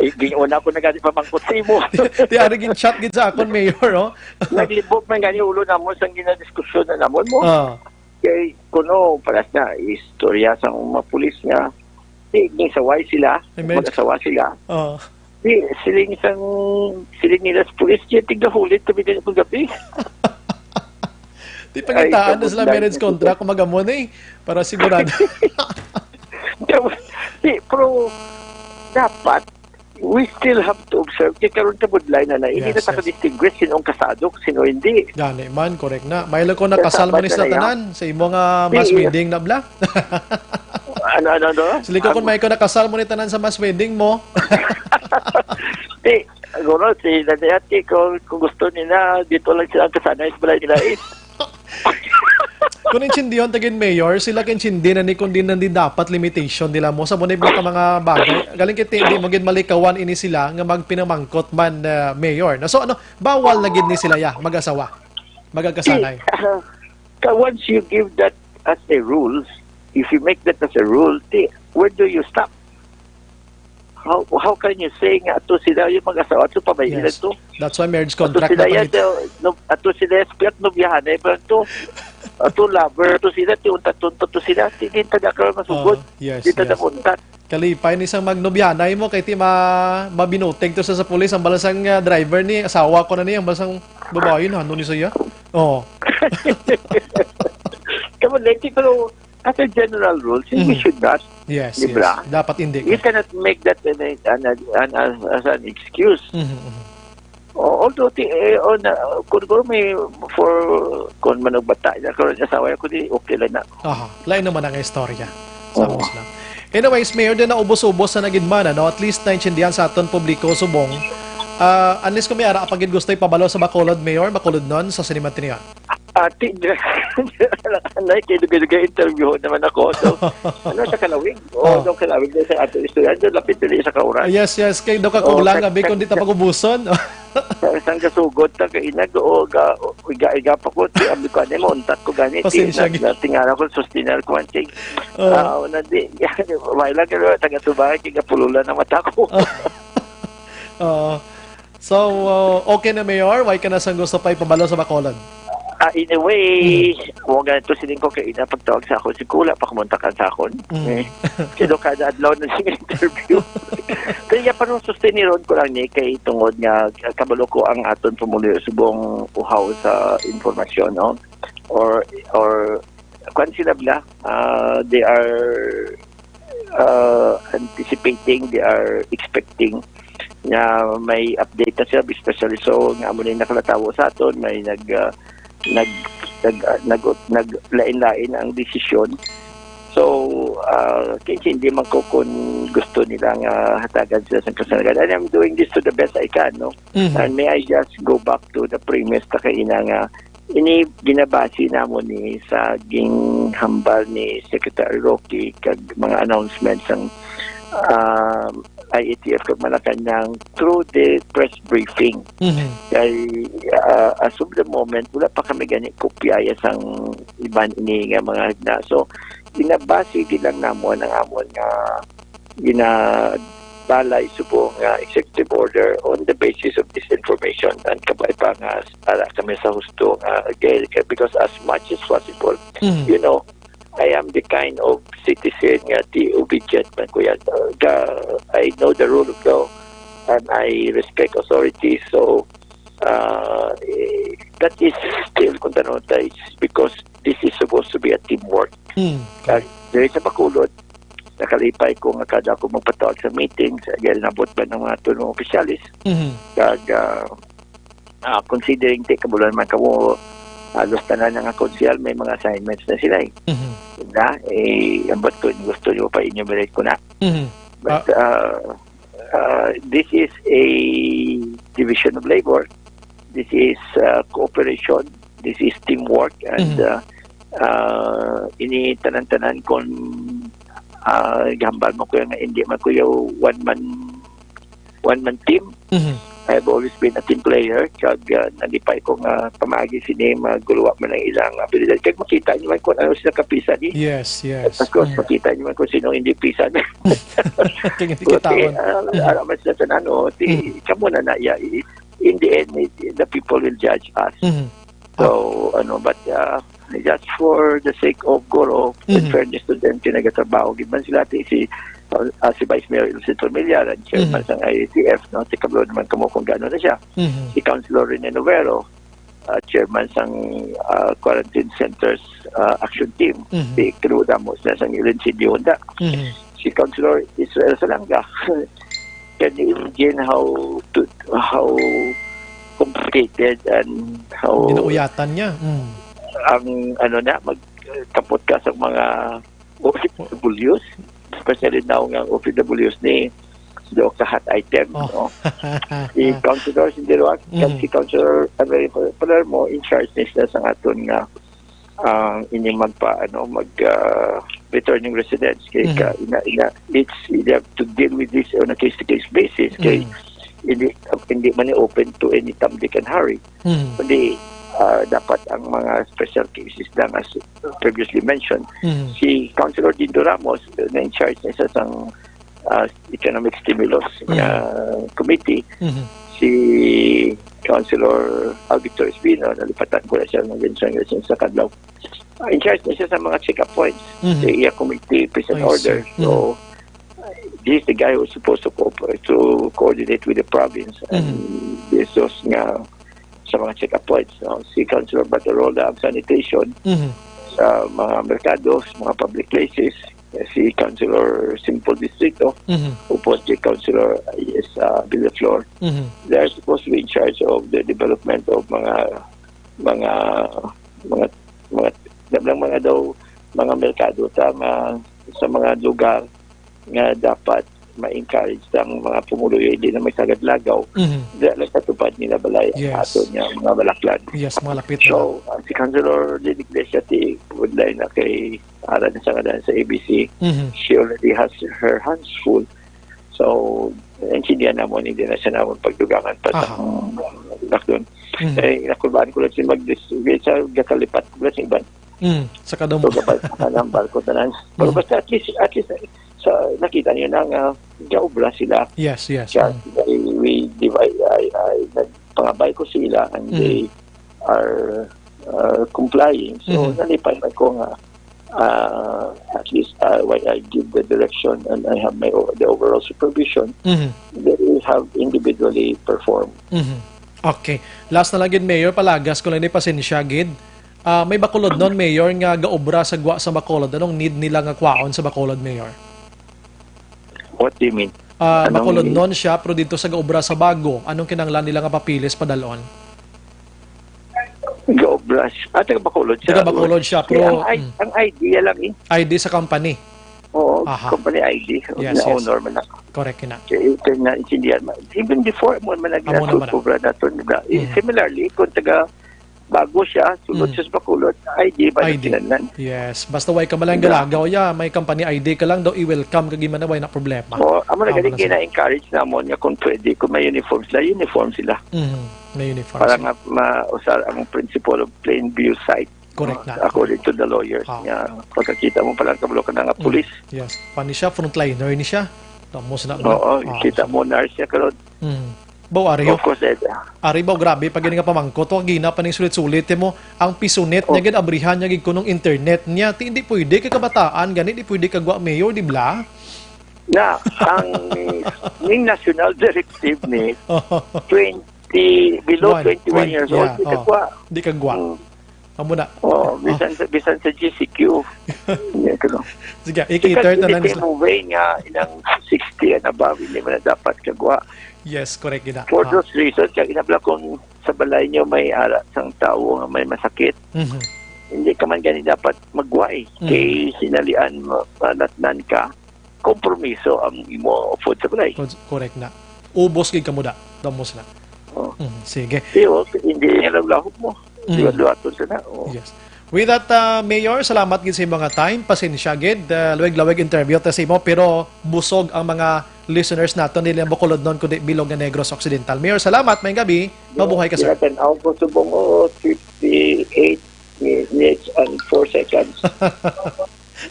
Eh, gin-, una ko na gani pamangkot sa imo. Di, di ari gin-chat gid sa akon, Mayor, oh. Naglibog man gani ulo namon sa ginadiskusyon na namon mo. Ah. Kay kuno, paras na, istorya sa mga pulis nga, di, gisaway sila, Amen. Mag-asawa sila. Oh. Di, siling sang, siling nila sa pulis, "Di, tigahulit kami ganyan kung gabi." Di, pangitaan na sila marriage contract, kung magamon eh, para sigurado. Di, pero dapat, we still have to observe. Kaya karon kabudlay na na, hindi Yes, na ta yes. ka-distinguish sinong kasado, sino hindi. Gani man, correct na. May lang ko Kaya nakasal mo dapat ni na sa na yan. tanan, sa imo nga mass Di, wedding na bla. Ano, ano, ano? Sili ko kung Ang may ko nakasal mo ni tanan sa mass wedding mo. Di, siguro, si Nanay Ate, kung, kung gusto nila, dito lang sila kasanay sa balay nila eh. Kung intindihan ta gid, Mayor, sila kay intindi na ni kung di na di dapat limitation nila mo sa muna mga, mga bagay. Galing kay di mo gid malikawan ini sila nga magpinamangkot man, ah, Mayor. Na, so ano, bawal na gid ni sila ya mag-asawa, magagkasanay. Di, ah, ka-, once you give that as a rule, if you make that as a rule, di, where do you stop? How, how can you say nga ato sila yung mag-asawa, ato pabay Yes. ila to? That's why marriage Ato contract sila na yan, pangit- daw, no, ato sila yan, spirit no biyahan, eh, pero to, ato lover, ato sila, ti untat-untat to sila, ti di ta da ka masugod, Oh, yes, di ta da yes. untat. Kalipay ni sang magnobyahanay mo, kay ti ma-, mabinuteg to sa, sa pulis, ang balasang, ah, driver ni, asawa ko na niya, ang balasang babae na, ano ni siya? Oh. Come on, Leti, pero as a general rule, since we Mhm. should not, Yes, Di yes. ba? Dapat hindi You ka. cannot make that an, an, an, as, as an excuse. Mhm, mhm. O, although, ti, eh, on, uh, kung, kung may, for, kung manugbata niya, kung asawa niya, kundi okay lang na. Aha, lain naman ang istorya. Sa Oo. Muslim. Anyways, Mayor, din na ubos-ubos sa nagid man, ano? At least naintindihan sa aton publiko, subong. Ah, unless kung may ara pa gid gusto ipabalo sa Bacolod, Mayor, Bacolod nun, sa Sinimantinia. Ati, anay, kay dugay-dugay interview naman ako. So, ano, sa Kalawig? Oo, Oh. sa Kalawig na sa ato istorya. Doon, lapit dili sa kauran. Ah, yes, yes. Kay daw ka Oo, kulang, sa, abi, sa, kung di ta sa, pag-ubuson. sa, sa gasugod ta, kay inag, o, ga, o, iga, iga pa ko, ti, abi ko, ano, mauntat ko gani, ti, Pasensya, na, gi- na, tingala ko, sustinar ko, anting. Oo. Ah, wala, di, wala, pero taga-tubay, kay gapululan ang mata ko. Oo. So, uh, okay na, Mayor? Why ka na sang gusto pa ipabalo sa Bacolod? Ah, anyway, Mm. mo ganito siling ko kay ina pagtawag sa akon, si Kula pa kumuntakan sa akon. Mm. Eh, sino kada adlaw na sing interview. Kaya parang sustiniron ko lang ni kay tungod nga kabalo ko ang aton pumuluyo subong uhaw sa impormasyon, no? Or, or, kwan sila bla, ah, they are, ah, anticipating, they are expecting nga may update na sila, especially so nga amo na yung nakalatawo sa aton, may nag, ah, nag, nag, ah, nag, naglain-lain ang desisyon. So, ah, kay hindi man ko kung gusto nila nga hatagan sila sa kasanagan. And I'm doing this to the best I can, no? Mhm. And may I just go back to the premise ta kaina nga ini ginabase namon ni sa ginhambal ni Secretary Roque kag mga announcements sang, um, I A T F kag Malacañang through the press briefing. Mhm. Kay, ah, as of the moment, wala pa kami gani kopya ya sang iban ini nga mga higna. So, ginabase gid lang namon ang amon nga ginabalay subong nga executive order on the basis of this information. And kabay pa nga para kami sa husto nga, again, because as much as possible, Mhm. you know, I am the kind of citizen nga ti obedient man ko yan. Uh, ga-, I know the rule of law and I respect authority. So, uh, eh, that is still, kung tanong tayo, it's because this is supposed to be a teamwork. Hmm. Kag diri sa Bacolod, nakalipay ko nga kada ako magpatawag sa meeting, sa gaya nabot ba ng mga tulong opisyalis, Mhm. kag, ah, ah, considering ti kabulan man kamo, halos tanan nga konsehal may mga assignments na sila eh. Mhm. Na, eh, ambot ko, gusto nyo pa enumerate ko na. Mhm. But, Ah. uh, uh, this is a division of labor. This is, uh, cooperation. This is teamwork. And, Mhm. uh, uh, ini tanan-tanan kung, uh, gihambal mo ko nga hindi man ko yung one man one-man team. Mhm. I've always been a team player, kag, ah, nalipay ko nga pamaagi sini maguluwa man ang ilang abilidad. Kag makita niyo man kung ano sila kapisan, eh. Yes, yes. Of course, Mm. makita niyo man kung sino hindi pisan. Kag hindi Pero, kita, ti, on. ah, Mm. alam man sila sa nano, ti, Mm. kamo na na, ya, i-, in the end, it, the people will judge us. Mhm. So, ano, but, ah, just for the sake of Goro, in Mhm. fairness to them, kay nagatrabaho gid man sila, ti si, ah, si Vice Mayor Ilcito Millar, ang chairman Mhm. sang I A T F, no? Ti kabalo naman kamo kung gaano na siya. Mhm. Si Councilor Rene Novero, ah, chairman sang, ah, Quarantine Centers, ah, Action Team. Mhm. Si Kilo Ramos na sang L N C D Honda. Mhm. Si Councilor Israel Salanga. Can you imagine how to, how complicated and how Ginauyatan niya. Mm. ang, ano na, magkapot ka sa mga O F Ws, especially now nga O F Ws ni do ka hot item, Oh. no? Si Councilor Sindiruak, kag Mm. si Councilor Averil Palermo, in charge ni sila sa aton nga, ah, ining magpa-, ano, mag, ah, returning residents. Kay Mhm. ka, ina, ina, it's, you have to deal with this on a case-to-case basis. Kay Mm. hindi, hindi man ni open to any Tom, Dick, and Harry. Mhm. Kundi, ah, dapat ang mga special cases lang, as previously mentioned. Mhm. Si Councilor Dindo Ramos, na in charge na isa sang, ah, economic stimulus Mhm. nga committee. Mhm. Si Councilor, ah, Victor Espino, nalipatan ko na siya ng mention nga siya sa kadlaw. Ah, in charge na siya sa mga check-up points. Mhm. Sa iya committee, peace and I order. see. So, Mhm. he's the guy who's supposed to cooperate, to coordinate with the province and Mhm. this was nga sa mga check-up points, no? Si Councilor Batarola ang sanitation Mhm. sa mga merkados, mga public places. Si Councilor Simple Distrito, Mhm. upod si Councilor, yes, uh, Villaflor. Mhm. They are supposed to be in charge of the development of mga, mga, mga, mga, mga daw, mga merkado ta, nga sa mga lugar nga dapat ma-encourage ang mga pumuluyo, hindi na may sagad lagaw. Mhm. Dahil sa tupad nila balay ang Yes. ato niya, mga balaklan. Yes, mga lapit na So, lang. Ang si Councilor Lynn Iglesia, ti, would line na kay Aran sa ngalan sa A B C. Mhm. She already has her hands full. So, intindihan naman, hindi na siya naman pagdugangan pa sa Aha. lockdown. Mhm. Eh, nakulbaan ko lang siya mag-, sa gakalipat ko lang sa iban. Mm, sa kadamo. So, gabal-, tanan, barko, tanan. Pero Mm. basta at least, at least, sa, nakita niyo na nga gaobra sila. Yes, yes. Kaya Mm. they, we divide, I, I, nagpangabay ko sila and Mm. they are, uh, complying. So, Mm. nalipay man ko nga, uh, at least, uh, while I give the direction and I have my o-, the overall supervision, Mm. they have individually performed. Mm. Okay. Last na lang gid, Mayor, palagas ko lang ni, pasensya gid. Ah, may Bacolodnon, Mayor, nga gaobra sa gwa sa Bacolod. Anong need nila nga kwaon sa Bacolod, Mayor? What do you mean? Ah, Anong Bacolodnon siya, pero dito sa gaobra sa Bago, anong kinahanglan nila nga papeles padalon? Gaobra siya. Ah, taga Bacolod siya. Taga Bacolod siya, Kaya pero, ang I-, mm. ang idea lang eh. I D sa company. Oo, Aha. company I D. Yes, Na yes. owner man ako. Correct na. Kaya, kaya naintindihan man. Even before mo man Amo naman na. nagkakubra nato, di ba? Eh, Mm. similarly, kung taga Bago siya, sulod Mm. siya sa Bacolod, I D ba I D. na kinahanglan? Yes. Basta way ka malang Di ba? galagaw, ya, may company I D ka lang daw, i-welcome ka, gimana, way na problema. Oo, amo na Amo galing na sila. gina-encourage namon nga kung pwede, kung may uniform sila, uniform sila. Mhm. May uniform Para sila. nga mausar ang principle of plain view sight. Correct na. According to the lawyers Ah. nga pagkakita mo pala kabalo ka na nga Mm. pulis. Yes. Pani siya, frontliner ni siya. Tapos na, Oo, ah, kita so mo, nurse siya karon. Mm. Baw, Ario. Of course, eh. Ari, baw, grabe pa gid nga pamangkot to, gina pa ning sulit-sulit mo. Ang pisonet niya Oh. gid, abrihan niya gid kunong internet niya. Ti, hindi pwede kay kabataan gani, hindi pwede kagwa mayor, di bla? Na, ang ning national directive ni twenty, below One, twenty-one twenty, years old, yeah, di oh. kagwa. Di kagwa. Mm. Amo na. Oh, Ah. bisan sa, bisan sa G C Q. Hindi ko, no. Sige, Because i-cater hindi tanan kayo sila. moving nga, inang sixty and above, hindi mo na dapat kagwa. Yes, correct gid na. For Ah. those reasons, kaya inabla kung sa balay niyo may ara sang tawo nga may masakit, Mhm. hindi ka man gani dapat magway. Mhm. Kay sinalian mo, manatnan ka, kompromiso ang imo food supply. Cor-, correct na. Ubos gid kamo da. Damos na. Oh. Mhm, sige. Di, oh, hindi niya lang lahok mo. Mhm. Di ba, luwaton ka na? Oh. Yes. With that, uh, Mayor, salamat gid sa imong nga time. Pasensya gid, uh, lawig-lawig interview ta sa imo, pero busog ang mga listeners naton, dili lang Bacolodnon, kundi bilog nga Negros Occidental. Mayor, salamat. Maayong gabi. Mabuhay ka, sir. Tan-aw ko subong, oh, fifty-eight minutes and four seconds.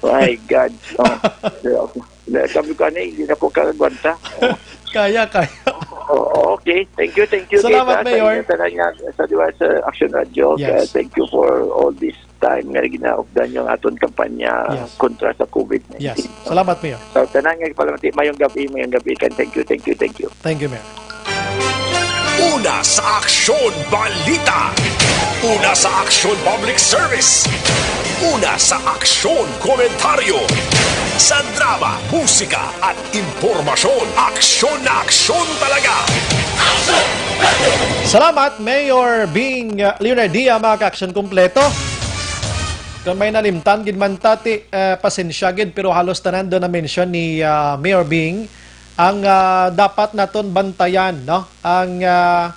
My God. Oh, sabi ko, "Ano, hindi na ko kagwanta." Kaya, kaya. Oh, okay. Thank you, thank you. Salamat, Mayor. Sa, sa, sa Action Radio. Yes. Uh, thank you for all this time nga ginaupdan yung aton kampanya kontra sa COVID nineteen. Yes. Salamat, Mayor. So, tanan nga palamati, mayong gabi, mayong gabi, and thank you, thank you, thank you. Thank you, Mayor. Una sa Aksyon Balita. Una sa Aksyon Public Service. Una sa Aksyon Komentaryo. Sa drama, musika, at impormasyon, aksyon na aksyon talaga. Salamat, Mayor Bing, uh, Leonardia, mga ka-aksyon kompleto. Kung may nalimtan gid man ta, ti, uh, pasensya gid, pero halos tanan do na-mention ni, uh, Mayor Bing ang, uh, dapat naton bantayan, no? Ang, uh,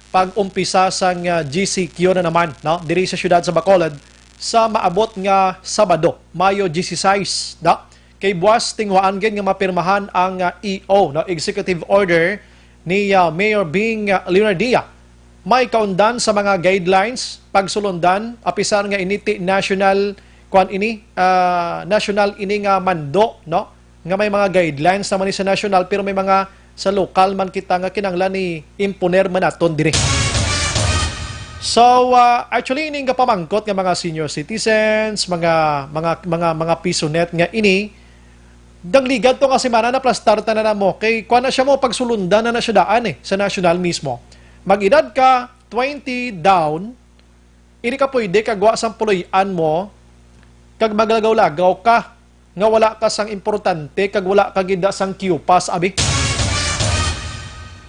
pag-umpisa sang, uh, G C Q na naman, no? Diri sa siyudad sa Bacolod sa maabot nga Sabado, Mayo dieciséis, no? Kay buwas tinguhaan gid nga mapirmahan ang, ah, E O, no, executive order ni, ah, Mayor Bing, ah, Leonardia. May kaundan sa mga guidelines pagsulundan, apisar nga ini ti national, kuan ini, ah, national ini nga mando, no, nga may mga guidelines naman ni sa national, pero may mga sa lokal man kita nga kinahanglan ni imponer man naton diri. So, ah, actually, ini nga pamangkot nga mga senior citizens, mga, mga, mga, mga pisonet nga ini, dagligad to nga semana naplastar ta na namo. Kay kuan na siya mo, pagsulundan na na siya daan eh, sa national mismo. Mag-edad ka twenty down, hindi ka pwede kagwa sang puloy-an mo, kag maglagaw-lagaw ka, nga wala ka sang importante, kag wala ka gid sang Q pass, abi.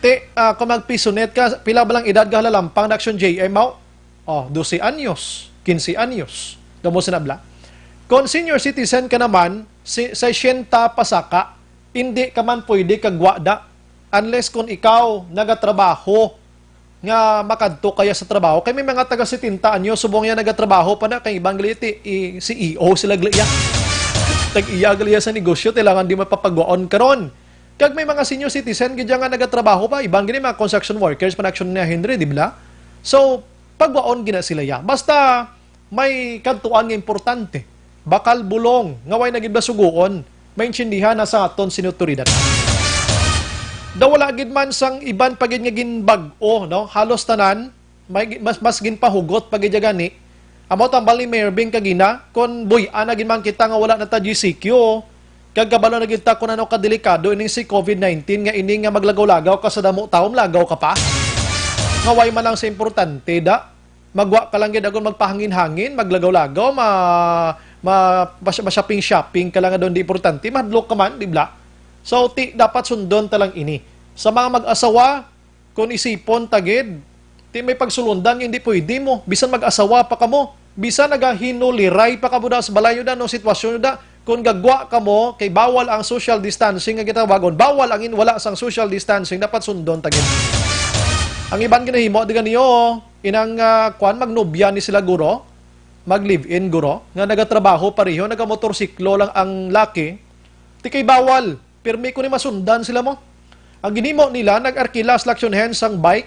Ti, ah, kung magpisonet ka, pila ba lang edad ka halalampang na Action J M, haw? Oh, dose anyos, quince anyos. Damo sinabla. Kung senior citizen ka naman, si, sesenta pasaka, hindi ka man pwede kagwa da. Unless kung ikaw nagatrabaho nga makadto kaya sa trabaho. Kay may mga taga setenta anyo, subong niya nagatrabaho pa na, kay iban gali ti, i-, C E O sila gali iya. Tag-iya gali iya sa negosyo, kailangan di mapapagwaon karon. Kag may mga senior citizen gid nga nagatrabaho pa, iban gani mga construction workers pa na Action ni Henry, di ba? So, pagwaon gina sila ya. Basta may kadtuan nga importante, bakal bulong nga way na gid masugoon, maintindihan na sa aton sini awtoridad. Daw wala gid man sang iban pa gid nga ginbag-o, no? Halos tanan, may gi-, mas, mas ginpahugot pa gid ya gani. Amo tambal ni Mayor Bing kagina, kon buy-an na gid man kita nga wala na ta G C Q, kag kabalo na gid ta kon ano kadelikado ining si COVID nineteen nga ini nga maglagaw-lagaw ka sa damo tawo, lagaw ka pa. Nga way man lang sa importante, da. Magwa ka lang gid, agon magpahangin-hangin, maglagaw-lagaw, ma-, ma-, ma-, ma-shopping-shopping ka lang nga doon, di importante, mahadlok ka man, di bla? So, ti, dapat sundon ta lang ini. Sa mga mag-asawa, kung isipon ta gid, ti may pagsulundan nga hindi pwede mo, bisan mag-asawa pa kamo, bisan nagahinuliray pa kamo da sa balay nyo da, no, sitwasyon nyo da, kung gagwa kamo, kay bawal ang social distancing nga gitawagon, bawal ang in-, wala sang social distancing, dapat sundon ta gid. Ang iban ginahimo, di ganiyo, inang, ah, kwan, magnobya ni sila guro, mag-live-in guro, nga nagatrabaho pareho, nagamotorsiklo lang ang laki, ti kay bawal, pirmi ko ni masundan sila mo. Ang ginhimo nila, nag-arkila sila Action Hands sang bike.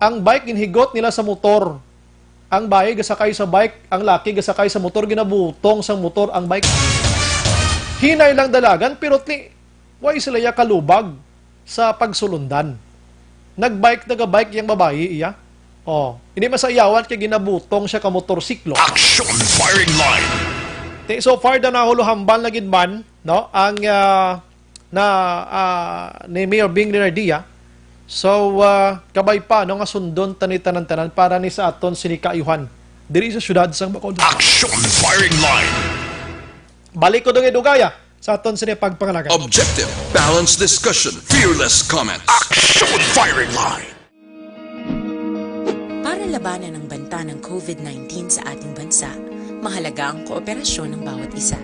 Ang bike, ginhigot nila sa motor. Ang bayi, gasakay sa bike, ang laki, gasakay sa motor, ginabutong sang motor ang bike. Hinay lang dalagan, pero ti, way sila ya kalubag sa pagsulundan. Nagbike, nagabike yang babayi iya. Oh, hindi masayawat kay ginabutong siya ka motorsiklo. Action Firing Line. Ti, so far daw nahuluhambal na gid man, no, ang, ah, na, ah, ni Mayor Bing Leonardia. So, ah, kabay pa, no, nga sundon ta ni tanan-tanan para ni sa aton sini kaayuhan diri sa siyudad sang Bacolod. Action Firing Line. Balik ko dugay-dugaya sa aton sini pagpangalaga. Objective, balanced discussion, fearless comment. Action Firing Line. Para labanan ang banta ng COVID nineteen sa ating bansa, mahalaga ang kooperasyon ng bawat isa.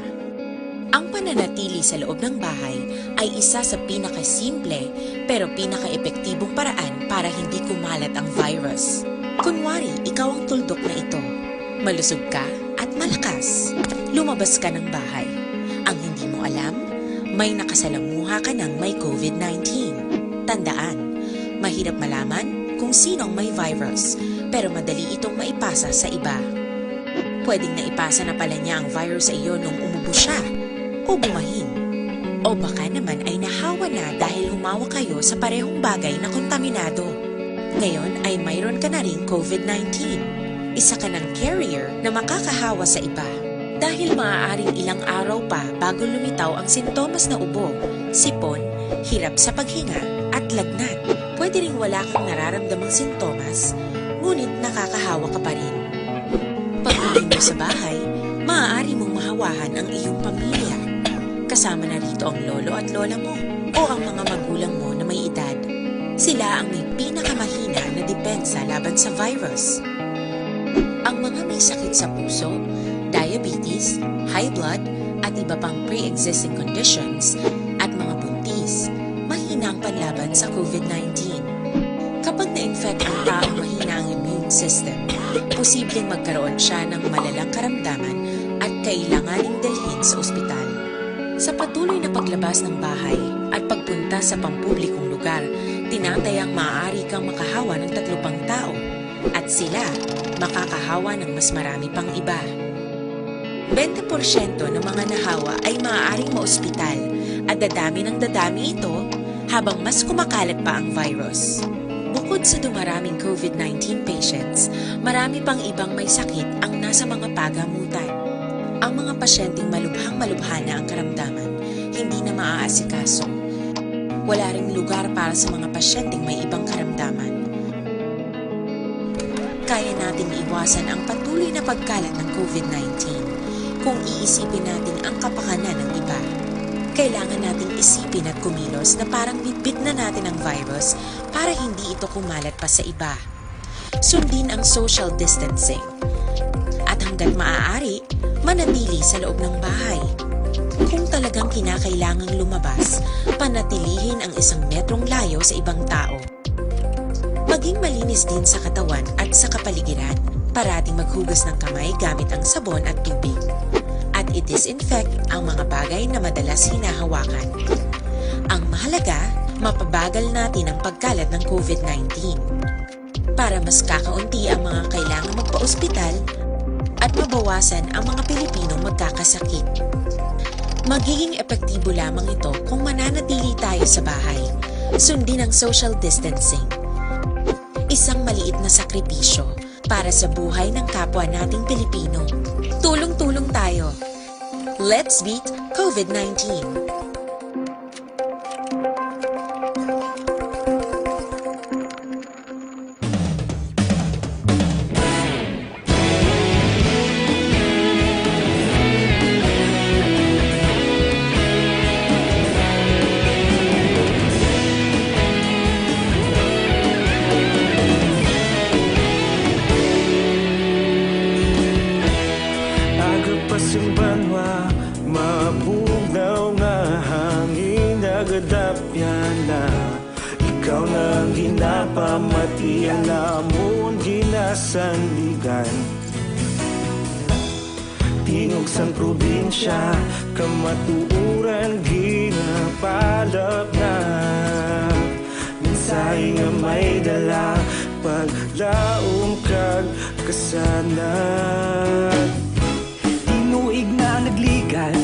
Ang pananatili sa loob ng bahay ay isa sa pinakasimple pero pinakaepektibong paraan para hindi kumalat ang virus. Kunwari, ikaw ang tuldok na ito. Malusog ka at malakas. Lumabas ka ng bahay. Ang hindi mo alam, may nakasalamuha ka ng may covid nineteen. Tandaan, mahirap malaman kung sino ang may virus, pero madali itong maipasa sa iba. Pwedeng naipasa na pala niya ang virus sa iyo nung umubo siya o bumahin. O baka naman ay nahawa na dahil humawak kayo sa parehong bagay na kontaminado. Ngayon ay mayroon ka na ring covid nineteen. Isa ka ng carrier na makakahawa sa iba. Dahil maaaring ilang araw pa bago lumitaw ang sintomas na ubo, sipon, hirap sa paghinga, at lagnat. Pwede ring wala kang nararamdamang sintomas, ngunit nakakahawa ka pa rin. Pag-uwi mo sa bahay, maaari mong mahawahan ang iyong pamilya. Kasama na rito ang lolo at lola mo o ang mga magulang mo na may edad. Sila ang may pinakamahina na depensa laban sa virus. Ang mga may sakit sa puso, diabetes, high blood, at iba pang pre-existing conditions, at mga buntis, mahina ang panlaban sa covid nineteen. Kapag na-infect ang taong mahina ang immune system, posibleng magkaroon siya ng malalang karamdaman at kailanganing dalhin sa ospital. Sa patuloy na paglabas ng bahay at pagpunta sa pampublikong lugar, tinatayang maaari kang makahawa ng tatlo pang tao at sila makakahawa ng mas marami pang iba. Bente porsyento ng mga nahawa ay maaaring maospital at dadami ng dadami ito habang mas kumakalat pa ang virus. Bukod sa dumaraming covid nineteen patients, marami pang ibang may sakit ang nasa mga pagamutan. Ang mga pasyenteng malubhang-malubha na ang karamdaman, hindi na maaasikaso. Wala ring lugar para sa mga pasyenteng may ibang karamdaman. Kaya nating iwasan ang patuloy na pagkalat ng covid nineteen kung iisipin natin ang kapakanan ng iba. Kailangan nating isipin at kumilos na parang bitbit na natin ang virus para hindi ito kumalat pa sa iba. Sundin ang social distancing. At hanggat maaari, manatili sa loob ng bahay. Kung talagang kinakailangang lumabas, panatilihin ang isang metrong layo sa ibang tao. Maging malinis din sa katawan at sa kapaligiran. Parating maghugas ng kamay gamit ang sabon at tubig. At i-disinfect ang mga bagay na madalas hinahawakan. Ang mahalaga, mapabagal natin ang pagkalat ng covid nineteen. Para mas kakaunti ang mga kailangang magpa-ospital at mabawasan ang mga Pilipinong magkakasakit. Magiging epektibo lamang ito kung mananatili tayo sa bahay. Sundin ang social distancing. Isang maliit na sakripisyo para sa buhay ng kapwa nating Pilipino. Tulong-tulong tayo. Let's beat covid nineteen. Aga pa sing banwa, mabugnaw nga hangin, nagadapyan na. Ikaw na ang ginapamati, ang amon ginasandigan. Tingog sang probinsya, kamatuoran ginapalapnap. Mensahe nga may dala, paglaom kag kasanag. Tinuig na nagligan,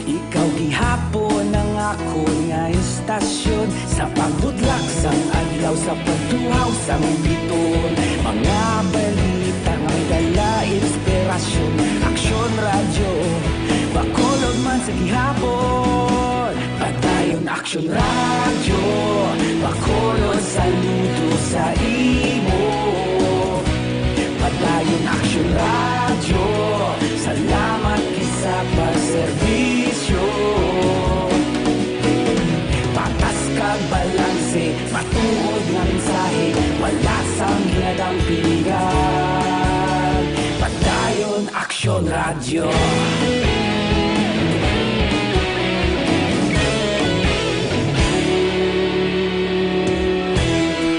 ikaw gihapon ang akon nga istasyon. Sa pagbudlak sang adlaw, sa pagtuhaw sang biton, mga balita nga may dala inspirasyon. Aksyon Radyo, Bacolod man sa gihapon. Padayon Aksyon Radyo, Bacolod, saludo sa imo. Padayon Aksyon Radyo, salamat gid sa pagserbisyo. Patas kag balanse, matuod nga mensahe, wala sang ginadampingan. Padayon Aksyon Radyo.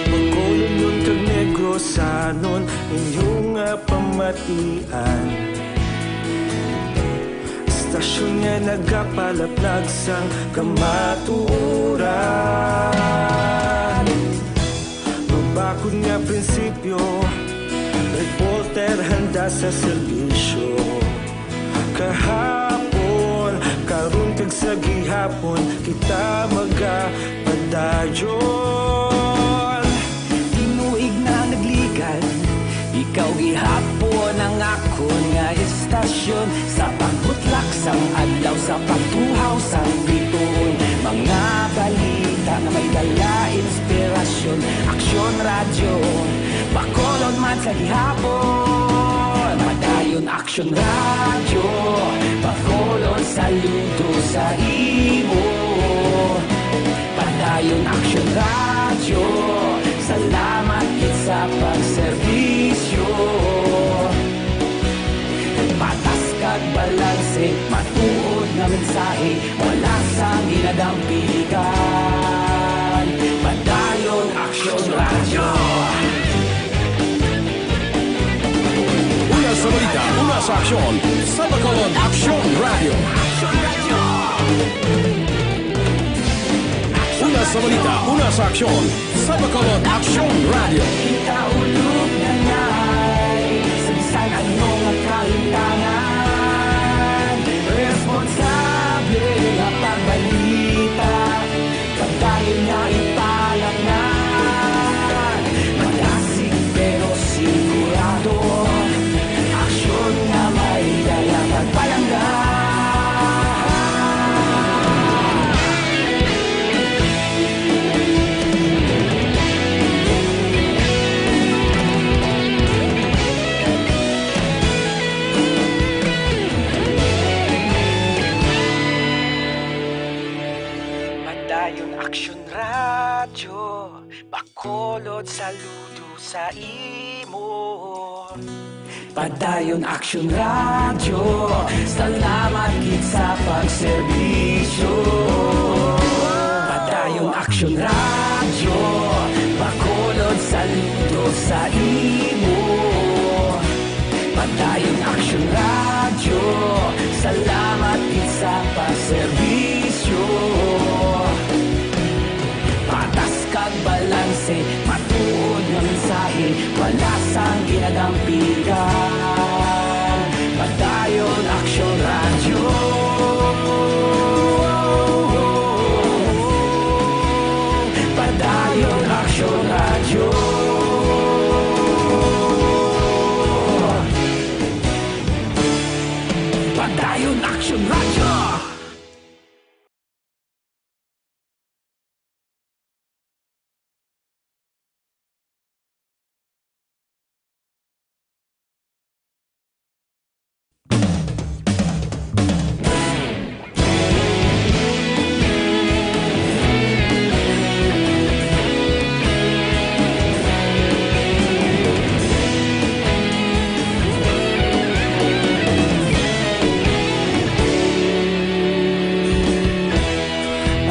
Bacolodnon kag Negrosanon, Inyo nga pamatian, istasyon nga nagapalatnag sang kamatuoran. Mabakod nga prinsipyo, reporter handa sa serbisyo. Kahapon, karon, kag sa gihapon, kita magapadayon. Tinuig na nagligan, ikaw gihapon ang akon nga istasyon. Sa pagbutlak sang adlaw, sa pagtuhaw sang bituon, mga balita nga may dala inspirasyon. Aksyon Radyo, Bacolod man sa gihapon. Padayon Aksyon Radyo, Bacolod, saludo sa imo. Padayon Aksyon Radyo, salamat gid sa pagserbisyo. Patas kag balanse, matuod nga mensahe, wala sang ginadampigan. Padayon Aksyon Radyo. Una sa balita, una sa aksyon, sa Bacolod Aksyon Radyo. Una sa balita, una sa aksyon, sa Bacolod Aksyon Radyo. Kita ulog na ngay sa bisan ano nga kalimtangan. Responsable nga pagbalita, pagdayon nga ipalangnan. Madasig pero sigurado, aksyon nga may dala pagpalangga. Padayon Aksyon Radyo, Bacolod, saludo sa imo. Padayon Aksyon Radyo, salamat gid sa pagserbisyo. Padayon Aksyon Radyo, Bacolod, saludo sa imo. Padayon Aksyon Radyo, salamat gid sa pagserbisyo. Patas kag balanse, matuod nga mensahe, wala sang ginadampigan. Padayon Aksyon Radyo. Padayon Aksyon Radyo. Padayon Aksyon Radyo.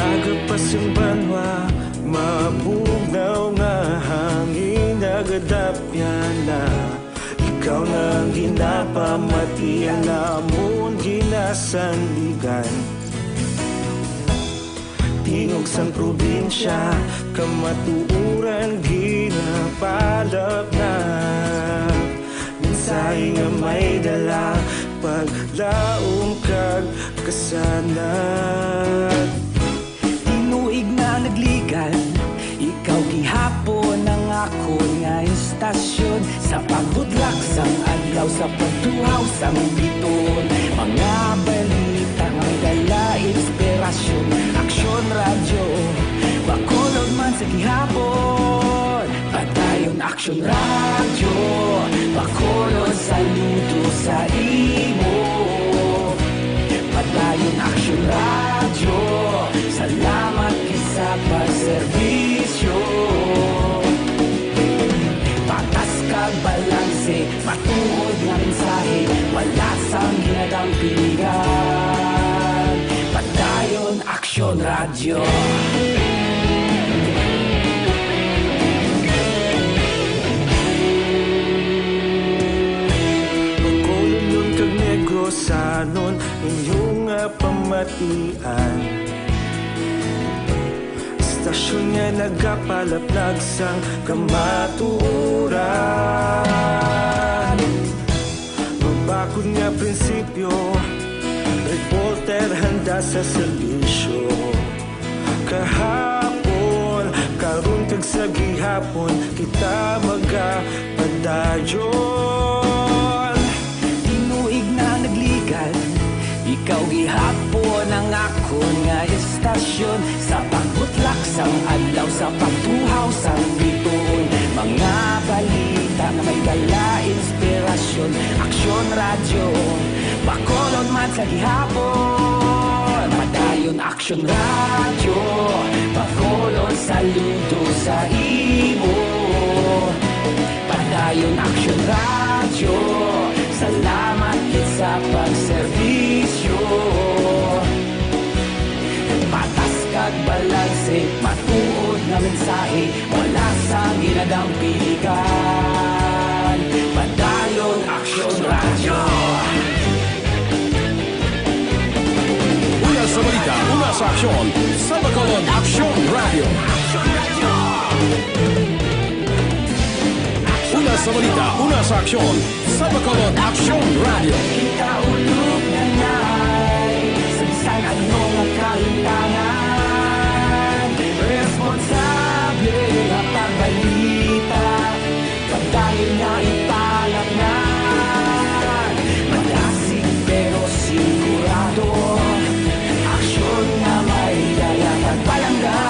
Aga pa sing banwa, mabugnaw nga hangin nagadapyan na. Ikaw na ang ginapamatian namon, ginasandigan. Tingog sang probinsya, kamatuoran ginapalapnag. Mensahe nga may dala, paglaom kag kasanag. Tinuig na nagligan, ikaw gihapon ang akon nga istasyon. Sa pagbutlak sang adlaw, sa pagtuhaw sang bituon, mga balita nga may dala inspirasyon. Aksyon Radyo, Bacolod man sa gihapon. Padayon Aksyon Radyo, Bacolod, saludo sa imo. Padayon Aksyon Radyo, salamat gid sa pagserbisyo. Patas kag balanse, matuod nga mensahe, wala sang ginadampigan. Padayon Aksyon Radyo. Sanon inyong nga pamatian, istasyon nga nagapalaplag sang kamatuoran. Mabakod nga prinsipyo, reporter handa sa serbisyo. Kahapon, karon kag sa gihapon, kita magapadayon. Tinuig na nagligad, ikaw gihapon ang akon nga istasyon. Sa pagbutlak sang adlaw, sa pagtuhaw sang bituon, mga balita nga may dala inspirasyon. Aksyon Radyo, Bacolod man sa gihapon. Padayon Aksyon Radyo, Bacolod, saludo sa imo. Padayon Aksyon Radyo, salamat gid sa pagserbisyo. Patas kag balanse, matuod nga mensahe, wala sang ginadampiligan. Padayon Aksyon Radyo. Una sa balita, una sa aksyon, sa Bacolod Aksyon Radyo. Una sa balita, una sa aksyon, sa Bacolod Aksyon Radyo. Kita ulog na nay, sa bisan ano nga kalimtangan, responsable nga pagbalita. Padayon nga ipalatnan, malasig pero sigurado. Aksyon nga may dala kag palangga.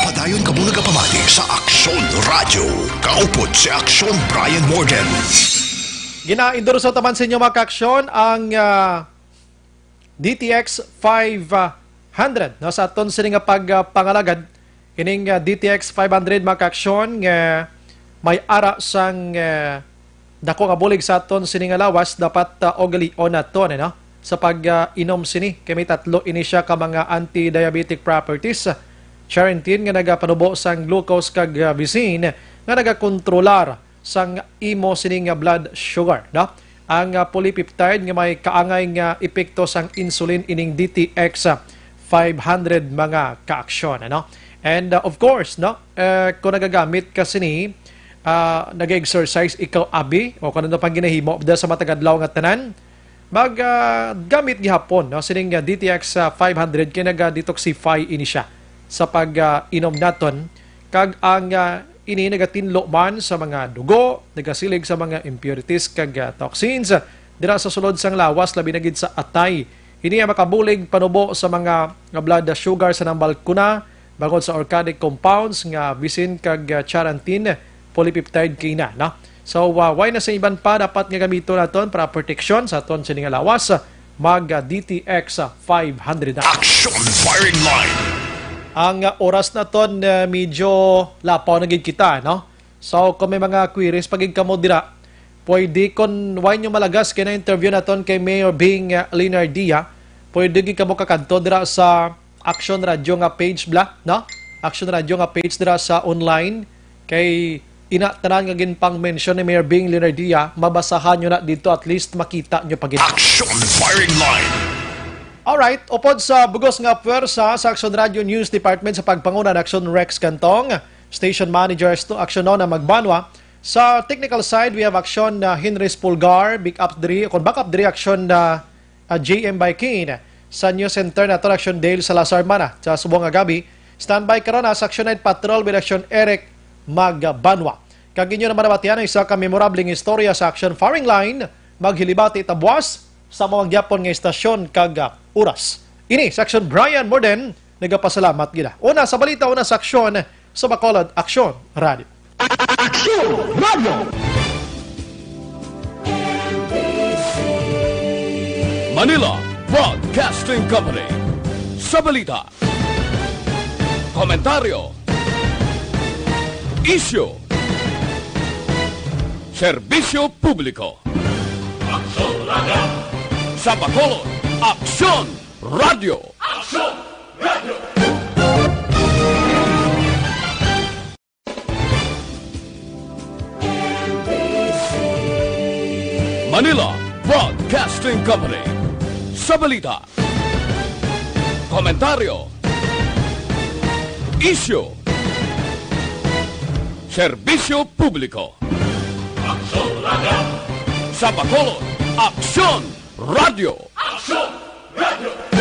Padayon kamo nagapamati sa Aksyon Radyo. Kaupod si Aksyon Brian Morden. Gina-endorso taman sa inyo, mga kaaksyon, ang, ah, D T X five hundred, no, sa aton sini nga pagpangalagad. Ining, ah, D T X five hundred, mga kaaksyon, nga may ara sang, ah, dako nga bulig sa aton sini nga lawas, dapat, ah, ugalion naton, eh, no? Sa pag, ah, inom sini, kay may tatlo ini siya ka mga anti-diabetic properties. Charantin nga nagapanubo sang glucose kag, ah, visin nga nagakontrolar sang imo sini nga blood sugar, no? Ang, ah, polypeptide nga may kaangay nga epekto sang insulin ining D T X, ah, five hundred, mga kaaksyon, ano? And, ah, of course, no? Eh, kung nagagamit ka sini, ah, nag-exercise ikaw, abi, o kung ano pang ginahimo da sa matag adlaw nga tanan, mag, ah, gamit gihapon, no? Sining, ah, D T X, ah, five hundred kay naga-detoxify ini siya sa pag, ah, inom naton, kag ang, ah, ini nagatinlo man sa mga dugo, nagasilig sa mga impurities kag, ah, toxins dira sa sulod sang lawas, labi na gid sa atay. Ini ang makabulig panubo sa mga, ah, blood sugar sa nambal kuna, bangod sa organic compounds nga visin kag, ah, charantin, polypeptide kaina, no? So, ah, way na sa iban pa dapat nga gamiton naton para proteksyon sa aton sini nga lawas, mag, ah, D T X five hundred na. Action Firing Line. Ang, ah, oras naton, ah, medyo lapaw na gid kita, no? So, kung may mga queries pa gid kamo dira, pwede, kung way nyo malagas kay na-interview naton kay Mayor Bing, ah, Leonardia, pwede gid kamo kakadto dira sa Action Radio nga page bla, no? Action Radio nga page dira sa online. Kay ina, tanan nga ginpang-mention ni Mayor Bing Leonardia, mabasahan nyo na dito, at least makita nyo pa gid. Action Firing Line. Alright, upod sa bugos nga pwersa sa Action Radio News Department sa pagpanguna ni Action Rex Cantong, station manager to Action Nona Magbanwa, sa technical side, we have Action, uh, Henry Spulgar, big up diri, kung back up diri, Action, uh, uh, J M Baikin. Sa News Center naton, Action Dale Salazar man, ah, sa subong nga gabi. Standby karon, ah, sa Action Night Patrol with Action Eric Magbanwa. Kag inyo naman nabatian ang isa ka memorableng istorya sa Action Firing Line, maghilibati ta buas sa mga gyapon nga istasyon kag, ah, oras. Ini sa Action Brian Morden, nagapasalamat gid. Una sa balita, una sa aksyon, sa Bacolod Aksyon Radio. Aksyon Radio. Manila Broadcasting Company. Sa balita, komentaryo, isyu, serbisyo publiko. Aksyon Radio. Sa Bacolod, Aksyon Radio. Manila Broadcasting Company. Sa balita, komentaryo, isyu, serbisyo publiko. Aksyon Radio. Sa Bacolod, Aksyon Radio. Aksyon Radio.